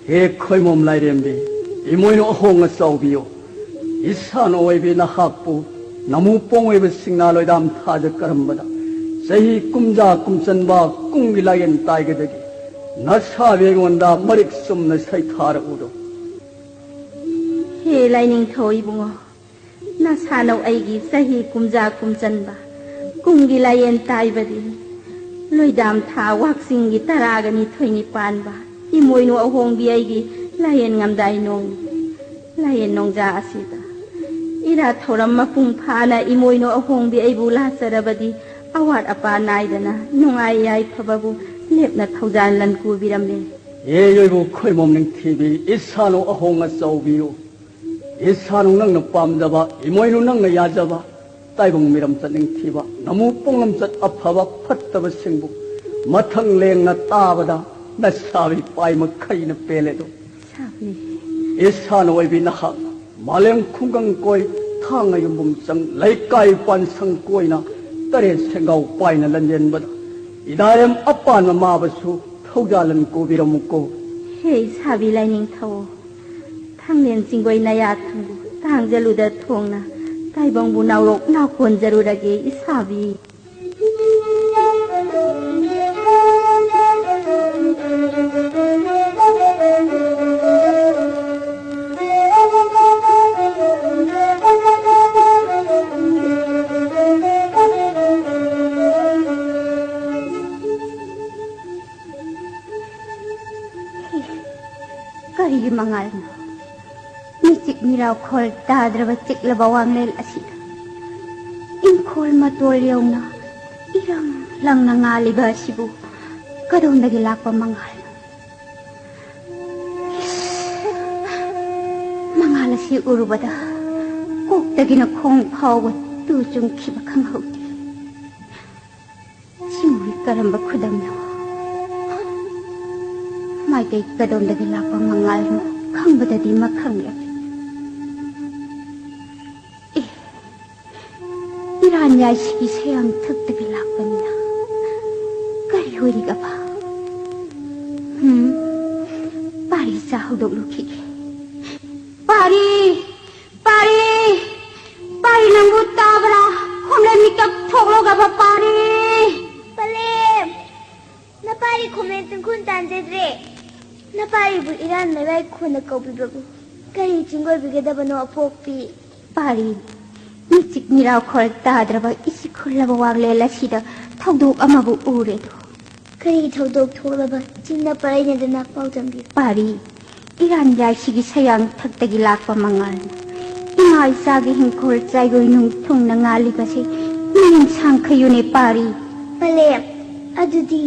ꯍꯦ ꯈꯣꯏꯃꯣꯝ ꯂꯥꯏꯔꯦꯝꯕꯤ, ꯏꯃꯣꯏꯅꯨ ꯑꯍꯣꯡ ꯑꯆꯥꯎꯕꯤꯌꯣ꯫ ꯏꯁꯥꯅ ꯑꯣꯏꯕꯤ ꯅꯍꯥꯛꯄꯨ ꯅꯃꯨ ꯄꯣꯡ ꯑꯣꯏꯕꯁꯤꯡꯅ ꯂꯣꯏꯗꯥꯝ ꯊꯥꯖ ꯀꯔꯝꯕꯗ ꯆꯍꯤ ꯀꯨꯝꯖꯥ ꯀꯨꯝꯆꯟꯕ ꯀꯨꯝꯒꯤ ꯂꯥꯏꯌꯦꯟ ꯇꯥꯏꯒꯗꯒꯤ ꯅꯁꯥꯕꯤ ꯑꯩꯉꯣꯟꯗ ꯃꯔꯤꯛ ꯆꯨꯝꯅ ꯁꯩꯊꯥꯔꯛꯎꯗꯣ꯫ ꯍꯦ ꯂꯥꯏꯅꯤꯡꯊꯧ ꯏꯕꯨꯡꯉꯣ, ꯅꯁꯥꯅꯧ ꯑꯩꯒꯤ ꯆꯍꯤ ꯀꯨꯝꯖꯥ ꯀꯨꯝꯆꯟꯕ ꯀꯨꯝꯒꯤ ꯂꯥꯏꯌꯦꯟ ꯇꯥꯏꯕꯗꯤ ꯂꯣꯏꯗꯥꯝ ꯊꯥ ꯋꯥꯛꯆꯤꯡꯒꯤ ꯇꯔꯥꯒ ꯅꯤꯊꯣꯏꯅꯤ ꯄꯥꯟꯕ ꯏꯃꯣꯏꯅꯨ ꯑꯍꯣꯡꯕꯤ ꯑꯩꯒꯤ ꯂꯥꯏꯌꯦꯟ ꯉꯝꯗꯥꯏ ꯅꯣꯡ ꯂꯥꯏꯌꯦꯟ ꯅꯣꯡꯖꯥ ꯑꯁꯤꯗ ꯏꯔꯥꯠ ꯊꯧꯔꯝ ꯃꯄꯨꯡ ꯐꯥꯅ ꯏꯃꯣꯏꯅꯨ ꯑꯍꯣꯡꯕꯤ ꯑꯩꯕꯨ ꯂꯥꯠꯆꯔꯕꯗꯤ ꯑꯋꯥꯠ ꯑꯄꯥ ꯅꯥꯏꯗꯅ ꯅꯨꯡꯉꯥꯏ ꯌꯥꯏꯐꯕꯕꯨ ꯂꯦꯞꯅ ꯊꯧꯖꯥꯜ ꯂꯟꯀꯨꯕꯤꯔꯝꯃꯦ꯫ ꯑꯦ ꯑꯣꯏꯕꯨ ꯈꯣꯏꯃꯣꯝ ꯅꯤꯡꯊꯤꯕꯤ, ꯏꯁꯥꯅꯧ ꯑꯍꯣꯡ ꯑꯆꯧꯕꯤꯌꯨ꯫ ꯏꯁꯥꯅꯧ ꯅꯪꯅ ꯄꯥꯝꯖꯕ, ꯏꯃꯣꯏꯅꯨ ꯅꯪꯅ ꯌꯥꯖꯕ, ꯇꯥꯏꯕꯪ ꯃꯤꯔꯝ ꯆꯠꯅꯤꯡꯊꯤꯕ, ꯅꯃꯨ ꯄꯣꯡꯂꯝꯆꯠ ꯑꯐꯕ ꯐꯠꯇꯕꯁꯤꯡꯕꯨ ꯃꯊꯪ ꯂꯦꯡꯅ ꯇꯥꯕꯗ ꯅꯁꯥꯕꯤ ꯄꯥꯏ ꯃꯈꯩꯅ ꯄꯦꯜꯂꯦꯗꯣ꯫ ꯁꯥꯕꯤ꯫ ꯏꯁꯥꯅ ꯑꯣꯏꯕꯤ ꯅꯍꯥꯛ ꯃꯥꯂꯦꯝ ꯈꯨꯡꯒꯪ ꯀꯣꯏ, ꯊꯥꯡꯉ ꯌꯨꯝꯕꯨꯝ ꯆꯪ, ꯂꯩꯀꯥꯏ ꯄꯥꯟꯁꯪ ꯀꯣꯏꯅ ꯇꯔꯦꯠ ꯁꯦꯡꯒꯥꯎ ꯄꯥꯏꯅ ꯂꯟꯖꯦꯟꯕꯗ ꯏꯗꯥꯔꯦꯝ ꯑꯄꯥꯟꯕ ꯃꯥꯕꯁꯨ ꯊꯧꯖꯥꯜꯂꯟ ꯀꯣꯕꯤꯔꯝꯃꯨꯀꯣ꯫ ꯍꯦ ꯁꯥꯕꯤ ꯂꯥꯏꯅꯤꯡꯊꯧ, ꯊꯥꯡꯂꯦꯟ ꯆꯤꯡꯒꯣꯏ ꯅꯌꯥ ꯊꯪꯒꯨ ꯇꯥꯡꯖꯂꯨꯗ ꯊꯣꯡꯅ ꯇꯥꯏꯕꯪꯕꯨ ꯅꯥꯎꯔꯣꯛ ꯅꯥꯎꯀꯣꯟꯖꯔꯨꯔꯒꯦ ꯏꯁꯥꯕꯤ꯫ ꯀꯔꯤꯒꯤ ꯃꯉꯥꯜꯅꯣ? ꯃꯤꯆꯤꯛ ꯃꯤꯔꯥꯎꯈꯣꯜ ꯇꯥꯗ꯭ꯔꯕ ꯆꯤꯛꯂꯕ ꯋꯥꯡꯂꯦꯟ ꯑꯁꯤꯗ ꯏꯪꯈꯣꯜ ꯃꯇꯣꯜ ꯌꯧꯅ ꯏꯔꯪ ꯂꯪꯅ ꯉꯥꯜꯂꯤꯕ ꯑꯁꯤꯕꯨ ꯀꯗꯣꯝꯗꯒꯤ ꯂꯥꯛꯄ ꯃꯉꯥꯜꯅꯣ? ꯏꯁ! ꯃꯉꯥꯜ ꯑꯁꯤ ꯎꯔꯨꯕꯗ ꯀꯣꯛꯇꯒꯤꯅ ꯈꯣꯡ ꯐꯥꯎꯕ ꯇꯨ ꯆꯨꯡꯈꯤꯕ ꯈꯪꯍꯧꯗꯦ꯫ ꯁꯤꯕꯨ ꯀꯔꯝꯕ ꯈꯨꯗꯝꯅꯣ? ꯃꯥꯏꯀꯩ ꯀꯗꯣꯝꯗꯒꯤ ꯂꯥꯛꯄ ꯃꯉꯥꯜꯅꯣ ꯈꯪꯕꯗꯗꯤ ꯃꯈꯪ ꯌꯥꯝꯃꯤ꯫ ꯑꯦ, ꯏꯔꯥꯟ ꯌꯥꯏꯁꯤꯒꯤ ꯁꯌꯥꯡ ꯊꯛꯇꯒꯤ ꯂꯥꯛꯄꯅꯤꯅ ꯀꯔꯤ ꯑꯣꯏꯔꯤꯒꯕ? ꯍꯨꯝ, ꯄꯥꯔꯤ ꯆꯥ ꯍꯧꯗꯣꯛꯂꯨꯈꯤꯒꯦ꯫ ꯄꯥꯔꯤ! ꯄꯥꯔꯤ! ꯄꯥꯔꯤ, ꯅꯪꯕꯨ ꯇꯥꯕ꯭ꯔꯥ? ꯈꯣꯝꯂꯦ ꯃꯤꯀꯞ ꯊꯣꯛꯂꯣꯒꯕ ꯄꯥꯔꯤ! ꯄꯥꯔꯤꯕꯨ ꯏꯔꯥꯟ ꯃꯩꯔꯥꯏ ꯈꯣꯟꯅ ꯀꯧꯕꯤꯕꯕꯨ ꯀꯔꯤ ꯆꯤꯡꯒꯣꯏꯕꯤꯒꯗꯕꯅꯣ ꯑꯄꯣꯛꯄꯤ? ꯄꯥꯔꯤ, ꯃꯤꯆꯤꯛ ꯃꯤꯔꯥꯎ ꯈꯣꯜ ꯇꯥꯗ꯭ꯔꯕ ꯏꯁꯤꯛ ꯈꯨꯜꯂꯕ ꯋꯥꯡꯂꯦꯟ ꯑꯁꯤꯗ ꯊꯧꯗꯣꯛ ꯑꯃꯕꯨ ꯎꯔꯦꯗꯣ꯫ ꯀꯔꯤ ꯊꯧꯗꯣꯛ ꯊꯣꯛꯂꯕ? ꯆꯤꯡꯅ ꯄꯔꯩꯅꯗꯅ ꯄꯥꯎꯗꯝꯕꯤꯌꯨ꯫ ꯄꯥꯔꯤ, ꯏꯔꯥꯟ ꯌꯥꯏꯁꯤꯒꯤ ꯁꯌꯥꯡ ꯊꯛꯇꯒꯤ ꯂꯥꯛꯄ ꯃꯉꯥꯜꯅ ꯏꯃꯥ ꯏꯆꯥꯒꯤ ꯍꯤꯡꯈꯣꯜ ꯆꯥꯏꯒꯣꯏ ꯅꯨꯡ ꯊꯨꯡꯅ ꯉꯥꯜꯂꯤꯕꯁꯦ ꯃꯤꯠꯌꯦꯡ ꯁꯥꯡꯈꯩꯌꯨꯅꯦ ꯄꯥꯔꯤ꯫ ꯄꯂꯦꯝ, ꯑꯗꯨꯗꯤ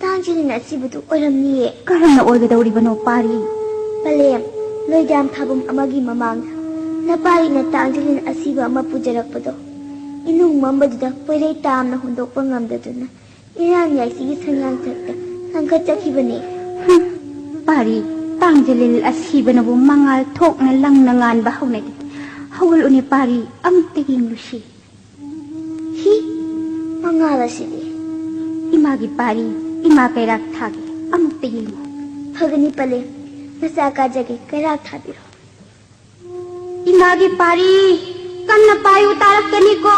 ꯇꯥꯡꯖꯤꯂꯤꯟ ꯑꯁꯤꯕꯗꯨ ꯑꯣꯏꯔꯝꯅꯤꯌꯦ꯫ ꯀꯔꯝꯅ ꯑꯣꯏꯒꯗꯧꯔꯤꯕꯅꯣ ꯄꯥꯔꯤ? ꯄꯂꯦꯝ, ꯂꯣꯏꯗꯥꯝ ꯊꯥꯐꯝ ꯑꯃꯒꯤ ꯃꯃꯥꯡꯗ ꯅꯄꯥꯔꯤꯅ ꯇꯥꯡꯖꯤꯂꯤꯟ ꯑꯁꯤꯕ ꯑꯃ ꯄꯨꯖꯔꯛꯄꯗꯣ, ꯏꯅꯨꯡ ꯃꯝꯕꯗꯨꯗ ꯄꯣꯏꯔꯩ ꯇꯥꯝꯅ ꯍꯨꯟꯗꯣꯛꯄ ꯉꯝꯗꯗꯨꯅ ꯏꯔꯥꯟ ꯌꯥꯏꯁꯤꯒꯤ ꯁꯪꯌꯥꯡꯊꯛꯇ ꯂꯪꯈꯠꯆꯈꯤꯕꯅꯦ꯫ ꯍꯨꯝ, ꯄꯥꯔꯤ, ꯇꯥꯡꯖꯤꯂꯤꯟ ꯑꯁꯤꯕꯅꯕꯨ ꯃꯉꯥꯜ ꯊꯣꯛꯅ ꯂꯪꯅ ꯉꯥꯟꯕ ꯍꯧꯅꯗꯦ꯫ ꯍꯧꯒꯠꯂꯨꯅꯦ ꯄꯥꯔꯤ, ꯑꯃꯨꯛꯇ ꯌꯦꯡꯂꯨꯁꯤ꯫ ꯍꯤ, ꯃꯉꯥꯜ ꯑꯁꯤꯗꯤ꯫ ꯏꯃꯥꯒꯤ ꯄꯥꯔꯤ, ꯏꯃꯥ ꯀꯩꯔꯥꯛ ꯊꯥꯒꯦ, ꯑꯃꯨꯛꯇ ꯌꯦꯡꯉꯨ꯫ ꯐꯒꯅꯤ ꯄꯂꯦꯝ, ꯅꯆꯥ ꯀꯥꯖꯒꯦ, ꯀꯩꯔꯥꯛ ꯊꯥꯕꯤꯔꯣ꯫ ꯏꯃꯥꯒꯤ ꯄꯥꯔꯤ, ꯀꯟꯅ ꯄꯥꯏꯌꯨ, ꯇꯥꯔꯛꯀꯅꯤꯀꯣ꯫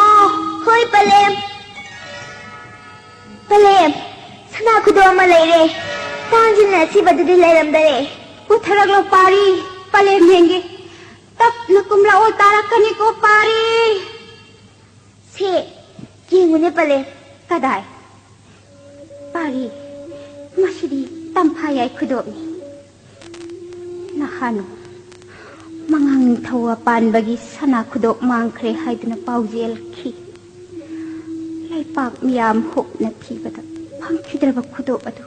ꯍꯣꯏ ꯄꯂꯦꯝ꯫ ꯄꯂꯦꯝ, ꯁꯅꯥ ꯈꯨꯗꯣꯞ ꯑꯃ ꯂꯩꯔꯦ꯫ ꯇꯥꯡꯖꯤꯜꯅ ꯑꯁꯤꯕꯗꯨꯗꯤ ꯂꯩꯔꯝꯗꯔꯦ꯫ ꯄꯨꯊꯔꯛꯂꯣ ꯄꯥꯔꯤ, ꯄꯂꯦꯝ ꯌꯦꯡꯒꯦ꯫ ꯇꯞꯅ ꯀꯨꯝꯂꯛꯑꯣ, ꯇꯥꯔꯛꯀꯅꯤꯀꯣ ꯄꯥꯔꯤ꯫ ꯁꯦ, ꯌꯦꯡꯉꯨꯅꯦ ꯄꯂꯦꯝ꯫ ꯀꯗꯥꯏ? ꯄꯥꯔꯤ, ꯃꯁꯤꯗꯤ ꯇꯝꯐꯥ ꯌꯥꯏ ꯈꯨꯗꯣꯞꯅꯤ꯫ ꯅꯍꯥꯟ ꯃꯉꯥꯡ ꯅꯤꯡꯊꯧ ꯄꯥꯟꯕꯒꯤ ꯁꯅꯥ ꯈꯨꯗꯣꯞ ꯃꯥꯡꯈ꯭ꯔꯦ ꯍꯥꯏꯗꯨꯅ ꯄꯥꯎꯖꯦꯜꯈꯤ꯫ ꯂꯩꯄꯥꯛ ꯃꯤꯌꯥꯝ ꯍꯨꯞꯅ ꯊꯤꯕꯗ ꯐꯪꯈꯤꯗ꯭ꯔꯕ ꯈꯨꯗꯣꯞ ꯑꯗꯨ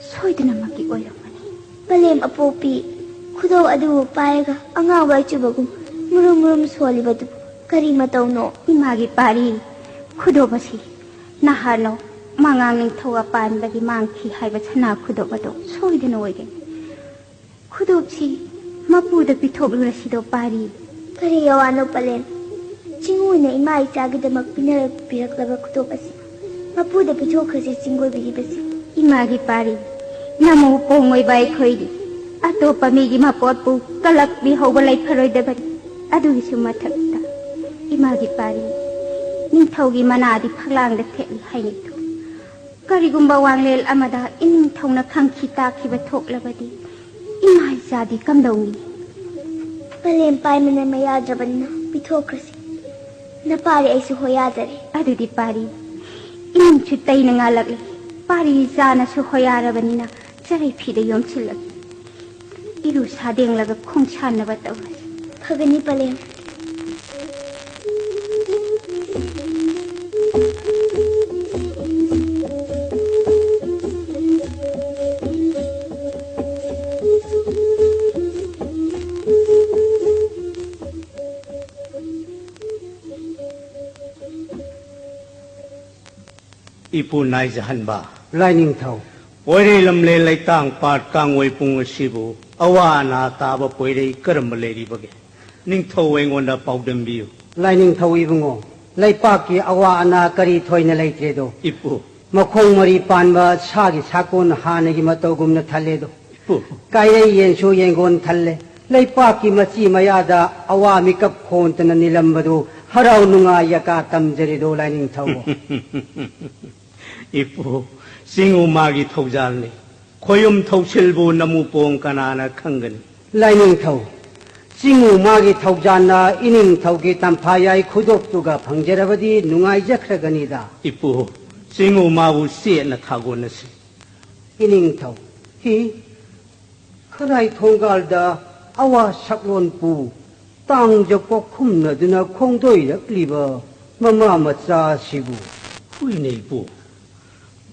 ꯁꯣꯏꯗꯅꯃꯛꯀꯤ ꯑꯣꯏꯔꯝꯒꯅꯤ꯫ ꯄꯂꯦꯝ ꯑꯄꯣꯛꯄꯤ, ꯈꯨꯗꯣꯞ ꯑꯗꯨꯕꯨ ꯄꯥꯏꯔꯒ ꯑꯉꯥꯎꯕ ꯑꯆꯨꯕꯒꯨꯝ ꯃꯨꯔꯨꯝ ꯃꯨꯔꯨꯝ ꯁꯣꯜꯂꯤꯕꯗꯨ ꯀꯔꯤ ꯃꯇꯧꯅꯣ? ꯏꯃꯥꯒꯤ ꯄꯥꯔꯤ, ꯈꯨꯗꯣꯞ ꯑꯁꯤ ꯅꯍꯥꯟꯅꯣ ꯃꯉꯥꯡ ꯅꯤꯡꯊꯧ ꯄꯥꯟꯕꯒꯤ ꯃꯥꯡꯈꯤ ꯍꯥꯏꯕ ꯁꯅꯥ ꯈꯨꯗꯣꯞ ꯑꯗꯨ ꯁꯣꯏꯗꯅ ꯑꯣꯏꯒꯅꯤ꯫ ꯈꯨꯗꯣꯞꯁꯤ ꯃꯄꯨꯗ ꯄꯤꯊꯣꯛꯂꯨꯔꯁꯤꯗꯣ ꯄꯥꯔꯤ꯫ ꯀꯔꯤ ꯑꯋꯥꯅꯣ ꯄꯂꯦꯝ? ꯆꯤꯡꯉꯨꯅ ꯏꯃꯥ ꯏꯆꯥꯒꯤꯗꯃꯛ ꯄꯤꯅꯔꯛ-, ꯄꯤꯔꯛꯂꯕ ꯈꯨꯗꯣꯞ ꯑꯁꯤ ꯃꯄꯨꯗ ꯄꯤꯊꯣꯛꯈ꯭ꯔꯁꯤ ꯆꯤꯡꯒꯣꯏꯕꯤꯔꯤꯕꯁꯤ꯫ ꯏꯃꯥꯒꯤ ꯄꯥꯔꯤ, ꯅꯃꯧ ꯄꯣꯡꯉꯣꯏꯕ ꯑꯩꯈꯣꯏꯗꯤ ꯑꯇꯣꯞꯄ ꯃꯤꯒꯤ ꯃꯄꯣꯠꯄꯨ ꯀꯜꯂꯛꯄꯤꯍꯧꯕ ꯂꯩꯐꯔꯣꯏꯗꯕꯅꯤ꯫ ꯑꯗꯨꯒꯤꯁꯨ ꯃꯊꯛꯇ ꯏꯃꯥꯒꯤ ꯄꯥꯔꯤ, ꯅꯤꯡꯊꯧꯒꯤ ꯃꯅꯥꯗꯤ ꯐꯛꯂꯥꯡꯗ ꯊꯦꯠꯂꯤ ꯍꯥꯏꯅꯩꯗꯣ꯫ ꯀꯔꯤꯒꯨꯝꯕ ꯋꯥꯡꯂꯦꯟ ꯑꯃꯗ ꯏꯅꯤꯡꯊꯧꯅ ꯈꯪꯈꯤ ꯇꯥꯈꯤꯕ ꯊꯣꯛꯂꯕꯗꯤ ꯏꯃꯥ ꯏꯆꯥꯗꯤ ꯀꯝꯗꯧꯅꯤ? ꯄꯂꯦꯝ ꯄꯥꯏꯃꯅ ꯃꯌꯥꯗ꯭ꯔꯕꯅꯤꯅ ꯄꯤꯊꯣꯛꯈ꯭ꯔꯁꯤ꯫ ꯅꯄꯥꯔꯤ ꯑꯩꯁꯨ ꯍꯣꯌꯥꯖꯔꯦ꯫ ꯑꯗꯨꯗꯤ ꯄꯥꯔꯤ, ꯏꯃꯨꯡꯁꯨ ꯇꯩꯅ ꯉꯥꯜꯂꯛꯂꯦ꯫ ꯄꯥꯔꯤ ꯏꯆꯥꯅꯁꯨ ꯍꯣꯌꯥꯔꯕꯅꯤꯅ ꯆꯔꯩ ꯐꯤꯗ ꯌꯣꯝꯁꯤꯜꯂꯒꯦ꯫ ꯏꯔꯨ ꯁꯥꯗꯦꯡꯂꯒ ꯈꯣꯡꯁꯥꯟꯅꯕ ꯇꯧꯔꯁꯤ꯫ ꯐꯒꯅꯤ ꯄꯂꯦꯝ꯫ ꯏꯄꯨ ꯅꯥꯏꯖꯍꯟꯕ꯫ ꯂꯥꯏꯅꯤꯡꯊꯧ꯫ ꯄꯣꯏꯔꯩ ꯂꯝꯂꯦꯟ ꯂꯩꯇꯥꯡ ꯄꯥꯠ ꯀꯥꯡꯋꯩ ꯄꯨꯡ ꯑꯁꯤꯕꯨ ꯑꯋꯥ ꯑꯅꯥ ꯇꯥꯕ ꯄꯣꯏꯔꯩ ꯀꯔꯝꯕ ꯂꯩꯔꯤꯕꯒꯦ? ꯅꯤꯡꯊꯧ ꯑꯩꯉꯣꯟꯗ ꯄꯥꯎꯗꯝꯕꯤꯌꯨ꯫ ꯂꯥꯏꯅꯤꯡꯊꯧ ꯏꯕꯨꯡꯉꯣ, ꯂꯩꯄꯥꯛꯀꯤ ꯑꯋꯥ ꯑꯅꯥ ꯀꯔꯤ ꯊꯣꯏꯅ ꯂꯩꯇ꯭ꯔꯦꯗꯣ꯫ ꯏꯄꯨ꯫ ꯃꯈꯣꯡ ꯃꯔꯤ ꯄꯥꯟꯕ ꯁꯥꯒꯤ ꯁꯥꯀꯣꯟ ꯍꯥꯟꯅꯒꯤ ꯃꯇꯧꯒꯨꯝꯅ ꯊꯜꯂꯦꯗꯣ꯫ ꯏꯄꯨ꯫ ꯀꯥꯏꯔꯩ ꯌꯦꯟꯁꯨ ꯌꯦꯡꯒꯣꯟ ꯊꯜꯂꯦ꯫ ꯂꯩꯄꯥꯛꯀꯤ ꯃꯆꯤ ꯃꯌꯥꯗ ꯑꯋꯥ ꯃꯤꯀꯞ ꯈꯣꯟꯇꯅ ꯅꯤꯂꯝꯕꯗꯨ ꯍꯔꯥꯎ ꯅꯨꯡꯉꯥꯏ ꯌꯥꯀꯥ ꯇꯝꯖꯔꯦꯗꯣ ꯂꯥꯏꯅꯤꯡꯊꯧ꯫ ꯏꯄꯨ, ꯆꯤꯡꯉꯨ ꯃꯥꯒꯤ ꯊꯧꯖꯥꯜꯅꯤ꯫ ꯈꯣꯌꯨꯝ ꯊꯧꯁꯤꯜꯕꯨ ꯅꯃꯨ ꯄꯣꯡ ꯀꯅꯥꯅ ꯈꯪꯒꯅꯤ? ꯂꯥꯏꯅꯤꯡꯊꯧ, ꯆꯤꯡꯉꯨ ꯃꯥꯒꯤ ꯊꯧꯖꯥꯟꯅ ꯏꯅꯤꯡꯊꯧꯒꯤ ꯇꯝꯐꯥ ꯌꯥꯏ ꯈꯨꯗꯣꯞꯇꯨꯒ ꯐꯪꯖꯔꯕꯗꯤ ꯅꯨꯡꯉꯥꯏꯖꯈ꯭ꯔꯒꯅꯤꯗ꯫ ꯏꯄꯨ, ꯆꯤꯡꯉꯨ ꯃꯥꯕꯨ ꯆꯦꯠꯅ ꯊꯥꯒꯣꯟꯅꯁꯤ꯫ ꯏꯅꯤꯡꯊꯧ, ꯍꯤ, ꯈꯔꯥꯏ ꯊꯣꯡꯒꯥꯜꯗ ꯑꯋꯥ ꯁꯛꯂꯣꯟꯄꯨ ꯇꯥꯡꯖ ꯀꯣꯛꯈꯨꯝꯅꯗꯨꯅ ꯈꯣꯡꯗꯣꯏꯔꯛꯂꯤꯕ ꯃꯃꯥ ꯃꯆꯥꯁꯤꯕꯨ꯫ ꯍꯨꯏꯅ ꯏꯄꯨ,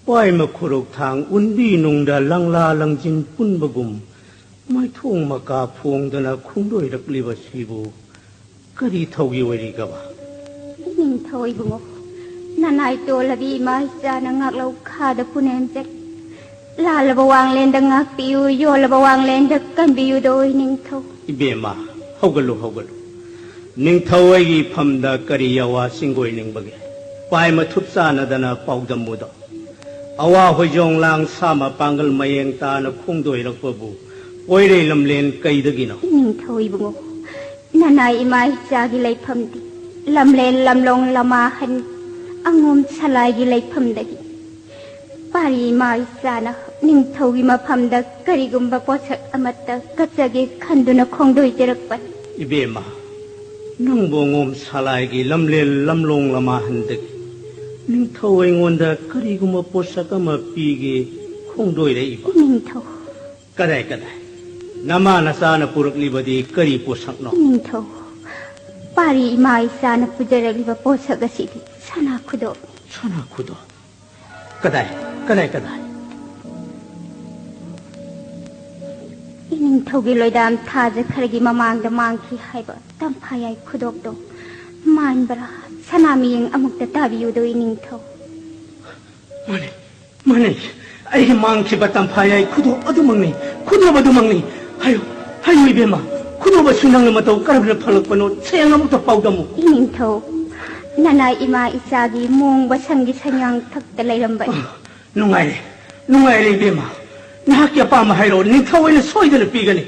ꯄꯥꯏꯃ ꯈꯨꯔꯧ ꯊꯥꯡ ꯎꯟꯕꯤ ꯅꯨꯡꯗ ꯂꯪꯂꯥ ꯂꯪꯖꯤꯟ ꯄꯨꯟꯕꯒꯨꯝ ꯃꯥꯏꯊꯣꯡ ꯃꯀꯥ ꯐꯣꯡꯗꯅ ꯈꯣꯡꯗꯣꯏꯔꯛꯂꯤꯕꯁꯤꯕꯨ ꯀꯔꯤ ꯊꯧꯒꯤ ꯑꯣꯏꯔꯤꯒꯕ? ꯏꯅꯤꯡꯊꯧ ꯏꯕꯨꯡꯉꯣ, ꯅꯅꯥꯏ ꯇꯣꯜꯂꯕꯤ ꯏꯃꯥ ꯏꯆꯥꯅ ꯉꯥꯛꯂꯧ ꯈꯥꯗ ꯄꯨꯅꯦꯝꯖꯔꯤ꯫ ꯂꯥꯜꯂꯕ ꯋꯥꯡꯂꯦꯟꯗ ꯉꯥꯛꯄꯤꯌꯨ, ꯌꯣꯜꯂꯕ ꯋꯥꯡꯂꯦꯟꯗ ꯀꯟꯕꯤꯌꯨꯗꯣ ꯏꯅꯤꯡꯊꯧ꯫ ꯏꯕꯦꯝꯃ, ꯍꯧꯒꯠꯂꯨ, ꯍꯧꯒꯠꯂꯨ꯫ ꯅꯤꯡꯊꯧ ꯑꯩꯒꯤ ꯏꯐꯝꯗ ꯀꯔꯤ ꯑꯋꯥ ꯆꯤꯡꯒꯣꯏꯅꯤꯡꯕꯒꯦ? ꯄꯥꯏ ꯃꯊꯨꯞ ꯆꯥꯟꯅꯗꯅ ꯄꯥꯎꯗꯝꯃꯨꯗꯣ꯫ ꯑꯋꯥ ꯍꯣꯏꯖꯣꯡ ꯂꯥꯡ ꯁꯥ ꯃꯄꯥꯡꯒꯜ ꯃꯌꯦꯡ ꯇꯥꯅ ꯈꯣꯡꯗꯣꯏꯔꯛꯄꯕꯨ ꯄꯣꯏꯔꯩ ꯂꯝꯂꯦꯟ ꯀꯩꯗꯒꯤꯅꯣ? ꯏꯅꯤꯡꯊꯧ ꯏꯕꯨꯡꯉꯣ, ꯅꯅꯥꯏ ꯏꯃꯥ ꯏꯆꯥꯒꯤ ꯂꯩꯐꯝꯗꯤ ꯂꯝꯂꯦꯟ ꯂꯝꯂꯣꯡ ꯂꯃꯥꯍꯟ ꯑꯉꯣꯝ ꯁꯂꯥꯏꯒꯤ ꯂꯩꯐꯝꯗꯒꯤ꯫ ꯄꯥꯔꯤ ꯏꯃꯥ ꯏꯆꯥꯅ ꯅꯤꯡꯊꯧꯒꯤ ꯃꯐꯝꯗ ꯀꯔꯤꯒꯨꯝꯕ ꯄꯣꯠꯁꯛ ꯑꯃꯠꯇ ꯀꯠꯆꯒꯦ ꯈꯟꯗꯨꯅ ꯈꯣꯡꯗꯣꯏꯖꯔꯛꯄꯅꯤ꯫ ꯏꯕꯦꯝꯃ, ꯅꯪꯕꯨ ꯑꯉꯣꯝ ꯁꯂꯥꯏꯒꯤ ꯂꯝꯂꯦꯟ ꯂꯝꯂꯣꯡ ꯂꯃꯥꯍꯟꯗꯒꯤ ꯅꯤꯡꯊꯧ ꯑꯩꯉꯣꯟꯗ ꯀꯔꯤꯒꯨꯝꯕ ꯄꯣꯠꯁꯛ ꯑꯃ ꯄꯤꯒꯦ ꯈꯣꯡꯗꯣꯏꯔꯛꯏꯕ? ꯅꯤꯡꯊꯧ꯫ ꯀꯗꯥꯏ, ꯀꯗꯥꯏ? ꯅꯃꯥ ꯅꯆꯥꯅ ꯄꯨꯔꯛꯂꯤꯕꯗꯤ ꯀꯔꯤ ꯄꯣꯠꯁꯛꯅꯣ? ꯅꯤꯡꯊꯧ, ꯄꯥꯔꯤ ꯏꯃꯥ ꯏꯆꯥꯅ ꯄꯨꯖꯔꯛꯂꯤꯕ ꯄꯣꯠꯁꯛ ꯑꯁꯤꯗꯤ ꯁꯅꯥ ꯈꯨꯗꯣꯞ꯫ ꯁꯅꯥ ꯈꯨꯗꯣꯞ? ꯀꯗꯥꯏ, ꯀꯗꯥꯏ, ꯀꯗꯥꯏ? ꯏꯅꯤꯡꯊꯧꯒꯤ ꯂꯣꯏꯗꯥꯝ ꯊꯥꯖ ꯈꯔꯒꯤ ꯃꯃꯥꯡꯗ ꯃꯥꯡꯈꯤ ꯍꯥꯏꯕ ꯇꯝꯐꯥꯌꯥꯏ ꯈꯨꯗꯣꯞꯇꯣ ꯃꯥꯟꯕ꯭ꯔꯥ? ꯁꯅꯥ ꯃꯤꯌꯦꯡ ꯑꯃꯨꯛꯇ ꯇꯥꯕꯤꯌꯨꯗꯣ, ꯏꯅꯤꯡꯊꯧ꯫ ꯃꯥꯅꯦ, ꯃꯥꯅꯦ꯫ ꯑꯩꯒꯤ ꯃꯥꯡꯈꯤꯕ ꯇꯝꯐꯥꯌꯥꯏ ꯈꯨꯗꯣꯞ ꯑꯗꯨꯃꯛꯅꯤ, ꯈꯨꯗꯣꯞ ꯑꯗꯨꯃꯛꯅꯤ꯫ ꯍꯥꯏꯌꯨ, ꯍꯥꯏꯌꯨ ꯏꯕꯦꯝꯃ, ꯈꯨꯗꯣꯞ ꯑꯁꯤ ꯅꯪꯅ ꯃꯇꯧ ꯀꯔꯝꯅ ꯐꯪꯂꯛꯄꯅꯣ? ꯁꯦꯡꯅ ꯑꯃꯨꯛꯇ ꯄꯥꯎꯗꯝꯃꯨ꯫ ꯏꯅꯤꯡꯊꯧ, ꯅꯅꯥꯏ ꯏꯃꯥ ꯏꯆꯥꯒꯤ ꯃꯣꯡꯕ ꯁꯪꯒꯤ ꯁꯪꯌꯥꯡ ꯊꯛꯇ ꯂꯩꯔꯝꯕꯅꯤ꯫ ꯑ, ꯅꯨꯡꯉꯥꯏꯔꯦ, ꯅꯨꯡꯉꯥꯏꯔꯦ ꯏꯕꯦꯝꯃ꯫ ꯅꯍꯥꯛꯀꯤ ꯑꯄꯥꯝꯕ ꯍꯥꯏꯔꯣ, ꯅꯤꯡꯊꯧ ꯑꯩꯅ ꯁꯣꯏꯗꯅ ꯄꯤꯒꯅꯤ꯫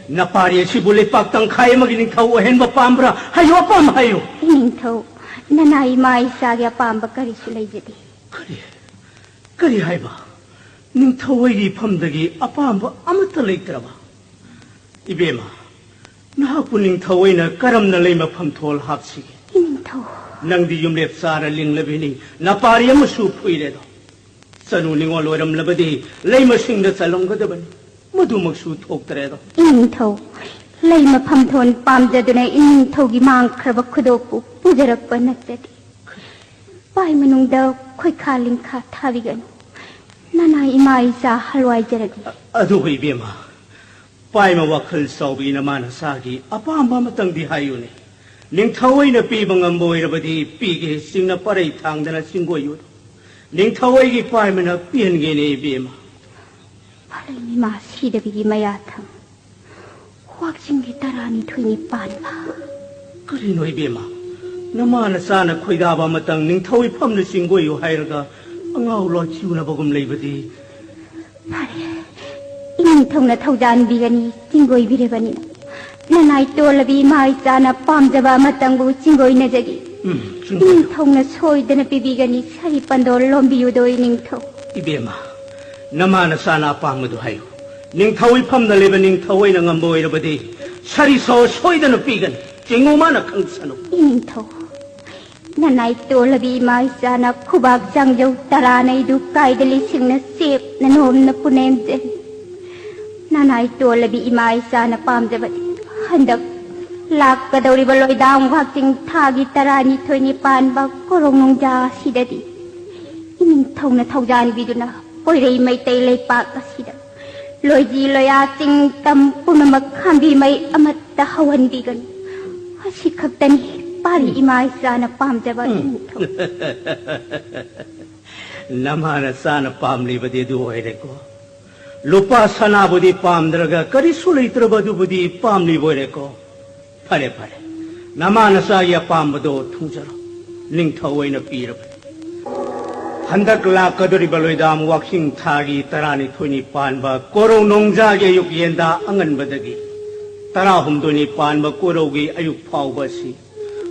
ꯅꯄꯥꯔꯤ ꯑꯁꯤꯕꯨ ꯂꯩꯄꯥꯛ ꯇꯪꯈꯥꯏ ꯑꯃꯒꯤ ꯅꯤꯡꯊꯧ ꯑꯣꯏꯍꯟꯕ ꯄꯥꯝꯕ꯭ꯔꯥ? ꯍꯥꯏꯌꯨ, ꯑꯄꯥꯝꯕ ꯍꯥꯏꯌꯨ꯫ ꯏꯅꯤꯡꯊꯧ, ꯅꯅꯥꯏ ꯏꯃꯥ ꯏꯆꯥꯒꯤ ꯑꯄꯥꯝꯕ ꯀꯔꯤꯁꯨ ꯂꯩꯖꯗꯦ꯫ ꯀꯔꯤ? ꯀꯔꯤ ꯍꯥꯏꯕ? ꯅꯤꯡꯊꯧ ꯑꯩꯒꯤ ꯏꯐꯝꯗꯒꯤ ꯑꯄꯥꯝꯕ ꯑꯃꯠꯇ ꯂꯩꯇ꯭ꯔꯕ? ꯏꯕꯦꯝꯃ, ꯅꯍꯥꯛꯄꯨ ꯅꯤꯡꯊꯧ ꯑꯩꯅ ꯀꯔꯝꯅ ꯂꯩꯃ ꯐꯝꯊꯣꯜ ꯍꯥꯞꯁꯤꯒꯦ? ꯏꯅꯤꯡꯊꯧ꯫ ꯅꯪꯗꯤ ꯌꯨꯝꯂꯦꯞ ꯆꯥꯔ ꯂꯤꯡꯂꯕꯤꯅꯤ, ꯅꯄꯥꯔꯤ ꯑꯃꯁꯨ ꯐꯨꯏꯔꯦꯗꯣ꯫ ꯆꯅꯨ ꯅꯤꯉꯣꯜ ꯑꯣꯏꯔꯝꯂꯕꯗꯤ ꯂꯩꯃꯁꯤꯡꯗ ꯆꯜꯂꯝꯒꯗꯕꯅꯤ, ꯃꯗꯨꯃꯛꯁꯨ ꯊꯣꯛꯇ꯭ꯔꯦꯗꯣ꯫ ꯏꯅꯤꯡꯊꯧ, ꯂꯩꯃ ꯐꯝꯊꯣꯜ ꯄꯥꯝꯖꯗꯨꯅ ꯏꯅꯤꯡꯊꯧꯒꯤ ꯃꯥꯡꯈ꯭ꯔꯕ ꯈꯨꯗꯣꯞꯄꯨ ꯄꯨꯖꯔꯛꯄ ꯅꯠꯆꯗꯦ꯫ ꯄꯥꯏ ꯃꯅꯨꯡꯗ ꯈꯣꯏꯈꯥ ꯂꯤꯡꯈꯥ ꯊꯥꯕꯤꯒꯅꯨ꯫ ꯅꯅꯥꯏ ꯏꯃꯥ ꯏꯆꯥ ꯍꯜꯋꯥꯏꯖꯔꯒꯦ꯫ ꯑ-, ꯑꯗꯨꯕꯨ ꯏꯕꯦꯝꯃ, ꯄꯥꯏꯃ ꯋꯥꯈꯜ ꯆꯥꯎꯕꯤ ꯅꯃꯥ ꯅꯆꯥꯒꯤ ꯑꯄꯥꯝꯕ ꯑꯃꯇꯪꯗꯤ ꯍꯥꯏꯌꯨꯅꯦ꯫ ꯅꯤꯡꯊꯧ ꯑꯩꯅ ꯄꯤꯕ ꯉꯝꯕ ꯑꯣꯏꯔꯕꯗꯤ ꯄꯤꯒꯦ, ꯆꯤꯡꯅ ꯄꯔꯩ ꯊꯥꯡꯗꯅ ꯆꯤꯡꯒꯣꯏꯌꯨ꯫ ꯅꯤꯡꯊꯧ ꯑꯩꯒꯤ ꯄꯥꯏꯃꯅ ꯄꯤꯍꯟꯒꯦꯅꯦ ꯏꯕꯦꯝꯃ꯫ ꯐꯂꯩ ꯃꯤꯃꯥ ꯁꯤꯗꯕꯤꯒꯤ ꯃꯌꯥꯊꯪ꯫ ꯋꯥꯛꯆꯤꯡꯒꯤ ꯇꯔꯥꯅꯤꯊꯣꯏꯅꯤ ꯄꯥꯟꯕ꯫ ꯀꯔꯤꯅꯣ ꯏꯕꯦꯝꯃ? ꯅꯃꯥ ꯅꯆꯥꯅ ꯈꯣꯏꯗꯥꯕ ꯑꯃꯇꯪ ꯅꯤꯡꯊꯧ ꯏꯐꯝꯅ ꯆꯤꯡꯒꯣꯏꯌꯨ ꯍꯥꯏꯔꯒ ꯑꯉꯥꯎ ꯂꯣꯏ ꯆꯤꯎꯅꯕꯒꯨꯝ ꯂꯩꯕꯗꯤ꯫ ꯐꯔꯦ, ꯏꯅꯤꯡꯊꯧꯅ ꯊꯧꯖꯥꯟꯕꯤꯒꯅꯤ, ꯆꯤꯡꯒꯣꯏꯕꯤꯔꯕꯅꯤꯅ꯫ ꯅꯅꯥꯏ ꯇꯣꯜꯂꯕꯤ ꯏꯃꯥ ꯏꯆꯥꯅ ꯄꯥꯝꯖꯕ ꯑꯃꯇꯪꯕꯨ ꯆꯤꯡꯒꯣꯏꯅꯖꯒꯦ꯫ ꯎꯝ, ꯆꯤꯡꯒꯣꯏꯌꯨ꯫ ꯏꯅꯤꯡꯊꯧꯅ ꯁꯣꯏꯗꯅ ꯄꯤꯕꯤꯒꯅꯤ, ꯁꯥꯔꯤ ꯄꯟꯗꯣ ꯂꯣꯝꯕꯤꯌꯨꯗꯣ ꯏꯅꯤꯡꯊꯧ꯫ ꯏꯕꯦꯝꯃ, ꯅꯃꯥ ꯅꯆꯥꯅ ꯑꯄꯥꯝꯕꯗꯨ ꯍꯥꯏꯌꯨ꯫ ꯅꯤꯡꯊꯧ ꯏꯐꯝꯗ ꯂꯩꯕ ꯅꯤꯡꯊꯧ ꯑꯩꯅ ꯉꯝꯕ ꯑꯣꯏꯔꯕꯗꯤ ꯁꯔꯤꯁꯣ ꯁꯣꯏꯗꯅ ꯄꯤꯒꯅꯤ꯫ ꯆꯤꯡꯉꯨ ꯃꯥꯅ ꯈꯪꯁꯅꯨ꯫ ꯏꯅꯤꯡꯊꯧ, ꯅꯅꯥꯏ ꯇꯣꯜꯂꯕꯤ ꯏꯃꯥ ꯏꯆꯥꯅ ꯈꯨꯕꯥꯛ ꯆꯥꯡꯖꯧ ꯇꯔꯥꯅꯩꯗꯨ ꯀꯥꯏꯗ ꯂꯤꯁꯤꯡꯅ ꯆꯦꯞꯅ ꯅꯣꯝꯅ ꯄꯨꯅꯦꯝꯖꯩ꯫ ꯅꯅꯥꯏ ꯇꯣꯜꯂꯕꯤ ꯏꯃꯥ ꯏꯆꯥꯅ ꯄꯥꯝꯖꯕꯗꯤ ꯍꯟꯗꯛ ꯂꯥꯛꯀꯗꯧꯔꯤꯕ ꯂꯣꯏꯗꯥꯡ ꯋꯥꯛꯆꯤꯡ ꯊꯥꯒꯤ ꯇꯔꯥꯅꯤꯊꯣꯏꯅꯤ ꯄꯥꯟꯕ ꯀꯣꯔꯧ ꯅꯣꯡꯖꯥ ꯑꯁꯤꯗꯗꯤ ꯏꯅꯤꯡꯊꯧꯅ ꯊꯧꯖꯥꯟꯕꯤꯗꯨꯅ ꯄꯣꯏꯔꯩ ꯃꯩꯇꯩ ꯂꯩꯄꯥꯛ ꯑꯁꯤꯗ ꯂꯣꯏꯖꯤ ꯂꯣꯌꯥ ꯆꯤꯡ ꯇꯝ ꯄꯨꯝꯅꯃꯛ ꯈꯥꯝꯕꯤ ꯃꯩ ꯑꯃꯠꯇ ꯍꯧꯍꯟꯕꯤꯒꯅꯨ꯫ ꯑꯁꯤ ꯈꯛꯇꯅꯤ ꯄꯥꯔꯤ ꯏꯃꯥ ꯏꯆꯥꯅ ꯄꯥꯝꯖꯕ ꯎꯝ꯫ ꯏꯅꯤꯡꯊꯧ꯫ ꯅꯃꯥ ꯅꯆꯥꯅ ꯄꯥꯝꯂꯤꯕꯗꯤ ꯑꯗꯨ ꯑꯣꯏꯔꯦꯀꯣ꯫ ꯂꯨꯄꯥ ꯁꯅꯥꯕꯨꯗꯤ ꯄꯥꯝꯗ꯭ꯔꯒ ꯀꯔꯤꯁꯨ ꯂꯩꯇ꯭ꯔꯕ ꯑꯗꯨꯕꯨꯗꯤ ꯄꯥꯝꯂꯤꯕ ꯑꯣꯏꯔꯦꯀꯣ꯫ ꯐꯔꯦ, ꯐꯔꯦ꯫ ꯅꯃꯥ ꯅꯆꯥꯒꯤ ꯑꯄꯥꯝꯕꯗꯣ ꯊꯨꯡꯖꯔꯣ꯫ ꯅꯤꯡꯊꯧ ꯑꯣꯏꯅ ꯄꯤꯔꯕꯅꯤ꯫ ꯍꯟꯗꯛ ꯂꯥꯛꯀꯗꯧꯔꯤꯕ ꯂꯣꯏꯗꯥꯝ ꯋꯥꯛꯆꯤꯡ ꯊꯥꯒꯤ ꯇꯔꯥꯅꯤꯊꯣꯏꯅꯤ ꯄꯥꯟꯕ ꯀꯣꯔꯧ ꯅꯣꯡꯖꯥꯒꯤ ꯑꯌꯨꯛ ꯌꯦꯟꯗꯥ ꯑꯉꯟꯕꯗꯒꯤ ꯇꯔꯥꯍꯨꯝꯗꯣꯏꯅꯤ ꯄꯥꯟꯕ ꯀꯣꯔꯧꯒꯤ ꯑꯌꯨꯛ ꯐꯥꯎꯕ ꯑꯁꯤ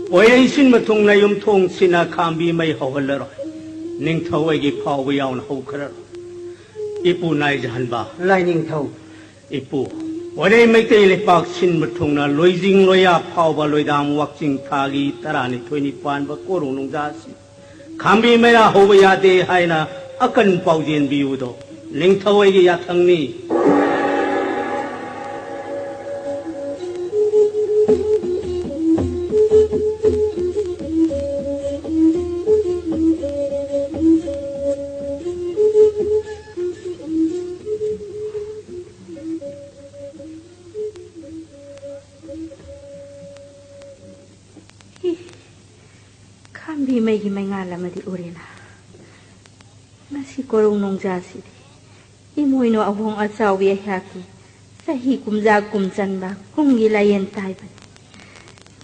ꯄꯣꯏꯔꯩ ꯁꯤꯟꯕ ꯊꯨꯡꯅ ꯌꯨꯝꯊꯣꯡ ꯁꯤꯟꯅ ꯈꯥꯝꯕꯤ ꯃꯩ ꯍꯧꯍꯜꯂꯔꯣꯏ꯫ ꯅꯤꯡꯊꯧ ꯑꯩꯒꯤ ꯐꯥꯎꯕ ꯌꯥꯎꯅ ꯍꯧꯈ꯭ꯔꯔꯣꯏ꯫ ꯏꯄꯨ ꯅꯥꯏꯖꯍꯟꯕ꯫ ꯂꯥꯏꯅꯤꯡꯊꯧ꯫ ꯏꯄꯨ, ꯄꯣꯏꯔꯩ ꯃꯩꯇꯩ ꯂꯩꯄꯥꯛ ꯁꯤꯟꯕ ꯊꯨꯡꯅ ꯂꯣꯏꯖꯤꯡ ꯂꯣꯌꯥ ꯐꯥꯎꯕ ꯂꯣꯏꯗꯥꯝ ꯋꯥꯛꯆꯤꯡ ꯊꯥꯒꯤ ꯇꯔꯥꯅꯤꯊꯣꯏꯅꯤ ꯄꯥꯟꯕ ꯀꯣꯔꯧ ꯅꯣꯡꯖꯥ ꯑꯁꯤ ꯈꯥꯝꯕꯤ ꯃꯩꯔꯥ ꯍꯧꯕ ꯌꯥꯗꯦ ꯍꯥꯏꯅ ꯑꯀꯟ ꯄꯥꯎꯖꯦꯟ ꯄꯤꯌꯨꯗꯣ ꯅꯤꯡꯊꯧ ꯑꯩꯒꯤ ꯌꯥꯊꯪꯅꯤ꯫ ꯈꯥꯝꯕꯤ ꯃꯩꯒꯤ ꯃꯩꯉꯥꯜ ꯑꯃꯗꯤ ꯎꯔꯦꯅ꯫ ꯉꯁꯤ ꯀꯣꯔꯧ ꯅꯣꯡꯖꯥꯁꯤꯗꯤ ꯏꯃꯣꯏꯅꯨ ꯑꯍꯣꯡ ꯑꯆꯥꯎꯕꯤ ꯑꯩꯍꯥꯛꯀꯤ ꯆꯍꯤ ꯀꯨꯝꯖꯥ ꯀꯨꯝ ꯆꯟꯕ ꯀꯨꯝꯒꯤ ꯂꯥꯏꯌꯦꯟ ꯇꯥꯏꯕꯅꯤ꯫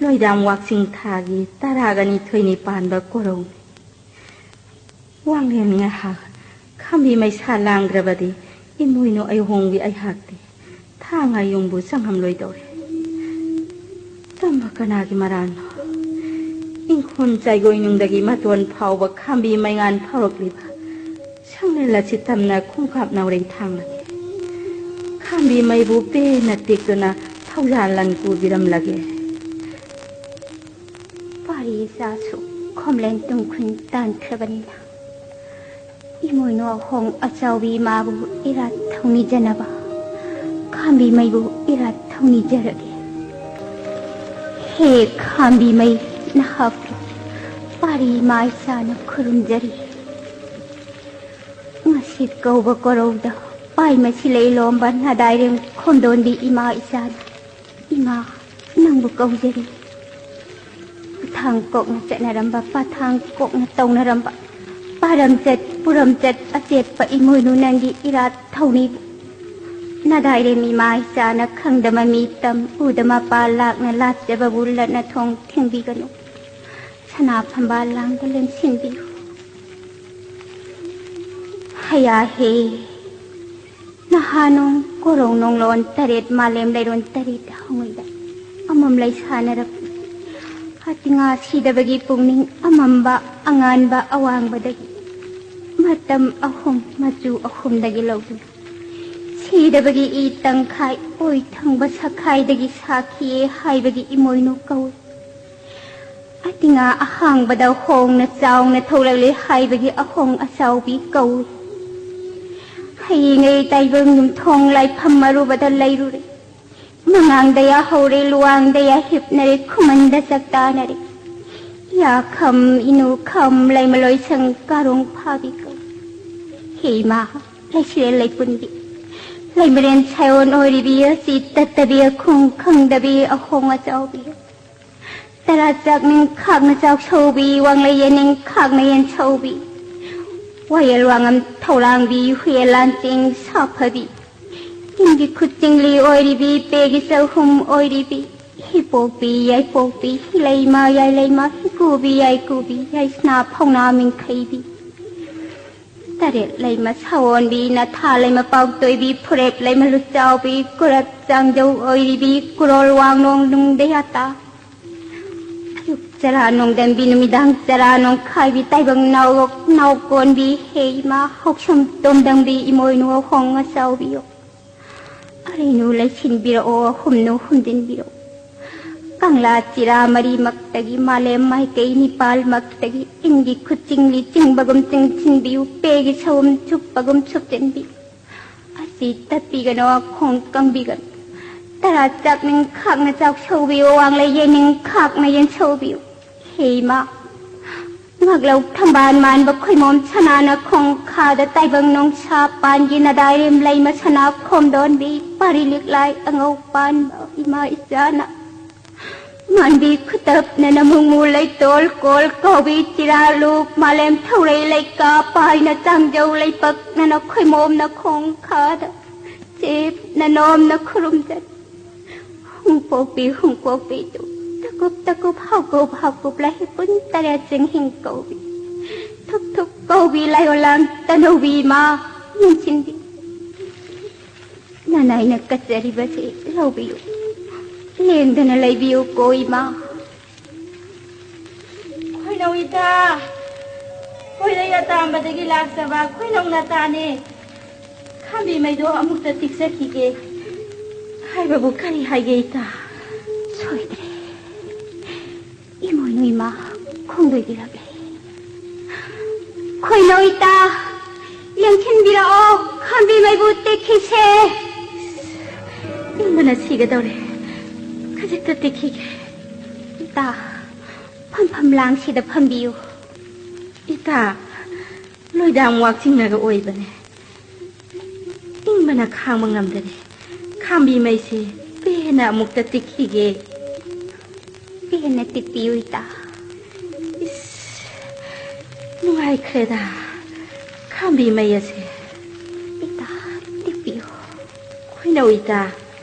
ꯂꯣꯏꯗꯥꯝ ꯋꯥꯛꯆꯤꯡ ꯊꯥꯒꯤ ꯇꯔꯥꯒ ꯅꯤꯊꯣꯏꯅꯤ ꯄꯥꯟꯕ ꯀꯣꯔꯧꯅꯤ꯫ ꯋꯥꯡꯂꯦꯟ ꯉꯥꯏꯍꯥꯛ ꯈꯥꯝꯕꯤ ꯃꯩꯁꯥ ꯂꯥꯡꯗ꯭ꯔꯕꯗꯤ ꯏꯃꯣꯏꯅꯨ ꯑꯩꯍꯣꯡꯕꯤ ꯑꯩꯍꯥꯛꯇꯤ ꯊꯥ ꯉꯥꯌꯣꯡꯕꯨ ꯆꯪꯉꯝꯂꯣꯏꯗꯧꯔꯦ꯫ ꯇꯝꯕ ꯀꯅꯥꯒꯤ ꯃꯔꯥꯜꯅꯣ? ꯏꯪꯈꯣꯜ ꯆꯥꯏꯒꯣꯏꯅꯨꯡꯗꯒꯤ ꯃꯇꯣꯟ ꯐꯥꯎꯕ ꯈꯥꯝꯕꯤ ꯃꯩꯉꯥꯟ ꯐꯥꯎꯔꯛꯂꯤꯕ ꯁꯪꯂꯦꯟ ꯂꯁꯤꯇꯝꯅ ꯈꯣꯡꯀꯥꯞ ꯅꯥꯎꯔꯦꯟ ꯊꯥꯡꯂꯒꯦ꯫ ꯈꯥꯝꯕꯤ ꯃꯩꯕꯨ ꯄꯦꯟꯅ ꯇꯦꯛꯇꯨꯅ ꯊꯧꯖꯥꯜ ꯂꯟ ꯄꯨꯕꯤꯔꯝꯂꯒꯦ꯫ ꯄꯥꯔꯤ ꯏꯆꯥꯁꯨ ꯈꯣꯝꯂꯦꯟ ꯇꯨꯡꯈꯨꯟ ꯇꯥꯟꯈ꯭ꯔꯕꯅꯤꯅ, ꯏꯃꯣꯏꯅꯨ ꯑꯍꯣꯡ ꯑꯆꯥꯎꯕꯤ ꯏꯃꯥꯕꯨ ꯏꯔꯥꯠ ꯊꯧꯅꯤꯖꯅꯕ ꯈꯥꯝꯕꯤ ꯃꯩꯕꯨ ꯏꯔꯥꯠ ꯊꯧꯅꯤꯖꯔꯒꯦ꯫ ꯍꯦ ꯈꯥꯝꯕꯤ ꯃꯩ, ꯅꯍꯥꯛꯄꯨ ꯄꯥꯔꯤ ꯏꯃꯥ ꯏꯆꯥꯅ ꯈꯨꯔꯨꯝꯖꯔꯤ꯫ ꯉꯁꯤ ꯀꯧꯕ ꯀꯣꯔꯧꯗ ꯄꯥꯏ ꯃꯁꯤ ꯂꯩ ꯂꯣꯝꯕ ꯅꯥꯗꯥꯏꯔꯦꯝ ꯈꯣꯝꯗꯣꯟꯕꯤ ꯏꯃꯥ ꯏꯆꯥꯅ, ꯏꯃꯥ, ꯅꯪꯕꯨ ꯀꯧꯖꯔꯤ꯫ ꯄꯊꯥꯡ ꯀꯣꯛꯅ ꯆꯠꯅꯔꯝꯕ, ꯄꯊꯥꯡ ꯀꯣꯛꯅ ꯇꯧꯅꯔꯝꯕ, ꯄꯥꯔꯝꯆꯠ ꯄꯨꯔꯝꯆꯠ ꯑꯆꯦꯠꯄ ꯏꯃꯣꯏꯅꯨ ꯅꯪꯒꯤ ꯏꯔꯥꯠ ꯊꯧꯅꯤꯕꯨ ꯅꯥꯗꯥꯏꯔꯦꯝ ꯏꯃꯥ ꯏꯆꯥꯅ ꯈꯪꯗ ꯃꯃꯤ ꯇꯝ, ꯎꯗ ꯃꯄꯥ ꯂꯥꯛꯅ ꯂꯥꯠꯆꯕꯕꯨ ꯂꯠꯅ ꯊꯣꯡ ꯊꯤꯡꯕꯤꯒꯅꯨ꯫ ꯁꯅꯥ ꯐꯝꯕꯥꯜ ꯂꯥꯡꯗ ꯂꯦꯝꯁꯤꯟꯕꯤꯌꯨ꯫ ꯍꯌꯥ ꯍꯦ, ꯅꯍꯥꯅꯣꯡ ꯀꯣꯔꯧ ꯅꯣꯡꯂꯣꯟ ꯇꯔꯦꯠ, ꯃꯥꯂꯦꯝ ꯂꯩꯔꯣꯟ ꯇꯔꯦꯠ ꯍꯉꯣꯏꯗ ꯑꯃꯝ ꯂꯩ ꯁꯥꯟꯅꯔꯛꯄ ꯑꯇꯤꯉꯥ ꯁꯤꯗꯕꯒꯤ ꯄꯨꯛꯅꯤꯡ ꯑꯃꯝꯕ ꯑꯉꯥꯟꯕ ꯑꯋꯥꯡꯕꯗꯒꯤ ꯃꯇꯝ ꯑꯍꯨꯝ ꯃꯆꯨ ꯑꯍꯨꯝꯗꯒꯤ ꯂꯧꯗꯨꯅ ꯁꯤꯗꯕꯒꯤ ꯏ ꯇꯪꯈꯥꯏ ꯑꯣꯏ ꯊꯪꯕ ꯁꯈꯥꯏꯗꯒꯤ ꯁꯥꯈꯤꯌꯦ ꯍꯥꯏꯕꯒꯤ ꯏꯃꯣꯏꯅꯨ ꯀꯧꯏ꯫ ꯑꯇꯤꯉꯥ ꯑꯍꯥꯡꯕꯗ ꯍꯣꯡꯅ ꯆꯥꯎꯅ ꯊꯣꯛꯂꯛꯂꯦ ꯍꯥꯏꯕꯒꯤ ꯑꯍꯣꯡ ꯑꯆꯥꯎꯕꯤ ꯀꯧꯏ꯫ ꯍꯌꯦꯡꯉꯩ ꯇꯥꯏꯕꯪ ꯌꯨꯝꯊꯣꯡ ꯂꯥꯏꯐꯝ ꯑꯔꯨꯕꯗ ꯂꯩꯔꯨꯔꯦ꯫ ꯃꯉꯥꯡꯗ ꯌꯥꯍꯧꯔꯦ, ꯂꯨꯋꯥꯡꯗ ꯌꯥꯍꯤꯞꯅꯔꯦ, ꯈꯨꯃꯟꯗ ꯆꯥꯛꯇꯥꯅꯔꯦ꯫ ꯌꯥꯈꯝ, ꯏꯅꯨꯈꯝ, ꯂꯩꯃꯂꯣꯏꯁꯪ, ꯀꯥꯔꯣꯡ ꯐꯥꯕꯤ ꯀꯧꯏ꯫ ꯍꯦ ꯏꯃꯥ, ꯂꯩꯁꯤꯔꯦꯜ ꯂꯩꯄꯨꯟꯕꯤ, ꯂꯩꯃꯔꯦꯟ ꯁꯥꯏꯑꯣꯟ ꯑꯣꯏꯔꯤꯕꯤ, ꯑꯁꯤ ꯇꯠꯇꯕꯤ, ꯑꯈꯣꯡ ꯈꯪꯗꯕꯤ, ꯑꯍꯣꯡ ꯑꯆꯥꯎꯕꯤ꯫ ꯇꯔꯥ ꯆꯥꯛꯅꯤꯡ ꯈꯥꯛꯅ ꯆꯥꯛ ꯁꯧꯕꯤ, ꯋꯥꯡꯂꯩ ꯌꯦꯅꯤꯡ ꯈꯥꯛꯅ ꯌꯦꯟ ꯁꯧꯕꯤ꯫ ꯋꯥꯌꯦꯜ ꯋꯥꯉꯝ ꯊꯧꯔꯥꯡꯕꯤ, ꯍꯨꯌꯦꯜ ꯂꯥꯟꯆꯤꯡ ꯁꯥꯐꯕꯤ꯫ ꯏꯟꯒꯤ ꯈꯨꯠꯆꯤꯡꯂꯤ ꯑꯣꯏꯔꯤꯕꯤ, ꯄꯦꯒꯤ ꯆꯍꯨꯝ ꯑꯣꯏꯔꯤꯕꯤ꯫ ꯍꯤꯄꯣꯛꯄꯤ, ꯌꯥꯏꯄꯣꯛꯄꯤ, ꯍꯤꯂꯩꯃ, ꯌꯥꯏꯂꯩꯃ, ꯍꯤꯀꯨꯕꯤ, ꯌꯥꯏꯀꯨꯕꯤ, ꯌꯥꯏꯁꯅꯥ, ꯐꯧꯅꯥ, ꯃꯤꯡꯈꯩꯕꯤ꯫ ꯇꯔꯦꯠ ꯂꯩꯃ ꯁꯥꯋꯣꯟꯕꯤ, ꯅꯊꯥ ꯂꯩꯃ ꯄꯥꯎꯇꯣꯏꯕꯤ, ꯐꯨꯔꯦꯞ ꯂꯩꯃ ꯂꯨꯆꯥꯎꯕꯤ, ꯀꯨꯔꯠ ꯆꯥꯡꯖꯧ ꯑꯣꯏꯔꯤꯕꯤ, ꯀꯨꯔꯣꯜ ꯋꯥꯡꯂꯣꯡ ꯅꯨꯡꯗ ꯌꯥꯇꯥ꯫ ꯆꯔꯥ ꯅꯣꯡꯗꯝꯕꯤ, ꯅꯨꯃꯤꯗꯥꯡ ꯆꯔꯥ ꯅꯣꯡꯈꯥꯏꯕꯤ, ꯇꯥꯏꯕꯪ ꯅꯥꯎꯔꯣꯛ ꯅꯥꯎꯀꯣꯟꯕꯤ, ꯍꯦ ꯏꯃꯥ, ꯍꯧꯁꯝ ꯇꯣꯝꯗꯝꯕꯤ, ꯏꯃꯣꯏꯅꯨ ꯍꯣꯡ ꯑꯆꯥꯎꯕꯤꯌꯣ꯫ ꯑꯔꯩꯅꯨ ꯂꯩꯁꯤꯟꯕꯤꯔꯛꯑꯣ, ꯍꯨꯝꯅꯨ ꯍꯨꯝꯖꯤꯟꯕꯤꯔꯛꯑꯣ꯫ ꯀꯪꯂꯥ ꯆꯤꯔꯥ ꯃꯔꯤꯃꯛꯇꯒꯤ, ꯃꯥꯂꯦꯝ ꯃꯥꯏꯀꯩ ꯅꯤꯄꯥꯜꯃꯛꯇꯒꯤ, ꯏꯪꯒꯤ ꯈꯨꯠꯆꯤꯡꯂꯤ ꯆꯤꯡꯕꯒꯨꯝ ꯆꯤꯡꯁꯤꯟꯕꯤꯌꯨ, ꯄꯦꯒꯤ ꯁꯎꯝ ꯆꯨꯞꯄꯒꯨꯝ ꯁꯨꯞꯆꯤꯟꯕꯤꯌꯨ꯫ ꯑꯁꯤ ꯇꯠꯄꯤꯒꯅꯣ, ꯈꯣꯡ ꯀꯪꯕꯤꯒꯅꯨ꯫ ꯇꯔꯥ ꯆꯥꯛꯅꯤꯡ ꯈꯥꯛꯅ ꯆꯥꯛ ꯁꯧꯕꯤꯌꯨ, ꯋꯥꯡꯂꯩ ꯌꯦꯟꯅꯤꯡ ꯈꯥꯛꯅ ꯌꯦꯟ ꯁꯧꯕꯤꯌꯨ꯫ ꯍꯦ ꯏꯃꯥ, ꯉꯛꯂꯧ ꯊꯝꯕꯥꯜ ꯃꯥꯟꯕ ꯈꯣꯏꯃꯣꯝ ꯁꯅꯥꯅ ꯈꯣꯡꯈꯥꯗ, ꯇꯥꯏꯕꯪ ꯅꯣꯡꯁꯥ ꯄꯥꯟꯒꯤ ꯅꯗꯥꯏꯔꯦꯝ ꯂꯩꯃ ꯁꯅꯥ ꯈꯣꯝꯗꯣꯟꯕꯤ, ꯄꯥꯔꯤ ꯂꯤꯛꯂꯥꯏ ꯑꯉꯧ ꯄꯥꯟꯕ ꯏꯃꯥ ꯏꯆꯥꯅ, ꯃꯥꯟꯕꯤ ꯈꯨꯇꯞꯅ ꯅꯃꯨꯡꯃꯨ ꯂꯩꯇꯣꯜ ꯀꯣꯜ ꯀꯧꯕꯤ, ꯆꯤꯔꯥꯂꯨ ꯃꯥꯂꯦꯝ ꯊꯧꯔꯩ ꯂꯩꯀꯥ ꯄꯥꯏꯅ, ꯆꯥꯡꯖꯧ ꯂꯩꯄꯛꯅ ꯅꯈꯣꯏꯃꯣꯝꯅ ꯈꯣꯡꯈꯥꯗ ꯆꯦꯞꯅ ꯅꯣꯝꯅ ꯈꯨꯔꯨꯝꯖꯔꯤ꯫ ꯍꯨꯡꯄꯣꯛꯄꯤ ꯍꯨꯡꯄꯣꯛꯄꯤ ꯇꯨ, ꯇꯀꯨꯞ ꯇꯀꯨꯞ ꯍꯥꯎꯀꯨꯞ ꯍꯥꯎꯀꯨꯞ ꯂꯥꯍꯤ ꯄꯨꯟ ꯇꯔꯦꯠ ꯆꯤꯡꯍꯤꯡ ꯀꯧꯕꯤ, ꯊꯨꯛ ꯊꯨꯛ ꯀꯧꯕꯤ ꯂꯥꯏꯑꯣꯂꯥꯡ ꯇꯅꯧꯕꯤ ꯏꯃꯥ, ꯌꯦꯡꯁꯤꯟꯕꯤ꯫ ꯅꯅꯥꯏꯅ ꯀꯠꯆꯔꯤꯕꯁꯤ ꯂꯧꯕꯤꯌꯨ, ꯂꯦꯡꯗꯅ ꯂꯩꯕꯤꯌꯨ ꯀꯣ ꯏꯃꯥ꯫ ꯈꯣꯏꯅꯧ ꯏꯇꯥ, ꯈꯣꯏꯔꯩ ꯑꯇꯥꯝꯕꯗꯒꯤ ꯂꯥꯛꯆꯕ ꯈꯣꯏꯅꯧ ꯅꯇꯥꯅꯦ꯫ ꯈꯥꯝꯕꯤꯃꯩꯗꯣ ꯑꯃꯨꯛꯇ ꯇꯤꯛꯆꯈꯤꯒꯦ꯫ ꯍꯥꯏꯕꯕꯨ ꯀꯔꯤ ꯍꯥꯏꯒꯦ ꯏꯇꯥ? ꯁꯣꯏꯗ꯭ꯔꯦ꯫ ꯏꯃꯣꯏꯅꯨ ꯏꯃꯥ ꯈꯣꯡꯗꯣꯏꯕꯤꯔꯛꯂꯦ꯫ ꯈꯣꯏꯅꯧ ꯏꯇꯥ, ꯌꯦꯡꯁꯤꯟꯕꯤꯔꯛꯑꯣ, ꯈꯥꯝꯕꯤꯃꯩꯕꯨ ꯇꯦꯛꯈꯤꯁꯦ꯫ ꯏꯪꯕꯅ ꯁꯤꯒꯗꯧꯔꯦ, ꯈꯖꯤꯛꯇ ꯇꯦꯛꯈꯤꯒꯦ꯫ ꯏꯇꯥ, ꯐꯝꯐꯝ ꯂꯥꯡꯁꯤꯗ ꯐꯝꯕꯤꯌꯨ꯫ ꯏꯇꯥ, ꯂꯣꯏꯗꯥꯡ ꯋꯥꯛꯆꯤꯡꯅꯒ ꯑꯣꯏꯕꯅꯦ꯫ ꯏꯪꯕꯅ ꯈꯥꯡꯕ ꯉꯝꯗꯔꯦ꯫ ꯈꯥꯝꯕꯤꯃꯩꯁꯦ ꯄꯦꯟꯅ ꯑꯃꯨꯛꯇ ꯇꯤꯛꯈꯤꯒꯦ꯫ ꯄꯦꯟꯅ ꯇꯤꯛꯄꯤꯌꯨ ꯏꯇꯥ꯫ ꯏꯁ, ꯅꯨꯡꯉꯥꯏꯈ꯭ꯔꯦꯗ ꯈꯥꯝꯕꯤꯃꯩ ꯑꯁꯦ꯫ ꯏꯇꯥ, ꯇꯤꯛꯄꯤꯌꯨ꯫ ꯈꯣꯏꯅꯧ ꯏꯇꯥ,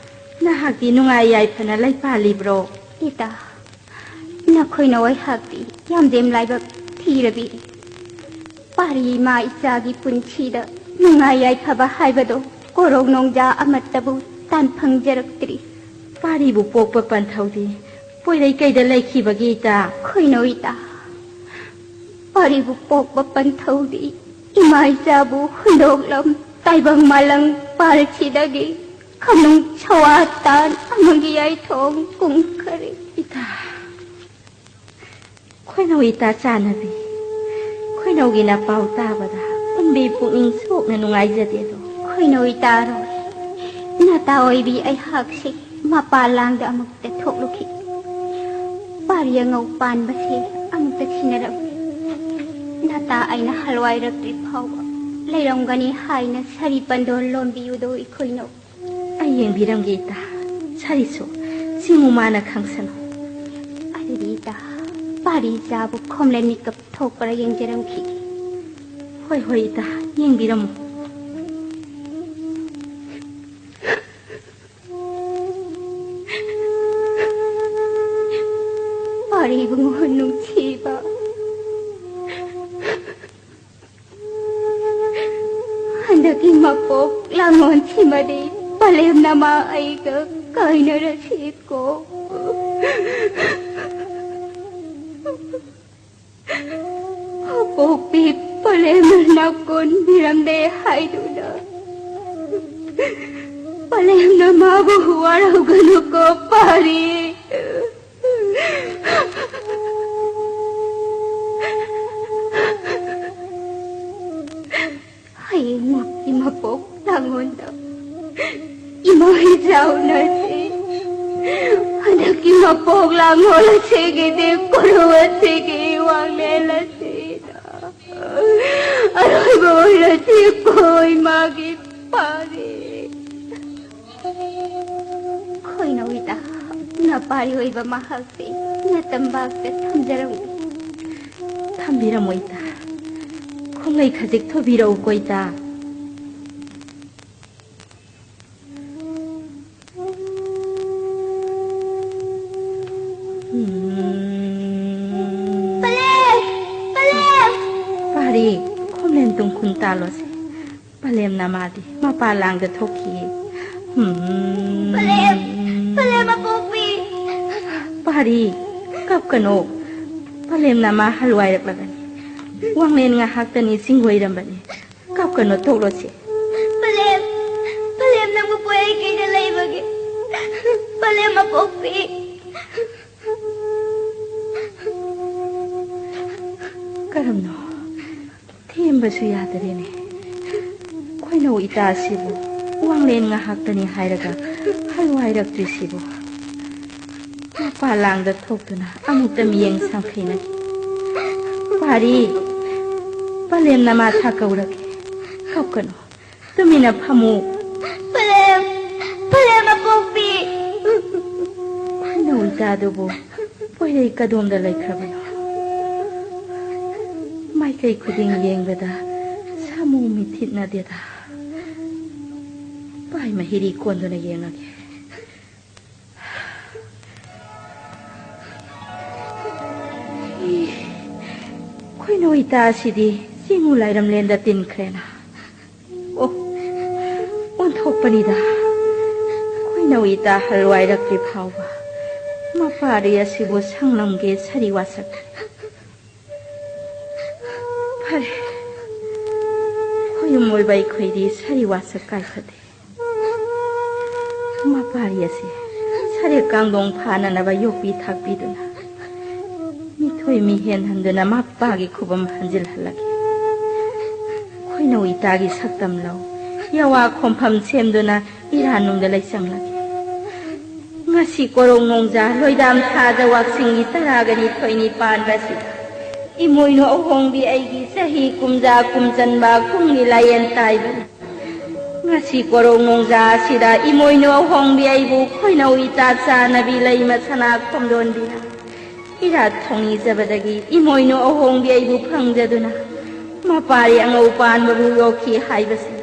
ꯅꯍꯥꯛꯇꯤ ꯅꯨꯡꯉꯥꯏ ꯌꯥꯏꯐꯅ ꯂꯩꯄꯥꯜꯂꯤꯕ꯭ꯔꯣ? ꯏꯇꯥ, ꯅꯈꯣꯏꯅ ꯑꯩꯍꯥꯛꯇꯤ ꯌꯥꯝꯗꯦꯝ ꯂꯥꯏꯕꯛ ꯊꯤꯔꯕꯤ꯫ ꯄꯥꯔꯤ ꯏꯃꯥ ꯏꯆꯥꯒꯤ ꯄꯨꯟꯁꯤꯗ ꯅꯨꯡꯉꯥꯏ ꯌꯥꯏꯐꯕ ꯍꯥꯏꯕꯗꯣ ꯀꯣꯔꯧ ꯅꯣꯡꯖꯥ ꯑꯃꯠꯇꯕꯨ ꯇꯥꯟ ꯐꯪꯖꯔꯛꯇ꯭ꯔꯤ꯫ ꯄꯥꯔꯤꯕꯨ ꯄꯣꯛꯄ ꯄꯟꯊꯧꯗꯤ ꯄꯣꯏꯔꯩꯀꯩꯗ ꯂꯩꯈꯤꯕꯒꯤ ꯏꯇꯥ꯫ ꯈꯣꯏꯅꯧ ꯏꯇꯥ, ꯄꯥꯔꯤꯕꯨ ꯄꯣꯛꯄ ꯄꯟꯊꯧꯗꯤ ꯏꯃꯥ ꯏꯆꯥꯕꯨ ꯍꯨꯟꯗꯣꯛꯂꯝ ꯇꯥꯏꯕꯪ ꯃꯥꯂꯪ ꯄꯥꯜꯁꯤꯗꯒꯤ ꯈꯃꯨꯡ ꯁꯋꯥ ꯇꯥꯟ ꯑꯃꯒꯤ ꯌꯥꯏꯊꯣꯡ ꯀꯨꯝꯈꯔꯦ꯫ ꯏꯇꯥ, ꯈꯣꯏꯅꯧ ꯏꯇꯥ ꯆꯥꯟꯅꯕꯤ, ꯈꯣꯏꯅꯧꯒꯤ ꯅꯄꯥꯎ ꯇꯥꯕꯗ ꯄꯨꯝꯕꯤ ꯄꯨꯛꯅꯤꯡ ꯁꯣꯛꯅ ꯅꯨꯡꯉꯥꯏꯖꯗꯦꯗꯣ꯫ ꯈꯣꯏꯅꯧ ꯏꯇꯥꯔꯣꯏ, ꯅꯇꯥ ꯑꯣꯏꯕꯤ ꯑꯩꯍꯥꯛꯁꯤ ꯃꯄꯥꯟ ꯂꯥꯡꯗ ꯑꯃꯨꯛꯇ ꯊꯣꯛꯂꯨꯈꯤ꯫ ꯄꯥꯔꯤ ꯑꯉꯧ ꯄꯥꯟꯕꯁꯦ ꯑꯃꯨꯛꯇ ꯊꯤꯅꯔꯝꯃꯤ꯫ ꯅꯇꯥ ꯑꯩꯅ ꯍꯜꯋꯥꯏꯔꯛꯇ꯭ꯔꯤ ꯐꯥꯎꯕ ꯂꯩꯔꯝꯒꯅꯤ ꯍꯥꯏꯅ ꯁꯥꯔꯤ ꯄꯟꯗꯣꯟ ꯂꯣꯟꯕꯤꯌꯨꯗꯣ ꯏꯈꯣꯏꯅꯧ꯫ ꯑꯩ ꯌꯦꯡꯕꯤꯔꯝꯒꯦ ꯏꯇꯥ꯫ ꯁꯥꯔꯤꯁꯨ ꯆꯤꯡꯉꯨ ꯃꯥꯅ ꯈꯪꯁꯅꯨ꯫ ꯑꯗꯨꯗꯤ ꯏꯇꯥ, ꯄꯥꯔꯤ ꯏꯆꯥꯕꯨ ꯈꯣꯝꯂꯦꯟ ꯃꯤꯀꯞ ꯊꯣꯛꯄꯔ ꯌꯦꯡꯖꯔꯝꯈꯤꯒꯦ꯫ ꯍꯣꯏ, ꯍꯣꯏ ꯏꯇꯥ, ꯌꯦꯡꯕꯤꯔꯝꯃꯨ꯫ ꯄꯥꯔꯤ ꯏꯕꯨꯡꯉꯣ ꯅꯨꯡꯁꯤꯕ꯫ ꯍꯟꯗꯛꯀꯤ ꯃꯄꯣꯛ ꯂꯥꯡꯉꯣꯟꯁꯤꯃꯗꯤ ꯄꯂꯦꯝ ꯅꯃꯥ ꯑꯩꯒ ꯀꯥꯏꯅꯔꯁꯤꯀꯣ꯫ ꯃꯄꯣꯛꯄꯤ ꯄꯂꯦꯝꯅ ꯅꯥꯀꯣꯟꯕꯤꯔꯝꯂꯦ ꯍꯥꯏꯗꯨꯅ ꯄꯂꯦꯝꯅ ꯃꯥꯕꯨ ꯋꯥꯔꯧꯒꯅꯨꯀꯣ ꯄꯥꯔꯤ꯫ ꯍꯌꯦꯡꯃꯛꯀꯤ ꯃꯄꯣꯛ ꯂꯥꯡꯉꯣꯟꯗ ꯏꯃꯥ ꯏꯆꯥ ꯎꯅꯁꯤ꯫ ꯍꯟꯗꯛꯀꯤ ꯃꯄꯣꯛ ꯂꯥꯡꯉꯣꯟ ꯑꯁꯤꯒꯤꯗꯤ ꯀꯣꯅꯨꯡ ꯑꯁꯤꯒꯤ ꯋꯥꯡꯂꯦꯟ ꯑꯁꯤꯗ ꯑꯔꯣꯏꯕ ꯑꯣꯏꯔꯁꯤꯀꯣ ꯏꯃꯥꯒꯤ ꯄꯥꯔꯤ꯫ ꯈꯣꯏꯅꯧ ꯏꯇꯥ, ꯅꯄꯥꯔꯤ ꯑꯣꯏꯕ ꯃꯍꯥꯛꯁꯦ ꯅꯇꯝꯕꯥꯛꯇ ꯊꯝꯖꯔꯝꯒꯦ꯫ ꯊꯝꯕꯤꯔꯝꯃꯣ ꯏꯇꯥ꯫ ꯈꯣꯡꯂꯩ ꯈꯖꯤꯛ ꯊꯨꯕꯤꯔꯛꯎꯀꯣ ꯏꯇꯥ꯫ ꯎꯝ꯫ ꯄꯂꯦꯝ! ꯄꯂꯦꯝ! ꯄꯥꯔꯤ, ꯈꯣꯝꯂꯦꯟ ꯇꯨꯡꯈꯨꯟ ꯇꯥꯜꯂꯣꯁꯦ꯫ ꯄꯂꯦꯝ ꯅꯃꯥꯗꯤ ꯃꯄꯥ ꯂꯥꯡꯗ ꯊꯣꯛꯈꯤ꯫ ꯎꯝ꯫ ꯄꯂꯦꯝ! ꯄꯂꯦꯝ ꯑꯄꯣꯛꯄꯤ! ꯄꯥꯔꯤ, ꯀꯞꯀꯅꯣ꯫ ꯄꯂꯦꯝꯅ ꯃꯥ ꯍꯜꯋꯥꯏꯔꯛꯂꯒꯅꯤ꯫ ꯋꯥꯡꯂꯦꯟ ꯉꯥꯏꯍꯥꯛꯇꯅꯤ ꯆꯤꯡꯒꯣꯏꯔꯝꯕꯅꯤ꯫ ꯀꯞꯀꯅꯣ, ꯇꯣꯛꯂꯣꯁꯦ꯫ ꯄꯂꯦꯝ, ꯄꯂꯦꯝ, ꯅꯪꯕꯨ ꯄꯣꯛꯏ ꯀꯩꯗ ꯂꯩꯕꯒꯦ? ꯄꯂꯦꯝ ꯑꯄꯣꯛꯄꯤ꯫ ꯀꯔꯝꯅꯣ? ꯊꯦꯝꯕꯁꯨ ꯌꯥꯗꯔꯦꯅꯦ꯫ ꯈꯣꯏꯅꯧ ꯏꯇꯥꯁꯤꯕꯨ ꯋꯥꯡꯂꯦꯟ ꯉꯥꯏꯍꯥꯛꯇꯅꯤ ꯍꯥꯏꯔꯒ ꯍꯜꯋꯥꯏꯔꯛꯇ꯭ꯔꯤꯁꯤꯕꯨ꯫ ꯃꯄꯥ ꯂꯥꯡꯗ ꯊꯣꯛꯇꯨꯅ ꯑꯃꯨꯛꯇ ꯃꯤꯌꯦꯡ ꯁꯥꯡꯈꯩꯅꯈꯤ꯫ ꯄꯥꯔꯤ, ꯄꯂꯦꯝꯅ ꯃꯥ ꯊꯥ ꯀꯧꯔꯒꯦ꯫ ꯀꯞꯀꯅꯨ꯫ ꯇꯨꯃꯤꯟꯅ ꯐꯝꯃꯨ꯫ ꯄꯂꯦꯝ, ꯄꯂꯦꯝ ꯑꯄꯣꯛꯄꯤ꯫ ꯈꯣꯏꯅꯧ ꯏꯇꯥꯗꯨꯕꯨ ꯄꯣꯏꯔꯩ ꯀꯗꯣꯝꯗ ꯂꯩꯈ꯭ꯔꯕꯅꯣ? ꯃꯥꯏꯀꯩ ꯈꯨꯗꯤꯡ ꯌꯦꯡꯕꯗ ꯁꯥꯃꯨ ꯃꯤꯊꯤꯠꯅꯗꯦꯗ꯫ ꯄꯥꯏ ꯃꯍꯤꯔꯤ ꯀꯣꯟꯗꯨꯅ ꯌꯦꯡꯉꯒꯦ꯫ ꯈꯣꯏꯅꯧ ꯏꯇꯥ ꯑꯁꯤꯗꯤ ꯆꯤꯡꯉꯨ ꯂꯥꯏꯔꯝꯂꯦꯟꯗ ꯇꯤꯟꯈ꯭ꯔꯦꯅ꯫ ꯑꯣ, ꯑꯣꯟꯊꯣꯛꯄꯅꯤꯗ꯫ ꯈꯣꯏꯅꯧ ꯏꯇꯥ ꯍꯜꯋꯥꯏꯔꯛꯇ꯭ꯔꯤ ꯐꯥꯎꯕ ꯃꯄꯥꯔꯤ ꯑꯁꯤꯕꯨ ꯁꯪꯂꯝꯒꯦ ꯁꯥꯔꯤ ꯋꯥꯁꯛ꯫ ꯐꯔꯦ, ꯈꯣꯌꯨꯝ ꯑꯣꯏꯕ ꯑꯩꯈꯣꯏꯗꯤ ꯁꯥꯔꯤ ꯋꯥꯁꯛ ꯀꯥꯏꯐꯗꯦ꯫ ꯃꯄꯥꯔꯤ ꯑꯁꯤ ꯁꯔꯦꯛ ꯀꯥꯡꯗꯣꯡ ꯐꯥꯅꯅꯕ ꯌꯣꯛꯄꯤ ꯊꯥꯛꯄꯤꯗꯨꯅ, ꯃꯤꯊꯣꯏ ꯃꯤꯍꯦꯟ ꯍꯟꯗꯨꯅ ꯃꯄꯥꯒꯤ ꯈꯨꯕꯝ ꯍꯟꯖꯤꯜꯍꯜꯂꯒꯦ꯫ ꯈꯣꯏꯅꯧ ꯏꯇꯥꯒꯤ ꯁꯛꯇꯝ ꯂꯧ, ꯌꯥꯋꯥ ꯈꯣꯝꯐꯝ ꯁꯦꯝꯗꯨꯅ ꯏꯔꯥ ꯅꯨꯡꯗ ꯂꯩꯆꯪꯂꯒꯦ꯫ ꯉꯁꯤ ꯀꯣꯔꯧ ꯅꯣꯡꯖꯥ ꯂꯣꯏꯗꯥꯝ ꯊꯥꯗ ꯋꯥꯛꯆꯤꯡꯒꯤ ꯇꯔꯥꯒ ꯅꯤꯊꯣꯏꯅꯤ ꯄꯥꯟꯕ ꯑꯁꯤꯗ ꯏꯃꯣꯏꯅꯨ ꯑꯍꯣꯡꯕꯤ ꯑꯩꯒꯤ ꯆꯍꯤ ꯀꯨꯝꯖꯥ ꯀꯨꯝꯆꯟꯕ ꯀꯨꯝꯒꯤ ꯂꯥꯏꯌꯦꯟ ꯇꯥꯏꯕꯅꯤ꯫ ꯉꯁꯤ ꯀꯣꯔꯧ ꯅꯣꯡꯖꯥ ꯑꯁꯤꯗ ꯏꯃꯣꯏꯅꯨ ꯑꯍꯣꯡꯕꯤ ꯑꯩꯕꯨ ꯈꯣꯏꯅꯧ ꯏꯇꯥ ꯆꯥꯅꯕꯤ ꯂꯩꯃ ꯁꯅꯥ ꯈꯣꯝꯗꯣꯟꯕꯤꯅ ꯏꯔꯥꯠ ꯊꯧꯅꯤꯖꯕꯗꯒꯤ ꯏꯃꯣꯏꯅꯨ ꯑꯍꯣꯡꯕꯤ ꯑꯩꯕꯨ ꯐꯪꯖꯗꯨꯅ ꯃꯄꯥꯔꯤ ꯑꯉꯧ ꯄꯥꯟꯕꯕꯨ ꯌꯣꯛꯈꯤ ꯍꯥꯏꯕꯁꯤ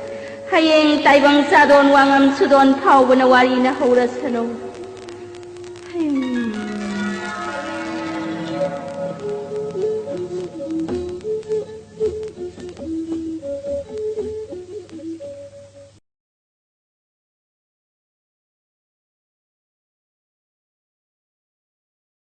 ꯍꯌꯦꯡ ꯇꯥꯏꯕꯪ ꯆꯥꯗꯣꯟ ꯋꯥꯉꯝ ꯁꯨꯗꯣꯟ ꯐꯥꯎꯕꯅ ꯋꯥꯔꯤꯅ ꯍꯧꯔꯁꯅꯨ꯫